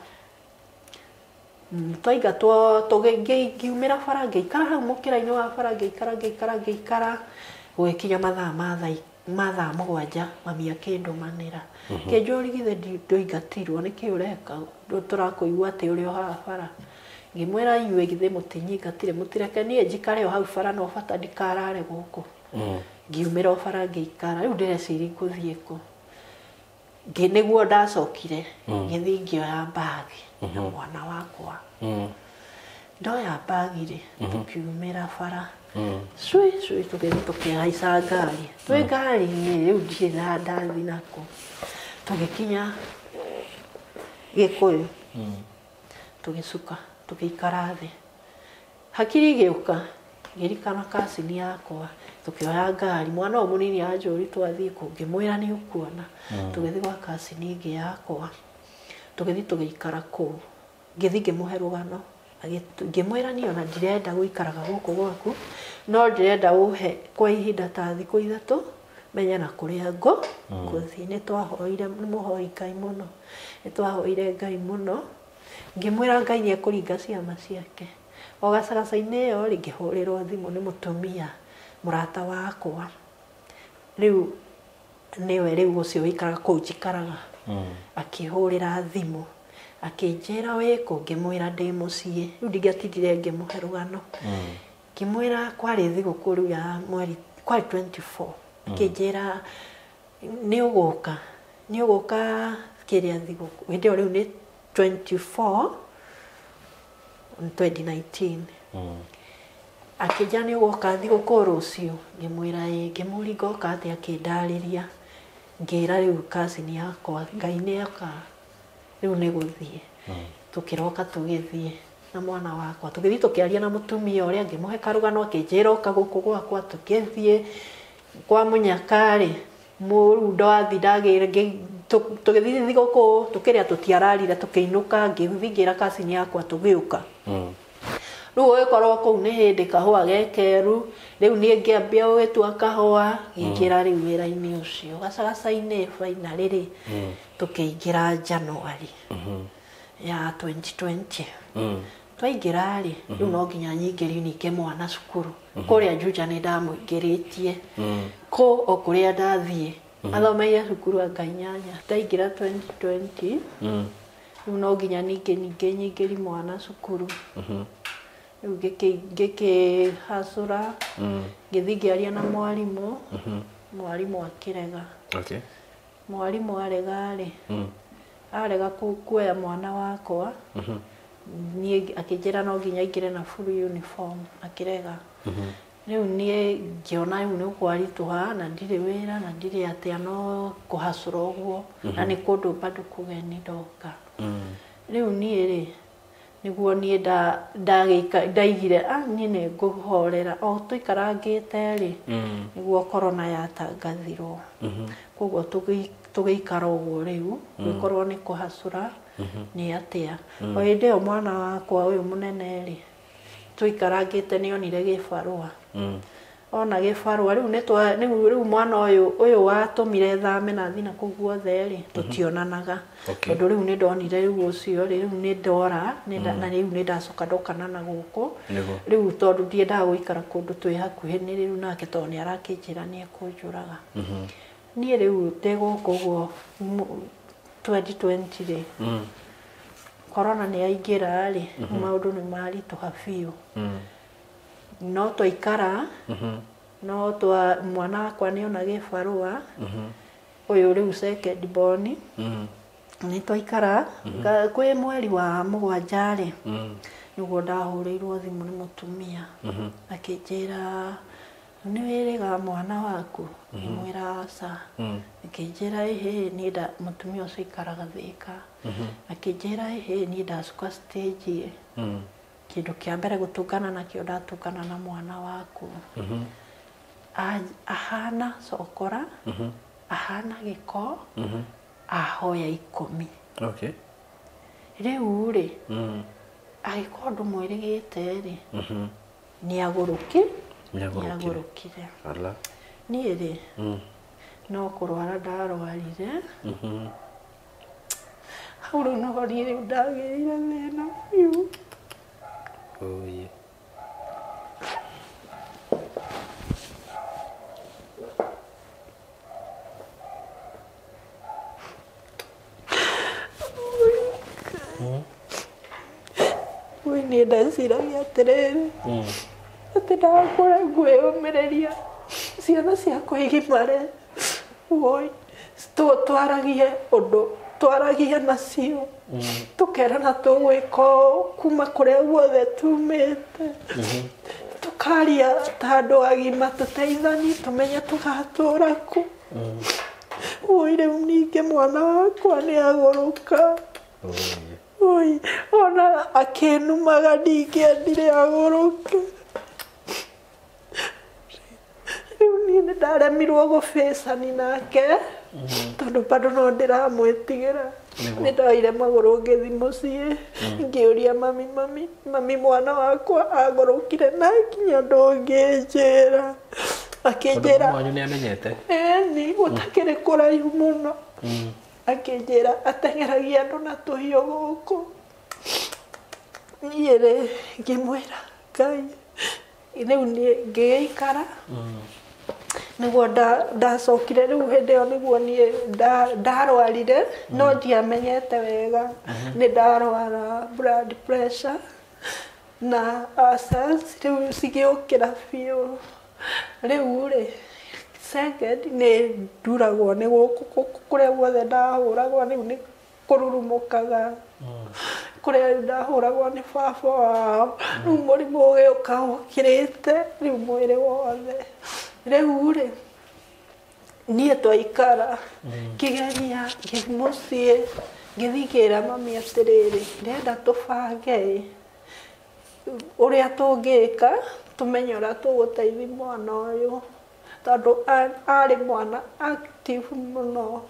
A: Twaingatwo ngiumĩra bara ngĩikara hau mũkĩra-inĩ wa bara ngĩikara ngĩikara ngĩikara gũgĩkinya mathaa ma thaa mũgwanja mami akĩndũmanĩra kĩnjũri githĩ ndũingatirwo nĩkĩ ũreka tũrakũigua atĩ ũrĩ o haha bara ngĩmwĩra inyuĩ githĩ mũtinyingatire mũtireke niĩ njikare o hau bara no bata ndikarare gũkũ. Ngiumĩra o bara ngĩikara rĩu ndĩreciria ngũthiĩ kũ nĩguo ndacokire ngĩthiĩ ngĩoya mbagi na mwana wakwa. Ndoya mbagi rĩ tũkiumĩra bara cui cui tũgĩthiĩ tũkĩhaica ngari twĩ ngari-inĩ rĩu ndirĩ na ndathi nako tũgĩkinya Gĩkũyũ tũgĩcuka tũgĩikara thĩ hakiri igĩũka ngĩririkana kacini yakwa tũkĩoya ngari mwana ũyũ mũnini anjũri twathiĩ kũ ngĩmwĩra nĩ ũkuona tũgĩthiĩ gwa kacini ĩngĩ yakwa tũgĩthiĩ tũgĩikara kũu ngĩthiĩ ngĩmũhe rũgano ngĩmwĩra niĩ ona ndirenda gũikaraga gũkũ gwaku no ndĩrenda ũhe kwa ihinda ta thikũ ithatũ menye na kũrĩa ngũthiĩ. Nĩ twahoire nĩ mũhoi Ngai mũno nĩ twahoire Ngai mũno ngĩmwĩra Ngai nĩ ekũringa ciama ciake. O gacagaca-inĩ ĩyo rĩ ngĩhũrĩrwo thimũ nĩ mũtumia mũrata wakwa rĩu Nĩwe rĩu ũcio wĩikaraga kũu njikaraga. Akĩhũrĩra thimũ. Akĩnjĩra wĩkũ, ngĩmwĩra ndĩ mũciĩ. Rĩu ndingĩatindire ngĩmũhe rũgano. Ngĩmwĩra kwarĩ thigũkũ rĩu ya mweri kwarĩ 24. Akĩnjĩra nĩ ũgũka. Nĩ ũgũka kĩrĩa thigũkũ. Hĩndĩ ĩyo rĩu nĩ 24 2019. Akĩnjĩra nĩ ũgũka thigũkũ rũciũ. Ngĩmwĩra ĩĩ, ngĩmũria ngoka atĩa, akĩndarĩria. Ngĩra rĩu cousin yakwa Ngai nĩ oka rĩu nĩ gũthiĩ. Tũkĩroka tũgĩthiĩ na mwana wakwa. Tũgĩthiĩ tũkĩaria na mũtumia ũrĩa, ngĩmũhe karũgano, akĩnjĩra ũka gũkũ gwakwa. Tũgĩthiĩ kwa mũnyaka rĩ, mũrũ ndathi ndagĩra, tũgĩthiĩ thigũkũ tũkĩrĩa, tũtiararire, tũkĩinũka. Ngĩthiĩ ngĩra cousin yakwa tũgĩũka. Rĩu ũgĩkorwo kũu nĩ hĩndĩ kahũa gekeru, rĩu niĩ ngĩambia gũgĩtua kahũa, ngĩingĩra rĩu wĩra-inĩ ũcio gacagaca-inĩ. Finally rĩ, tũkĩingĩra January ya 2020. Twaingĩra rĩ, rĩu no nginya nyingĩrio ningĩ mwana cukuru. Kũrĩa Juja nĩ ndamũingĩrĩtie kũ o kũrĩa ndathiĩ athomeire cukuru anga inyanya. Ndaingĩra 2020, rĩu no nginya ningĩ nyingĩri mwana cukuru. Rĩu ngĩkĩhacũra, ngĩthiĩ ngĩaria na mwarimũ. Mwarimũ akĩrega.
B: Okay.
A: Mwarimũ arega rĩ, arega kuoya mwana wakwa. Niĩ akĩnjĩra no nginya aingĩre na full uniform, akĩrega. Rĩu niĩ ngĩona rĩu nĩ kwaritũha na ndirĩ wĩra na ndirĩ atĩa, no kũhacũra ũguo, na nĩ kũndũ bado kũgeni ndoka. Rĩu niĩ rĩ, nĩguo niĩ ndaigire niĩ nĩ ngũhorera o tũikarangĩte rĩ, nĩguo corona yatangathirwo. Koguo tũgĩikara ũguo rĩu, gũgĩkorwo nĩ kũhacũra nĩ atĩa. O hĩndĩ ĩyo mwana wakwa ũyũ mũnene rĩ, tũikarangĩte nĩ onire gĩbarũa. Ona gĩbarũa rĩu rĩu mwana ũyũ watũmire thame na thiĩ na kũu guothe rĩ, tũtionanaga. Tondũ rĩu nĩ ndonire rĩu ũcio rĩ, rĩu nĩ ndora, na rĩu nĩ ndacoka ndokana na gũkũ. Rĩu tondũ ndiendaga gũikara kũndũ twĩ hakuhĩ nĩ rĩu nake, tondũ nĩ arakĩnjĩra nĩ ekũnjũraga. Niĩ rĩu ndĩ gũkũ ũguo 2020 rĩ, corona nĩ yaingĩra rĩ, maũndũ nĩ maritũha biũ. No twaikara, no twa mwana wakwa nĩ ona gĩbarũa, ũyũ rĩu second born. Nĩ twaikara kwĩ mweri wa mũgwanja rĩ, nĩguo ndahũrĩirwo thimũ nĩ mũtumia. Akĩnjĩra nĩ wĩrĩga mwana waku? Ngĩmwĩra aca. Akĩnjĩra ĩhĩ, niĩ mũtumia ũcio aikaraga Thĩka. Akĩnjĩra ĩhĩ, niĩ ndacuka stage. Kĩndũ kĩa mbere gũtũngana nakĩo ndatũngana na mwana waku. Ahana cokora, ahana gĩko, ahoya 10.
B: Okay.
A: Rĩu rĩ, agĩkorwo ndũmwĩrĩgĩte rĩ, nĩ agũrũkire. Niĩ rĩ, no kũrwara ndarwarire. Hau rĩu noho niĩ rĩu ndagĩire thĩna biũ.
B: Oh, yeah.
A: Oi, niĩ ndeciragia atĩrĩrĩ, atĩ ndakũra ngwĩyũmĩrĩria ciana ciakwa igimare, woi, twaragie ũndũ, twaragie nacio, tũkerana tũgwĩka ũũ kuma kũrĩa guothe tumĩte, tũkaria ta andũ agima, tũteithanie, tũmenye tũgatũra kũ. Woi, rĩu ningĩ mwana wakwa nĩ agũrũka. Oi, ona akĩnumaga ndingĩendire agũrũke. Rĩu niĩ nĩ ndaremirwo gũbĩcani nake, tondũ bado no ndĩramwĩtigĩra. Nĩ ndoire magũrũ ngĩthiĩ mũciĩ, ngĩũria mami, mami, mami mwana wakwa agũrũkire na nginya ndũngĩnjĩra. Akĩnjĩra
B: mwanyu nĩ amenyete?
A: Ĩni, gũtakĩrĩ kũraihu mũno. Akĩnjĩra ateng'eragia andũ na tũhiũ gũkũ. Niĩ rĩ, ngĩmwĩra Ngai, rĩu niĩ ngĩgĩikara. Nĩguo ndacokire rĩu hĩndĩ ĩyo nĩguo niĩ ndarwarire no ndiamenyete wega nĩ ndarwara blood pressure na ulcers rĩu cigĩũkĩra biũ. Rĩu rĩ second nĩ nduragwo nĩ gũkũ kũrĩa guothe ndahũragwo rĩu nĩ kũrurumũkaga kũrĩa ndahũragwo nĩ baba wao rĩu mũrimũ ũgĩũka ũkĩrĩte rĩu mwĩrĩ wothe. Rĩu rĩ niĩ twaikara ngĩgeria ngĩthiĩ mũciĩ ngĩthiĩ ngĩra mami atĩrĩrĩ ndĩrenda tũbange ũrĩa tũngĩka tũmenye ũrĩa tũgũteithia mwana ũyũ tondũ arĩ mwana active mũno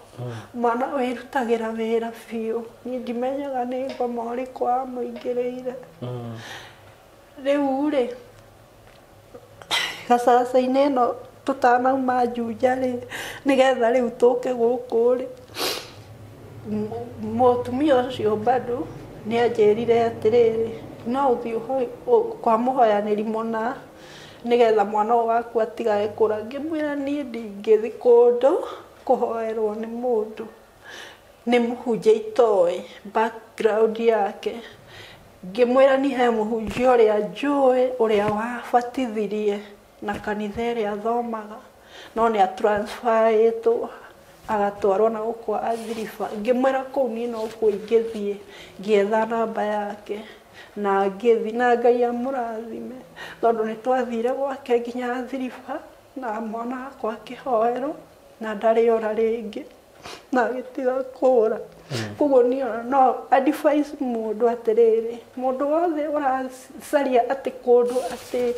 A: mwana wĩrutagĩra wĩra biũ niĩ ndimenyaga nĩ ngoma ũrĩkũ amũingĩrĩire. Rĩu rĩ gacaca-inĩ ĩno tũtanauma Juja rĩ nĩgetha rĩu tũke gũkũ rĩ mũtumia ũcio bado nĩ anjĩrire atĩrĩrĩ no ũthiĩ kwa mũhoyanĩri mũna nĩgetha mwana ũyũ waku atigage kũra. Ngĩmwĩra niĩ ndingĩthiĩ kũndũ kũhoerwo nĩ mũndũ nĩ mũhunjia itoĩ background yake. Ngĩmwĩra niĩ he mũhunjia ũrĩa njũĩ ũrĩa wabatithirie na kanitha ĩrĩa athomaga no nĩ atransferĩtwo agatwarwo na gũkũ Athi River. Ngĩmwĩra kũu niĩ nokuo ingĩthiĩ ngĩetha namba yake na ngĩthiĩ na Ngai amũrathime tondũ nĩ twathire gwake nginya Athi River na mwana wakwa akĩhoerwo na ndarĩ ora rĩngĩ na agĩtiga kũra. Koguo niĩ ona no advise mũndũ atĩrĩrĩ mũndũ wothe ũracaria atĩ kũndũ atĩ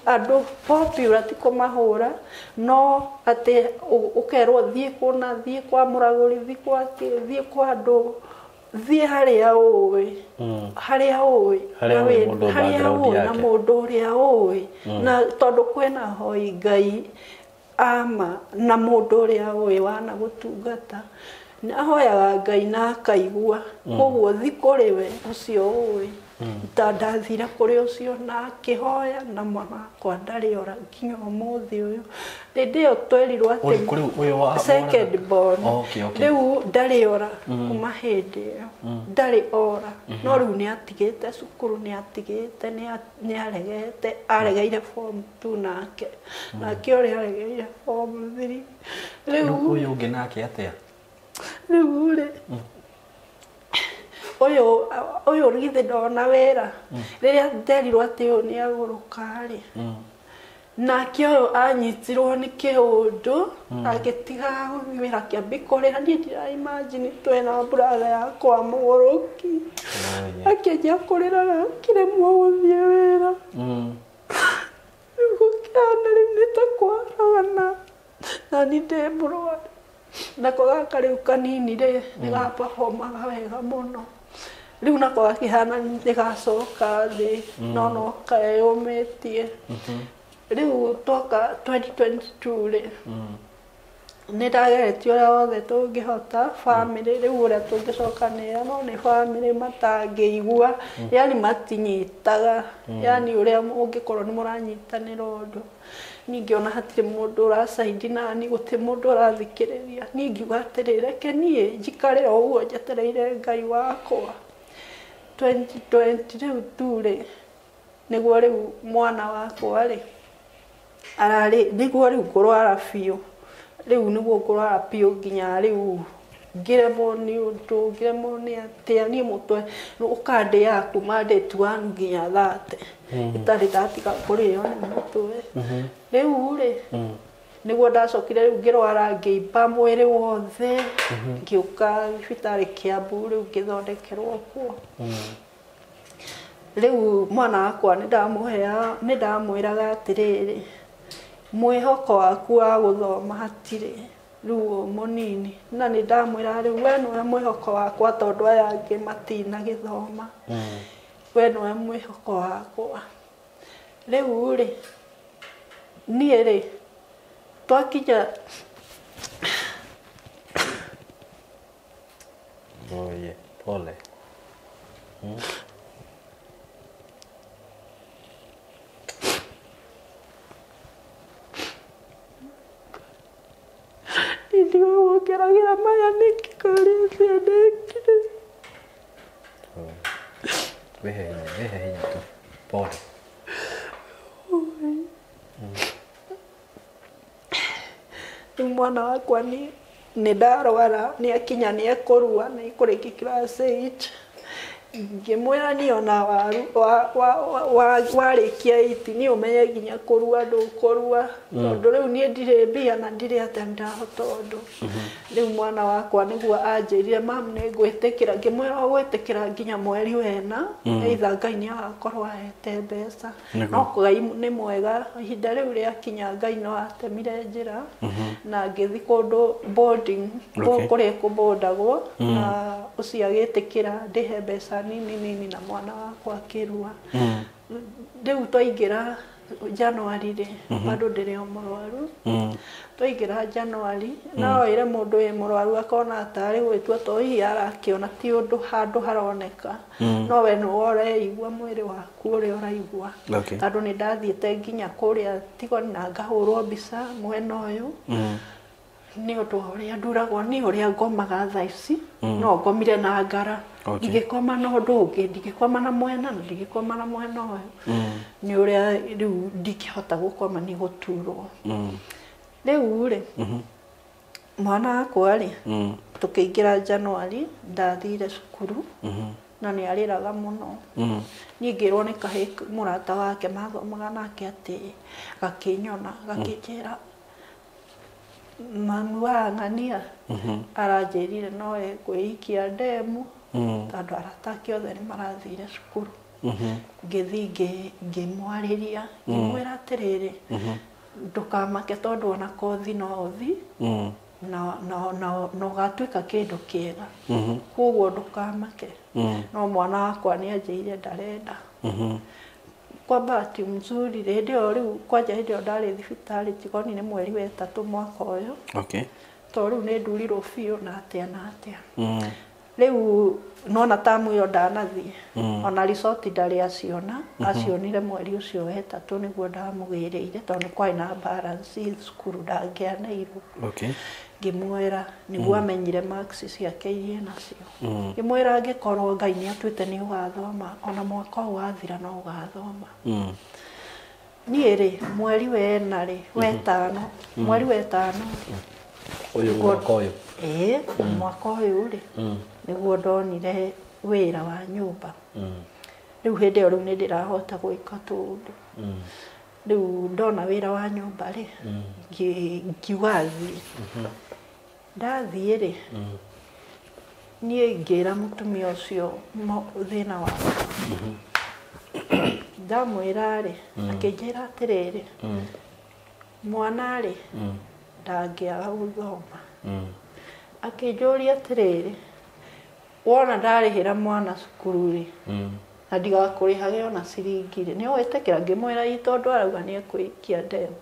A: andũ popular ti kũmahũra no atĩ ũkerwo thiĩ kũna thiĩ kwa mũragũri thiĩ kwa kĩ thiĩ kwa andũ thiĩ harĩa ũĩ harĩa ũĩ harĩa ũĩ na mũndũ ũrĩa ũĩ na tondũ kwĩna hoi Ngai ama na mũndũ ũrĩa ũĩ wana gũtungata ahoyaga Ngai na akaigua. Koguo thiĩ kũrĩ we ũcio ũĩ ta ndathire kũrĩ ũcio na akĩhoya na mwana wakwa ndarĩ ora nginya ũmũthĩ ũyũ. Hĩndĩ ĩyo twerirwo atĩ second born rĩu ndarĩ ora kuma hĩndĩ ĩyo ndarĩ ora no rĩu nĩ atigĩte cukuru nĩ atigĩte nĩ aregete aregeire form 2 nake nake ũrĩa aregeire form 3. Rĩu
B: ũyũ ũngĩ nake atĩa?
A: Rĩu rĩ ũyũ githĩ ndona wĩra rĩrĩa nderirwo atĩ ũyũ nĩ agũrũka rĩ nake ũyũ anyitirwo nĩ kĩũndũ agĩtiga gũthiĩ wĩra akĩambia kũrĩra. Niĩ ndira imagine twĩna brother yakwa mũgũrũki akĩanjia kũrĩra na akĩremwo gũthiĩ wĩra. Rĩu gũkĩhana rĩu nĩ ta kwaragana na niĩ ndĩ mũrwaru nako gaka rĩu kanini rĩ nĩ gaperformaga wega mũno rĩu nako gakĩhana nĩ gacoka thĩ no no keyũmĩtie. Rĩu twoka 2022 rĩ nĩ ndageretie ũrĩa wothe tũngĩhota bamĩrĩ rĩu ũrĩa tũngĩcokanĩrĩra no nĩ bamĩrĩ matangĩigua yani matinyitaga yani ũrĩa ũngĩkorwo nĩ mũranyitanĩra ũndũ. Niĩ ngĩona hatirĩ mũndũ ũracaidi nani gũtirĩ mũndũ ũrathikĩrĩria. Niĩ ngiuga atĩrĩ reke niĩ njikare o ũguo njetereire Ngai wakwa. 2020 rĩu tu rĩ nĩguo rĩu mwana wakwa rĩ ararĩ nĩguo rĩu ngũrwara biũ rĩu nĩguo ngũrwara biũ nginya rĩu ngĩremwo nĩ ũndũ ngĩremwo nĩ atĩa niĩ mũtwe ũkandĩaga kuma date 1 nginya 30 itarĩ ndatiga kũrĩo nĩ mũtwe. Rĩu rĩ nĩguo ndacokire rĩu ngĩrwara ngĩimba mwĩrĩ wothe ngĩũka thibitarĩ Kiambu rĩu ngĩthondekerwo kuo. Rĩu mwana wakwa nĩ ndamwĩraga atĩrĩrĩ mwĩhoko waku wa gũthoma hatirĩ rĩu mũnini na nĩ ndamwĩra rĩu we nĩwe mwĩhoko wakwa tondũ aya angĩ matinagĩthoma we nĩwe mwĩhoko wakwa. Rĩu rĩ niĩ rĩ twakinya
B: Oye, pole. Wĩhe hinya, wĩhe hinya tu. Pole.
A: Rĩu mwana wakwa nĩ ndarwara nĩ akinya nĩ ekũrua nĩ ekũrĩkia class 8 ngĩmwĩra niĩ ona warĩkia 8 niĩ ũmenye nginya kũrua ndũkũrua tondũ rĩu niĩ ndirĩ mbia na ndirĩ atĩa ndahota ũndũ. Rĩu mwana wakwa nĩguo anjĩrire mamu nĩ ngwĩtĩkĩra, ngĩmwĩra ũgwĩtĩkĩra nginya mweri wena either Ngai nĩ agakorwo ahete mbeca. No Ngai nĩ mwega, ihinda rĩu rĩakinya Ngai no atemire njĩra na ngĩthiĩ kũndũ boarding kũrĩa kũbondagwo na ũcio agĩtĩkĩra ndĩhe mbeca nini nini na mwana wakwa akĩrua. Rĩu twaingĩra January rĩ, bado ndĩrĩ o mũrwaru. Twaingĩra January no ĩre mũndũ wĩ mũrwaru akona tarĩ gwĩtua to hihi arakĩona ti ũndũ handũ haroneka, no we nĩwe ũreigua mwĩrĩ waku ũrĩa ũraigua. Tondũ nĩ ndathiĩte nginya kũrĩa Tigoni na ngahũrwo mbica mwena ũyũ nĩ ũndũ wa ũrĩa nduragwo nĩ ũrĩa ngomaga thaa ici, no ngomire na ngara. Ndingĩkoma na ũndũ ũngĩ, ndingĩkoma na mwena na ndingĩkoma na mwena ũyũ. Nĩ ũrĩa rĩu ndingĩhota gũkoma nĩ gũturwo. Rĩu rĩ, mwana wakwa rĩ, tũkĩingĩra January ndathire cukuru na nĩ arĩraga mũno. Niĩ ngĩrwo nĩ kahĩĩ mũrata wake mathomaga nake atĩ gakĩnyona gakĩnjĩra mamu wa ng'ania aranjĩrire no ekwĩikia ndemu tondũ arata ake othe nĩ marathire cukuru. Ngĩthiĩ ngĩmwarĩria ngĩmwĩra atĩrĩrĩ, ndũkamake tondũ ona kothi no ũthi na ũgatuĩka kĩndũ kĩega, koguo ndũkamake. No mwana wakwa nĩ anjĩire ndarenda. Kwa bahati mzuri hĩndĩ ĩyo rĩu kwanja hĩndĩ ĩyo ndarĩ thibitarĩ Tigoni nĩ mweri wa ĩtatũ mwaka ũyũ. Tondũ rĩu nĩ ndurirwo biũ na atĩa na atĩa. Rĩu nona tamu ĩyo ndanathiĩ ona resort ndarĩ aciona, acionire mweri ũcio wa ĩtatũ nĩguo ndamũgĩrĩire tondũ nĩ kwarĩ na balance cukuru ndangĩaneirwo. Ngĩmwĩra nĩguo amenyire marks ciake iria nacio. Ngĩmwĩra angĩkorwo Ngai nĩ atuĩte nĩ ũgathoma ona mwaka ũyũ wathira no ũgathoma. Niĩ rĩ mweri wa ĩna rĩ, wa ĩtano, mweri wa ĩtano
B: ũyũ mwaka ũyũ,
A: ĩĩ mwaka ũyũ rĩ nĩguo ndonire wĩra wa nyũmba. Rĩu hĩndĩ ĩyo rĩu nĩ ndĩrahota gwĩka tũũndũ. Rĩu ndona wĩra wa nyũmba rĩ, ngiuga thiĩ. Ndathiĩ rĩ, niĩ ngĩra mũtumia ũcio thĩna wakwa. Ndamwĩra rĩ, akĩnjĩra atĩrĩrĩ, mwana rĩ ndangĩaga gũthoma. Akĩnjũria atĩrĩrĩ, wona ndarĩhĩra mwana cukuru rĩ, na ndigakũrĩhage ona ciringi rĩ, nĩ ũgwĩtĩkĩra? Ngĩmwĩra ĩ tondũ arauga nĩ ekwĩikia ndemu.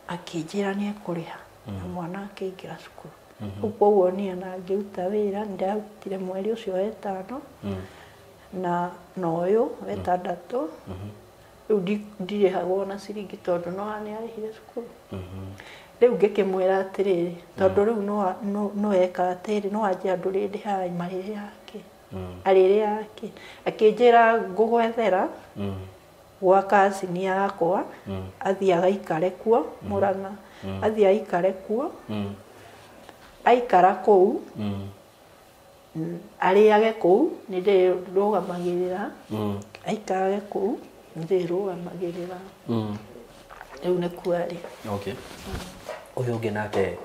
A: Akĩnjĩra nĩ ekũrĩha na mwana akĩingĩra cukuru. Rĩu koguo niĩ ona ngĩruta wĩra, ndarutire mweri ũcio wa ĩtano na ũyũ wa ĩtandatũ. Rĩu ndirĩhagwo ona ciringi tondũ no nĩ arĩhire cukuru. Rĩu ngĩkĩmwĩra atĩrĩrĩ, tondũ rĩu no eka atĩrĩ, no anjĩra ndũrĩ ndĩhaga marĩrĩ yake arĩrĩ yake. Akĩnjĩra ngũgwethera gwa kacini yakwa, athiĩ agaikare kuo Murang'a, athiĩ aikare kuo, aikara kũu arĩage kũu, nĩ ndĩrũgamagĩrĩra, aikarage kũu nĩ ndĩrũgamagĩrĩra. Rĩu nĩkuo arĩ.
B: Ũyũ ũngĩ nake,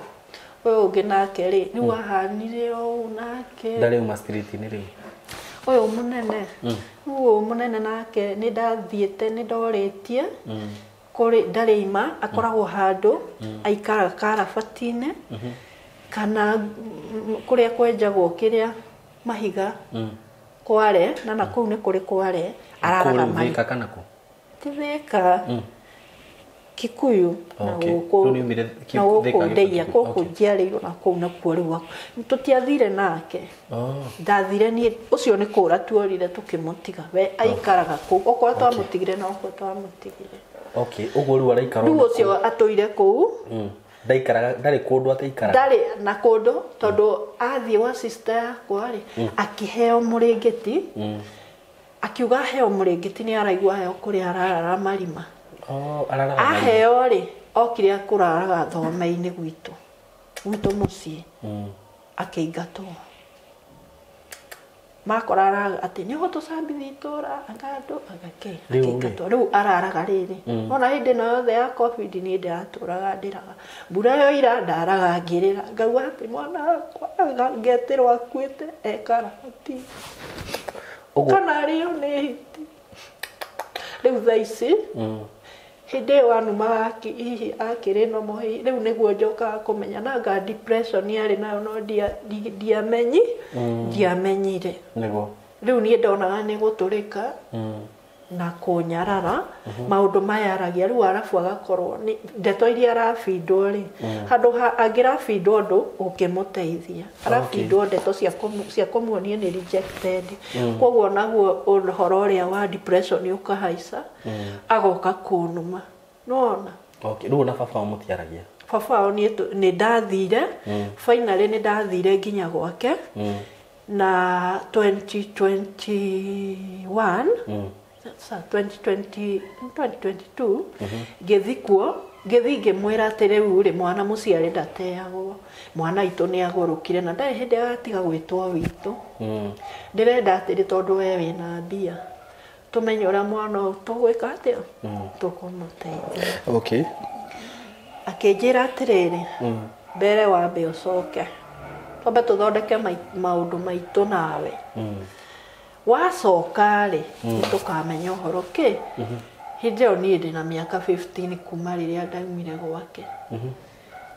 A: ũyũ ũngĩ nake rĩ, rĩu ahanire ũũ nake.
B: Ndarĩ uma street-inĩ rĩu.
A: Ũyũ mũnene, ũyũ mũnene nake nĩ ndathiĩte nĩ ndorĩtie kũrĩ ndarĩ ima, akoragwo handũ aikaraga karabati-inĩ kana kũrĩa kwenjagwo kĩrĩa mahiga kware, na nakũu nĩ kũrĩ kware araraga
B: marĩ. Thika kana kũ?
A: Ti Thika. Kikuyu na gũkũ na gũkũ ndeia gũkũ njiarĩirwo na kũu nakuo rĩu tũtiathire nake. Ndathire niĩ ũcio nĩ kũra tuorire tũkĩmũtiga, we aikaraga kũu okorwo twamũtigire no kuo twamũtigire.
B: Ũguo rĩu araikara
A: rĩu ũcio atũire kũu,
B: ndaikaraga ndarĩ kũndũ ataikaraga,
A: ndarĩ na kũndũ tondũ athiĩ gwa sister yakwa rĩ akĩheo mũrĩngĩti Akiuga aheo mũrĩngĩti nĩ araigua heo kũrĩa ararara marima. Aheo rĩ okire kũraraga thome-inĩ gwitũ mũciĩ. Akĩingatwo. Makora atĩ nĩ ũgũtũcambithia itũra anga andũ anga kĩ akĩingatwo. Rĩu araraga rĩrĩ ona hĩndĩ ĩno yothe ya COVID niĩ ndĩratũraga ndĩraga mbura yoira ndaraga ngĩrĩra ngauga atĩ mwana wakwa ngetĩrwo akuĩte ekarati kana arĩo nĩ hiti. Rĩu thaa ici hĩndĩ ĩyo anumaga hihi akĩrĩ normal rĩu nĩguo njokaga kũmenya nanga depression yarĩ nayo no ndiamenyire.
B: Nĩguo
A: rĩu niĩ ndonaga nĩ gũtũrĩka na kũnyarara maũndũ maya aragia rĩu arabu agakorwo ndeto iria arabindwo rĩ handũ ha angĩrabindwo ũndũ ũngĩmũteithia arabindwo ndeto cia kũmuonia nĩ rejected. Koguo naguo ũhoro ũrĩa wa depression ũkahaica agoka kũnuma nĩwona.
B: Okay, rĩu ona baba wao mũtiaragia?
A: Baba wao niĩ nĩ ndathire finally nĩ ndathire nginya gwake na 2021 2022 ngĩthiĩ kuo ngĩthiĩ ngĩmwĩra atĩ rĩu rĩ mwana mũciarĩ ndateagwo mwana witũ nĩ agũrũkire na ndarĩ hĩndĩ agatiga gwĩtwo witũ. Ndĩrenda atĩrĩ tondũ we wĩna mbia tũmenye ũrĩa mwana ũyũ tũgwĩka atĩa tũkũmũteithia.
B: Okay.
A: Akĩnjĩra atĩrĩrĩ mbere wambe ũcoke twambe tũthondeke maũndũ maitũ nawe. Wacoka rĩ nĩtũkamenya ũhoro kĩ. Hĩndĩ ĩyo niĩ ndĩna mĩaka 15 kuma rĩrĩa ndaumire gwake.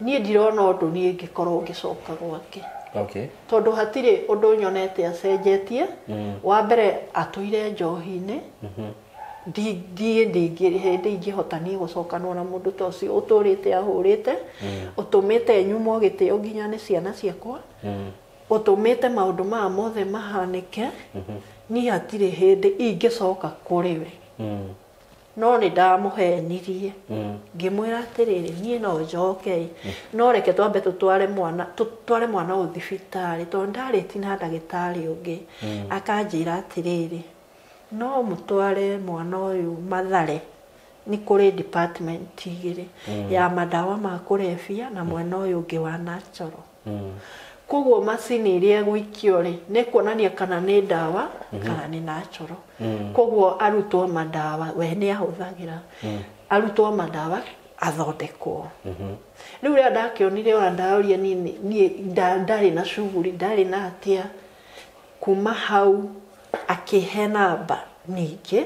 A: Niĩ ndirona ũndũ niĩ ngĩkorwo ngĩcoka gwake.
B: Okay.
A: Tondũ hatirĩ ũndũ nyonete acenjetie. Wa mbere atũire njohi-inĩ. Ndiĩ hĩndĩ ingĩhota niĩ gũcokanwo na mũndũ ta ũcio ũtũrĩte ahũrĩte ũtũmĩte nyumwo gĩtĩo nginya nĩ ciana ciakwa ũtũmĩte maũndũ maya mothe mahanĩke. Niĩ hatirĩ hĩndĩ ingĩcoka kũrĩ we. No nĩ ndamũhenirie ngĩmwĩra atĩrĩrĩ niĩ no njoke no reke twambe tũtware mwana ũyũ thibitarĩ tondũ ndarĩti na ndagĩtarĩ ũngĩ akanjĩra atĩrĩrĩ no mũtware mwana ũyũ Mathare nĩ kũrĩ department igĩrĩ ya madawa ma kũrebia na mwena ũyũ ũngĩ wa natural. Koguo macini iria ĩgũikio rĩ nĩ kuonania kana nĩ ndawa kana nĩ natural. Koguo arutwo madawa we nĩ ahũthagĩra arutwo madawa athondekwo. Rĩu rĩrĩa ndakĩonire ona ndaoria niĩ ndarĩ na cuguri ndarĩ na atĩa kuma hau akĩhe namba ningĩ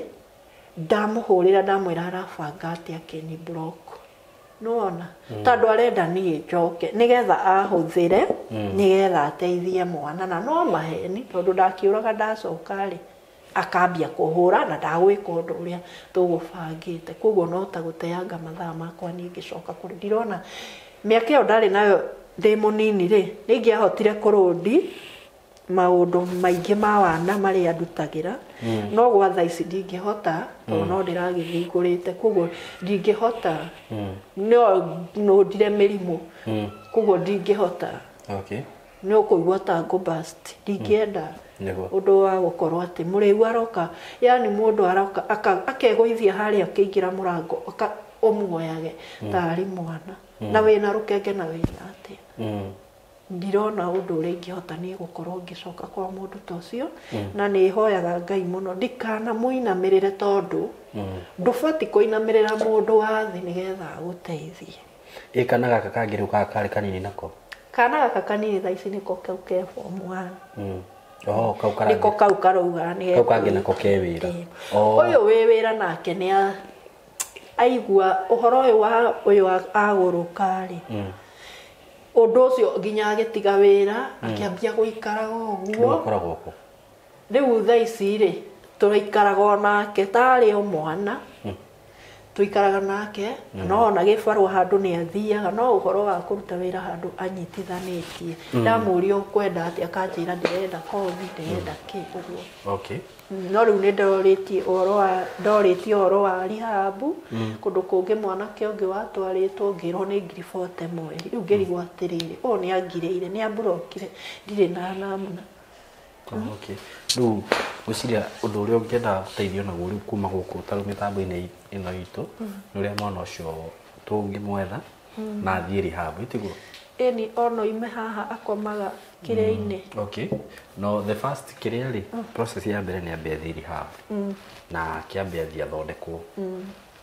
A: ndamũhũrĩra ndamwĩra arabanga atĩa akĩni block. Nĩwona tondũ arenda niĩ njoke nĩgetha ahũthĩre nĩgetha ateithie mwana na no maheni tondũ ndakĩũraga ndacoka rĩ akambia kũhũra na ndagwĩka ũndũ ũrĩa tũgũbangĩte. Koguo no ta gũteanga mathaa makwa niĩ ngĩcoka kũrĩ ndirona mĩaka ĩyo ndarĩ nayo ndĩ mũnini rĩ nĩ ingĩahotire kũrũndi maũndũ maingĩ ma wana marĩa ndutagĩra no gwa thaa ici ndingĩhota tondũ no ndĩragĩthiĩ ngũrĩte koguo ndingĩhota no nũndire mĩrimũ koguo ndingĩhota.
B: Okay.
A: Nĩ ũkũigua ta ngũbust ndingĩenda ũndũ wa gũkorwo atĩ mũrĩu aroka yani mũndũ aroka akegũithia harĩa akĩingĩra mũrango ũmuoyage tarĩ mwana na wĩna rũkenge na wĩna atĩa. Ndirona ũndũ ũrĩa ingĩhota niĩ gũkorwo ngĩcoka kwa mũndũ ta ũcio na nĩ hoyaga Ngai mũno ndikanamũinamĩrĩre tondũ ndũbatiĩ kũinamĩrĩra mũndũ wa thĩ nĩgetha agũteithie.
B: Ĩ kana gaka kangĩ rĩu karĩ kanini nako?
A: Kana gaka kanini thaa ici nĩko kau ke form 1.
B: Oh, kau karangĩ.
A: Nĩko kau karauga nĩ
B: kau kangĩ nako ke wĩra.
A: Ũyũ wĩ wĩra nake nĩ aigua ũhoro ũyũ wa ũyũ agũrũka rĩ ũndũ ũcio nginya agĩtiga wĩra akĩambia gũikaraga ũguo. Rĩu thaa ici rĩ tũraikaraga o nake tarĩ o mwana tũikaraga nake no ona gĩbarũa handũ nĩ athiaga no ũhoro wa kũruta wĩra handũ anyitithanĩtie ndamũria ũkwenda atĩa akanjĩra ndĩrenda kothi ndĩrenda kĩ ũguo.
B: Okay.
A: No rĩu nĩ ndorĩtie ũhoro wa rehab kũndũ kũngĩ mwanake ũngĩ watwarĩtwo ngĩrwo nĩ 40,000 mweri rĩu ngĩrigwo atĩrĩrĩ ũyũ nĩ angirĩire nĩ amburokire ndirĩ na namna.
C: Okay. Rĩu ngwĩciria ũndũ ũrĩa ũngĩenda gũteithio naguo rĩu kuma gũkũ ta rĩu mĩtambo-inĩ ĩno itũ nĩ ũrĩa mwana ũcio tũngĩmwetha na athiĩ rehab, ĩtiguo?
A: Ĩni ona oime haha akomaga kĩrĩa-inĩ.
C: Okay. No the first kĩrĩa rĩ, process ya mbere nĩ ambe athiĩ rehab. Na kĩambe athiĩ athondekwo.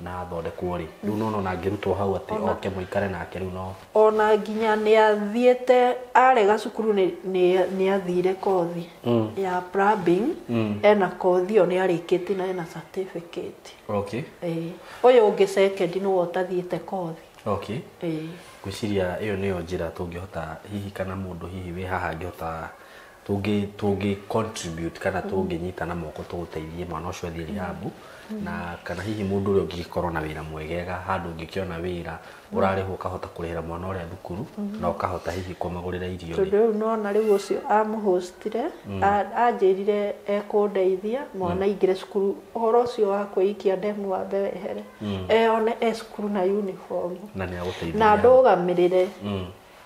C: Na athondekwo rĩ, rĩu no ona angĩrutwo hau atĩ oke mũikare nake rĩu no
A: Ona nginya nĩ athiĩte arega cukuru nĩ athire kothi ya plumbing. Ena kothi ĩyo nĩ arĩkĩtie na ena certificate.
C: Okay.
A: Ĩĩ. Ũyũ ũngĩ second nĩwe ũtathiĩte kothi.
C: Okay.
A: Ĩĩ.
C: Ngwĩciria ĩyo nĩyo njĩra tũngĩhota hihi kana mũndũ hihi wĩ haha angĩhota tũngĩ contribute kana tũngĩnyitana moko tũgũteithie mwana ũcio athiĩ rehab na kana hihi mũndũ ũrĩa ũngĩgĩkorwo na wĩra mwegega handũ ũngĩkĩona wĩra ũrarĩhwo ũkahota kũrĩhĩra mwana ũrĩa thukuru na ũkahota hihi kũmagũrĩra irio
A: Tondũ rĩu nona rĩu ũcio amũhostire anjĩrire ekũndeithia mwana aingĩre cukuru ũhoro ũcio wa kwĩikia ndemu wambe wehere eyone e cukuru na uniform
C: na nĩ agũteithia
A: na ndũgamĩrĩre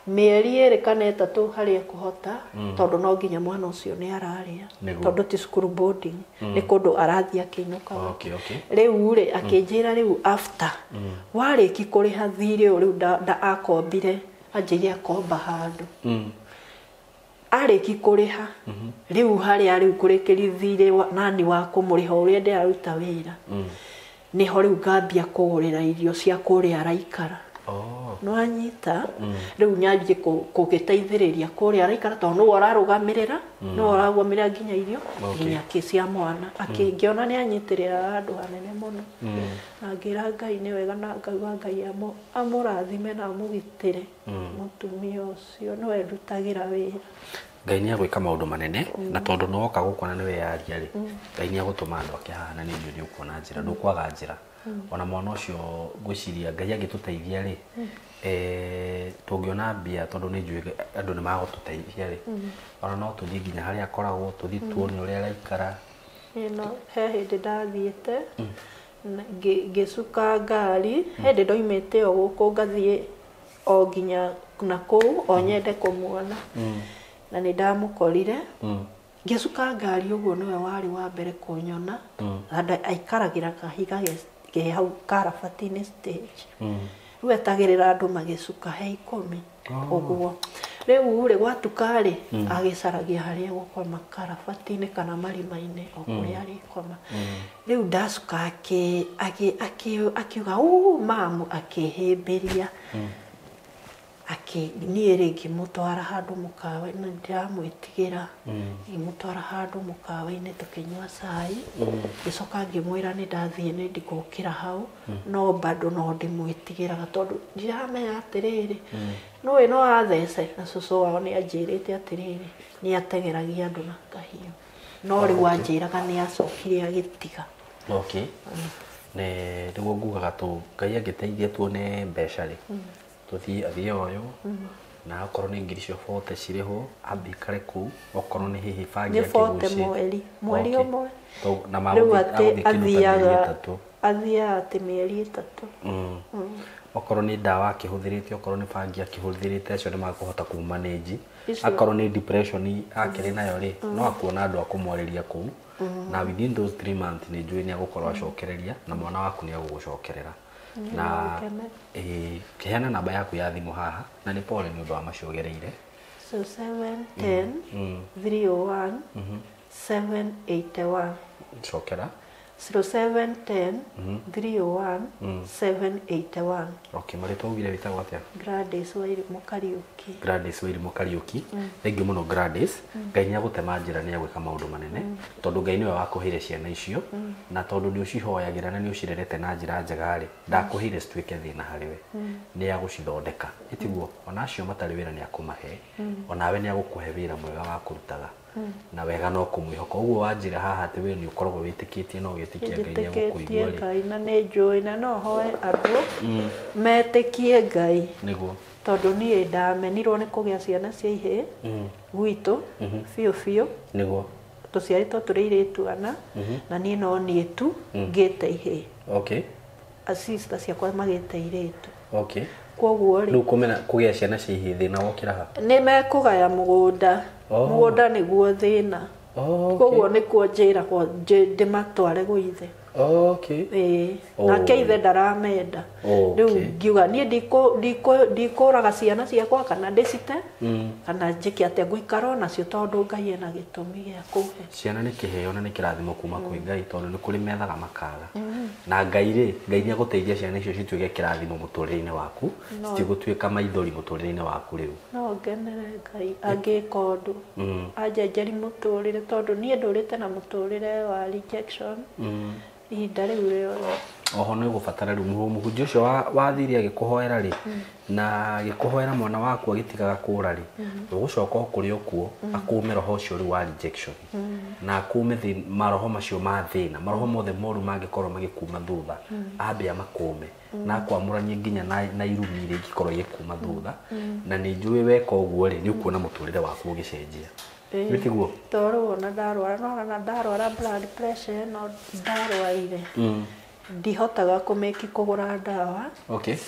A: mĩeri 2 kana 3 harĩa ekũhota tondũ no nginya mwana ũcio nĩ ararĩa tondũ ti cukuru boarding nĩ kũndũ arathiĩ akĩinũkaga.
C: Okay, okay.
A: Rĩu rĩ akĩnjĩra rĩu after warĩki kũrĩha thirĩ ũyũ rĩu nda akombire anjĩire akomba handũ arĩki kũrĩha rĩu harĩa rĩu kũrĩkĩri thirĩ nani wa kũmũrĩha ũrĩa ndĩraruta wĩra nĩho rĩu ngambia kũgũrĩra irio cia kũrĩa araikara. No anyita rĩu nyanjie kũgĩteithĩrĩria kũrĩa araikara tondũ nĩwe ũrarũgamĩrĩra nĩwe ũrarũgamĩrĩra nginya irio nginya kĩ cia mwana akĩngĩona nĩ anyitĩrĩra handũ hanene mũno na ngĩra Ngai nĩ wega na ngauga Ngai amũrathime na amũgitĩre mũtumia ũcio nĩwe ndutagĩra wĩra.
C: Ngai nĩ agwĩka maũndũ manene na tondũ nĩ woka gũkũ na nĩ weyaria rĩ Ngai nĩ agũtũma andũ ake haha na nĩ njũĩ nĩ ũkuona njĩra ndũkwaga njĩra ona mwana ũcio ngwĩciria Ngai angĩtũteithia rĩ tũngĩona mbia tondũ nĩ njũĩ andũ nĩ magũtũteithia rĩ ona no tũthiĩ nginya harĩa akoragwo tũthiĩ tuone ũrĩa araikara.
A: Ĩno he hĩndĩ ndathiĩte ngĩcuka ngari hĩndĩ ndoimĩte o gũkũ ngathiĩ o nginya na kũu o nyende kũmuona na nĩ ndamũkorire ngĩcuka ngari ũguo nĩwe warĩ wa mbere kũnyona na aikaragĩra kahiga ke hau karabati-inĩ stage rĩu etagĩrĩra andũ magĩcuka he 10 ũguo rĩu rĩ gwatuka rĩ agĩcaragia harĩa egũkoma karabati-inĩ kana marima-inĩ o kũrĩa arĩkoma rĩu ndacuka akiuga uu mamu akĩhĩmbĩria niĩ rĩ ngĩmũtwara handũ mũkawa-inĩ ndĩramwĩtigĩra ngĩmũtwara handũ mũkawa-inĩ tũkĩnyua cai ngĩcoka ngĩmwĩra nĩ ndathiĩ nĩ ndigũkĩra hau no bado no ndĩmwĩtigĩraga tondũ ndiramenya atĩrĩrĩ nĩũĩ no athece na cũcũ wao nĩ anjĩrĩte atĩrĩrĩ nĩ ategeragia andũ na kahiũ no rĩu anjĩraga nĩ acokire agĩtiga.
C: Okay. Nĩguo ngugaga tũ Ngai angĩteithia tuone mbeca rĩ tũthiĩ athiĩ ũyũ na okorwo nĩ ngiri cio 40 cirĩhwo ambe ikare kũu okorwo nĩ hihi bangi
A: nĩ 40 mweri ũmwe
C: na magũthiĩ
A: athiaga athiaga atĩ mĩeri 3
C: okorwo nĩ ndawa akĩhũthĩrĩte okorwo nĩ bangi akĩhũthĩrĩte acio nĩ makũhota kũmanage akorwo nĩ depression akĩrĩ nayo rĩ no akuona andũ a kũmwarĩria kũu na within those 3 months nĩ njũĩ nĩ agũkorwo acokereria na mwana waku nĩ agũgũcokerera na heana namba yaku ya thimũ haha na nĩ pole nĩ ũndũ wa macio ũgereire.
A: So 710 301 781.
C: Cokera.
A: 0710 301 781.
C: Okay, marĩtwa ugire wĩtagwo atĩa?
A: Gladys Wairimu Kariuki.
C: Gladys Wairimu Kariuki. Thank you mũno Gladys. Ngai nĩ agũtema njĩra nĩ agwĩka maũndũ manene tondũ Ngai nĩwe wakũheire ciana icio na tondũ nĩ ũcihoyagĩra na nĩ ũcirerete na njĩra njega rĩ ndakũheire cituĩke thĩna harĩ we nĩ agũcithondeka ĩtiguo ona acio matarĩ wĩra nĩ akũmahe onawe nĩ agũkũhe wĩra mwega wa kũrutaga na wega no kũmwĩhoka ũguo wanjĩra haha atĩ we nĩ ũkoragwo wĩtĩkĩtie no ũgĩtĩkia Ngai nĩ agũkũigua rĩ.
A: Ngai na nĩ njũĩ na no hoe andũ metĩkie Ngai
C: nĩguo
A: tondũ niĩ ndamenirwo nĩ kũgĩa ciana cia ihĩĩ gwitũ biũ biũ
C: nĩguo
A: tũciarĩtwo tũrĩ airĩtu ana na niĩ no niĩ tu ngĩte ihĩĩ.
C: Okay.
A: Sister ciakwa magĩte airĩtu.
C: Okay.
A: Kwoguo rĩ
C: rĩu kũmena kũgĩa ciana cia ihĩĩ thĩna wokĩra ha
A: nĩ mekũgaya mũgũnda mũgũnda nĩguo thĩna. Koguo nĩkuo njĩragwo ndĩmatware gwĩ ithe.
B: Okay.
A: Nake ithe ndaramenda. Rĩu ngiuga niĩ ndikũraga ciana ciakwa kana ndĩcite kana njĩke atĩa, ngũikara nacio tondũ Ngai ena gĩtũmi gĩa kũhe.
B: Ciana nĩ kĩheo na nĩ kĩrathimo kuma kwĩ Ngai, tondũ nĩ kũrĩ methaga makaga. Na Ngai rĩ, Ngai nĩ agũteithia ciana icio cituĩke kĩrathimo mũtũrĩre-inĩ waku, citigũtuĩka maithori mũtũrĩre-inĩ waku rĩu.
A: No ngenere Ngai angĩka ũndũ anjenjeri mũtũrĩre, tondũ niĩ ndũrĩte na mũtũrĩre wa rejection ihinda rĩu rĩothe.
B: Oho nĩ ũgũbatara rĩu mũhunjia ũcio wathire agĩkũhoera rĩ, na agĩkũhoera mwana waku agĩtigaga kũra rĩ, ũgũcoka o kũrĩ o kuo akũme roho ũcio rĩu wa rejection, na akũme maroho macio ma thĩna, maroho mothe moru mangĩkorwo magĩkuma thutha, ambe amakũme na akwamũranie nginya na irumi iria ingĩkorwo igĩkuma thutha. Na nĩ njũĩ weka ũguo rĩ, nĩ ũkuona mũtũrĩre waku ũgĩcenjia. Nĩtiguo?
A: Tondũ ona ndarwara, no ndarwara blood pressure no ndarwarire. Ndihotaga kũmĩki kũgũra ndawa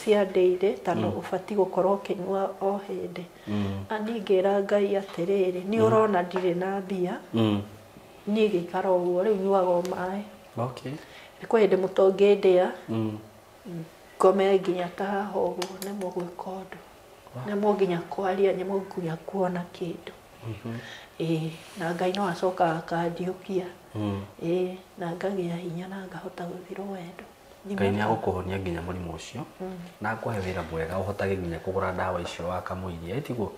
A: cia daily tondũ ũbatiĩ gũkorwo ũkĩnyua o hĩndĩ. Na niĩ ngĩra Ngai atĩrĩrĩ, nĩ ũrona ndirĩ na mbia, niĩ ngĩikara ũguo, rĩu nyuaga o maĩ. Nĩ kwĩ hĩndĩ mũtongĩndĩa ngome nginya ta haha ũguo, nemwo gwĩka ũndũ, nemwo nginya kwaria, nemwo nginya kuona kĩndũ. Na Ngai no acokaga akandiũkia. Na ngagĩa hinya na ngahota gũthiĩ rũgendo.
B: Ngai nĩ agũkũhonia nginya mũrimũ ũcio, na akũhe wĩra mwega ũhotage nginya kũgũra ndawa icio wakamũiria, ĩtiguo?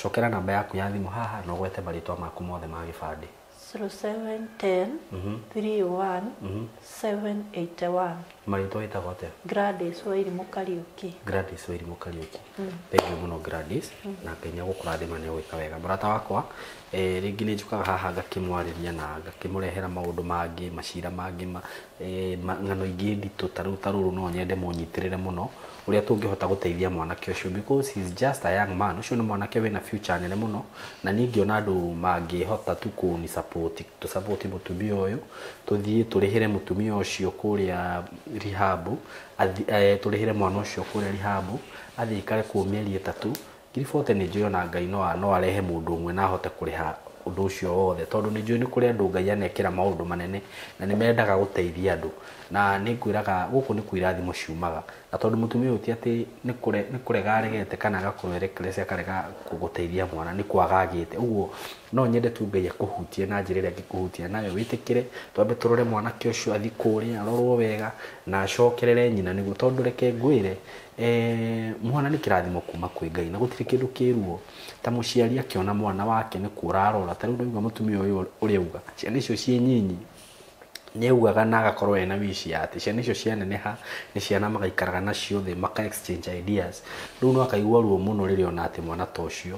B: Cokera namba yaku ya thimũ haha na ũgwete marĩtwa maku mothe ma gĩbandĩ.
A: 0710 31 781.
B: Marĩtwa wĩtagwo atĩa?
A: Gladys Wairimu Kariuki.
B: Gladys Wairimu Kariuki. Thank you mũno Gladys, na Ngai nĩ agũkũrathima nĩ ũgwĩka wega. Mũrata wakwa, rĩngĩ nĩ njũkaga haha ngakĩmwarĩria na ngakĩmũrehera maũndũ mangĩ, macira mangĩ, ng'ano ingĩ nditũ ta rĩu ta rũrũ, no nyende mũnyitĩrĩre mũno ũrĩa tũngĩhota gũteithia mwanake ũcio, because he is just a young man. Ũcio nĩ mwanake wĩna future nene mũno, na niĩ ngĩona andũ mangĩhota tu kũni support, tũ support mũtumia ũyũ, tũthiĩ tũrĩhĩre mũtumia ũcio kũrĩa rehab, tũrĩhĩre mwana ũcio kũrĩa rehab, athiĩ aikare kũu mĩeri 3. 40,000 nĩ njũĩ ona Ngai no arehe mũndũ ũmwe na ahote kũrĩha ũndũ ũcio wothe, tondũ nĩ njũĩ nĩ kũrĩ andũ Ngai anekĩra maũndũ manene na nĩ mendaga gũteithia andũ. Na nĩ ngwĩraga gũkũ nĩ kuo irathimo ciumaga, na tondũ mũtumia ũyũ ti atĩ nĩ kũrega aregete kana agakorwo reckless akarega gũteithia mwana, nĩ kwaga agĩte. Ũguo no nyende tu Ngai akũhutie na njĩra ĩrĩa angĩkũhutia nayo, wĩtĩkĩre twambe tũrore mwanake ũcio athiĩ kũrĩa arorwo wega na acokerere nyina, nĩguo tondũ reke ngwĩre, mwana nĩ kĩrathimo kuma kwĩ Ngai na gũtirĩ kĩndũ kĩruo ta mũciari akĩona mwana wake nĩ kũra arora. Ta rĩu ndaigua mũtumia ũyũ ũrĩa auga ciana icio ciĩ nyinyi, nĩ augaga na agakorwo ena wici ya atĩ ciana icio cianeneha nĩ ciana magaikaraga nacio thĩ maka exchange ideas. Rĩu no akaigua ruo mũno rĩrĩa ona atĩ mwana ta ũcio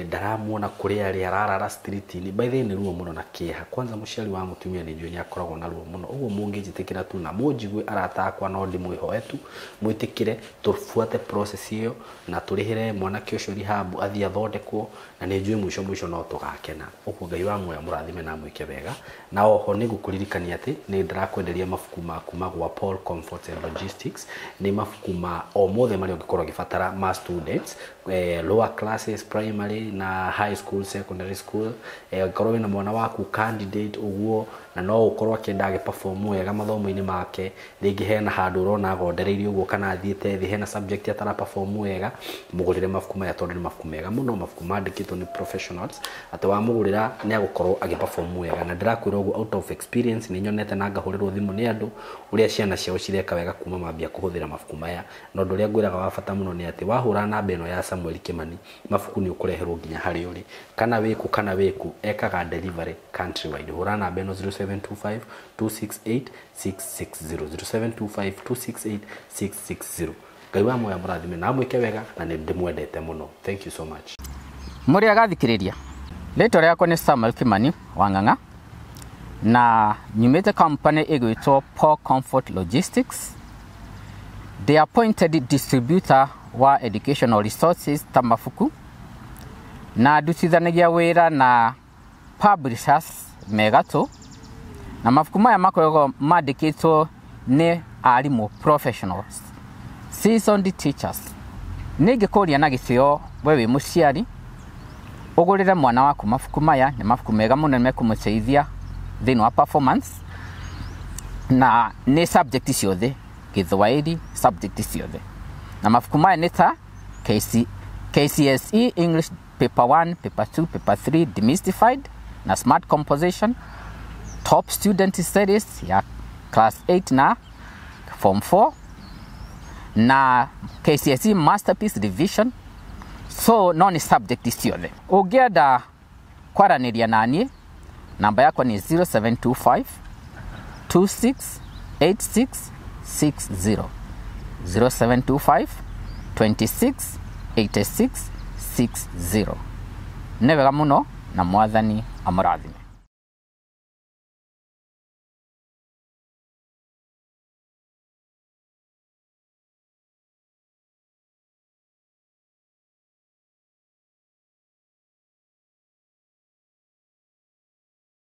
B: ndaramuona kũrĩa arĩ, ararara street-inĩ. By the way nĩ ruo mũno na kĩeha. Kwanza mũciari wa mũtumia nĩ njũĩ nĩ akoragwo na ruo mũno. Ũguo mũngĩnjĩtĩkĩra tu na mũnjigue arata akwa, no ndĩmwĩhoe tu mwĩtĩkĩre tũbuate process ĩyo na tũrĩhĩre mwanake ũcio rehab athiĩ athondekwo, na nĩ njũĩ mũico mũico no tũgakena. Ũguo Ngai wa muoyo amũrathime na amwĩke wega. Na oho nĩ ngũkũririkania atĩ nĩ ndĩrakwenderia mabuku ma kuma gwa Paul Comfort and Logistics. Nĩ mabuku ma o mothe marĩa ũngĩkorwo ũgĩbatara ma students, lower classes, primary na high school, secondary school. Ũngĩkorwo wĩna mwana waku candidate ũguo, na no ũkorwo akĩenda agĩperform wega mathomo-inĩ make, rĩngĩ hena handũ ũrona agondereirie ũguo kana athiĩte thĩ, hena subject atara perform wega, mũgũrĩre mabuku maya tondũ nĩ mabuku mega mũno, mabuku mandĩkĩtwo nĩ professionals, atĩ wamũgũrĩra nĩ agũkorwo agĩperform wega. Na ndĩrakwĩra ũguo out of experience, nĩ nyonete na ngahũrĩrwo thimũ nĩ andũ ũrĩa ciana ciao cireka wega kuma mambia kũhũthĩra mabuku maya. Na ũndũ ũrĩa ngwĩraga wa bata mũno nĩ atĩ wahũra namba ĩno ya Samuel Kimani, mabuku nĩ ũkũreherwo nginya harĩa ũrĩ, kana wĩkũ kana wĩkũ, ekaga delivery countrywide. Hũra namba ĩno 0725 268 660, 0725 268 660. Ngai wa muoyo amũrathime na amwĩke wega, na nĩ ndĩmwendete mũno. Thank you so much.
D: Mũrĩ agathikĩrĩria, rĩtwa rĩakwa nĩ Samuel Kimani wa Ng'ang'a, na nyumĩte company ĩgwĩtwo Paul Comfort Logistics. The appointed distributor wa educational resources ta mabuku, na ndutithanagia wĩra na publishers megatũ, na mabuku maya makoragwo mandĩkĩtwo nĩ arimũ professionals, seasoned teachers. Nĩ ingĩkũria na gĩtĩo we wĩ mũciari Ũgũrĩre mwana waku mabuku maya, nĩ mabuku mega mũno, nĩ mekũmũteithia thĩinĩ wa performance, na nĩ subject ciothe, Gĩthwaĩri, subject ciothe. Na mabuku maya nĩ ta KCSE English Paper 1, Paper 2, Paper 3 Demystified na Smart Composition, Top Student Series ya Class 8 na Form 4, na KCSE Masterpiece Revision. So no nĩ subject ciothe. Ũngĩenda kwaranĩria naniĩ, namba yakwa nĩ 0725 268660, 0725 268660. Nĩ wega mũno na Mwathani amũrathime.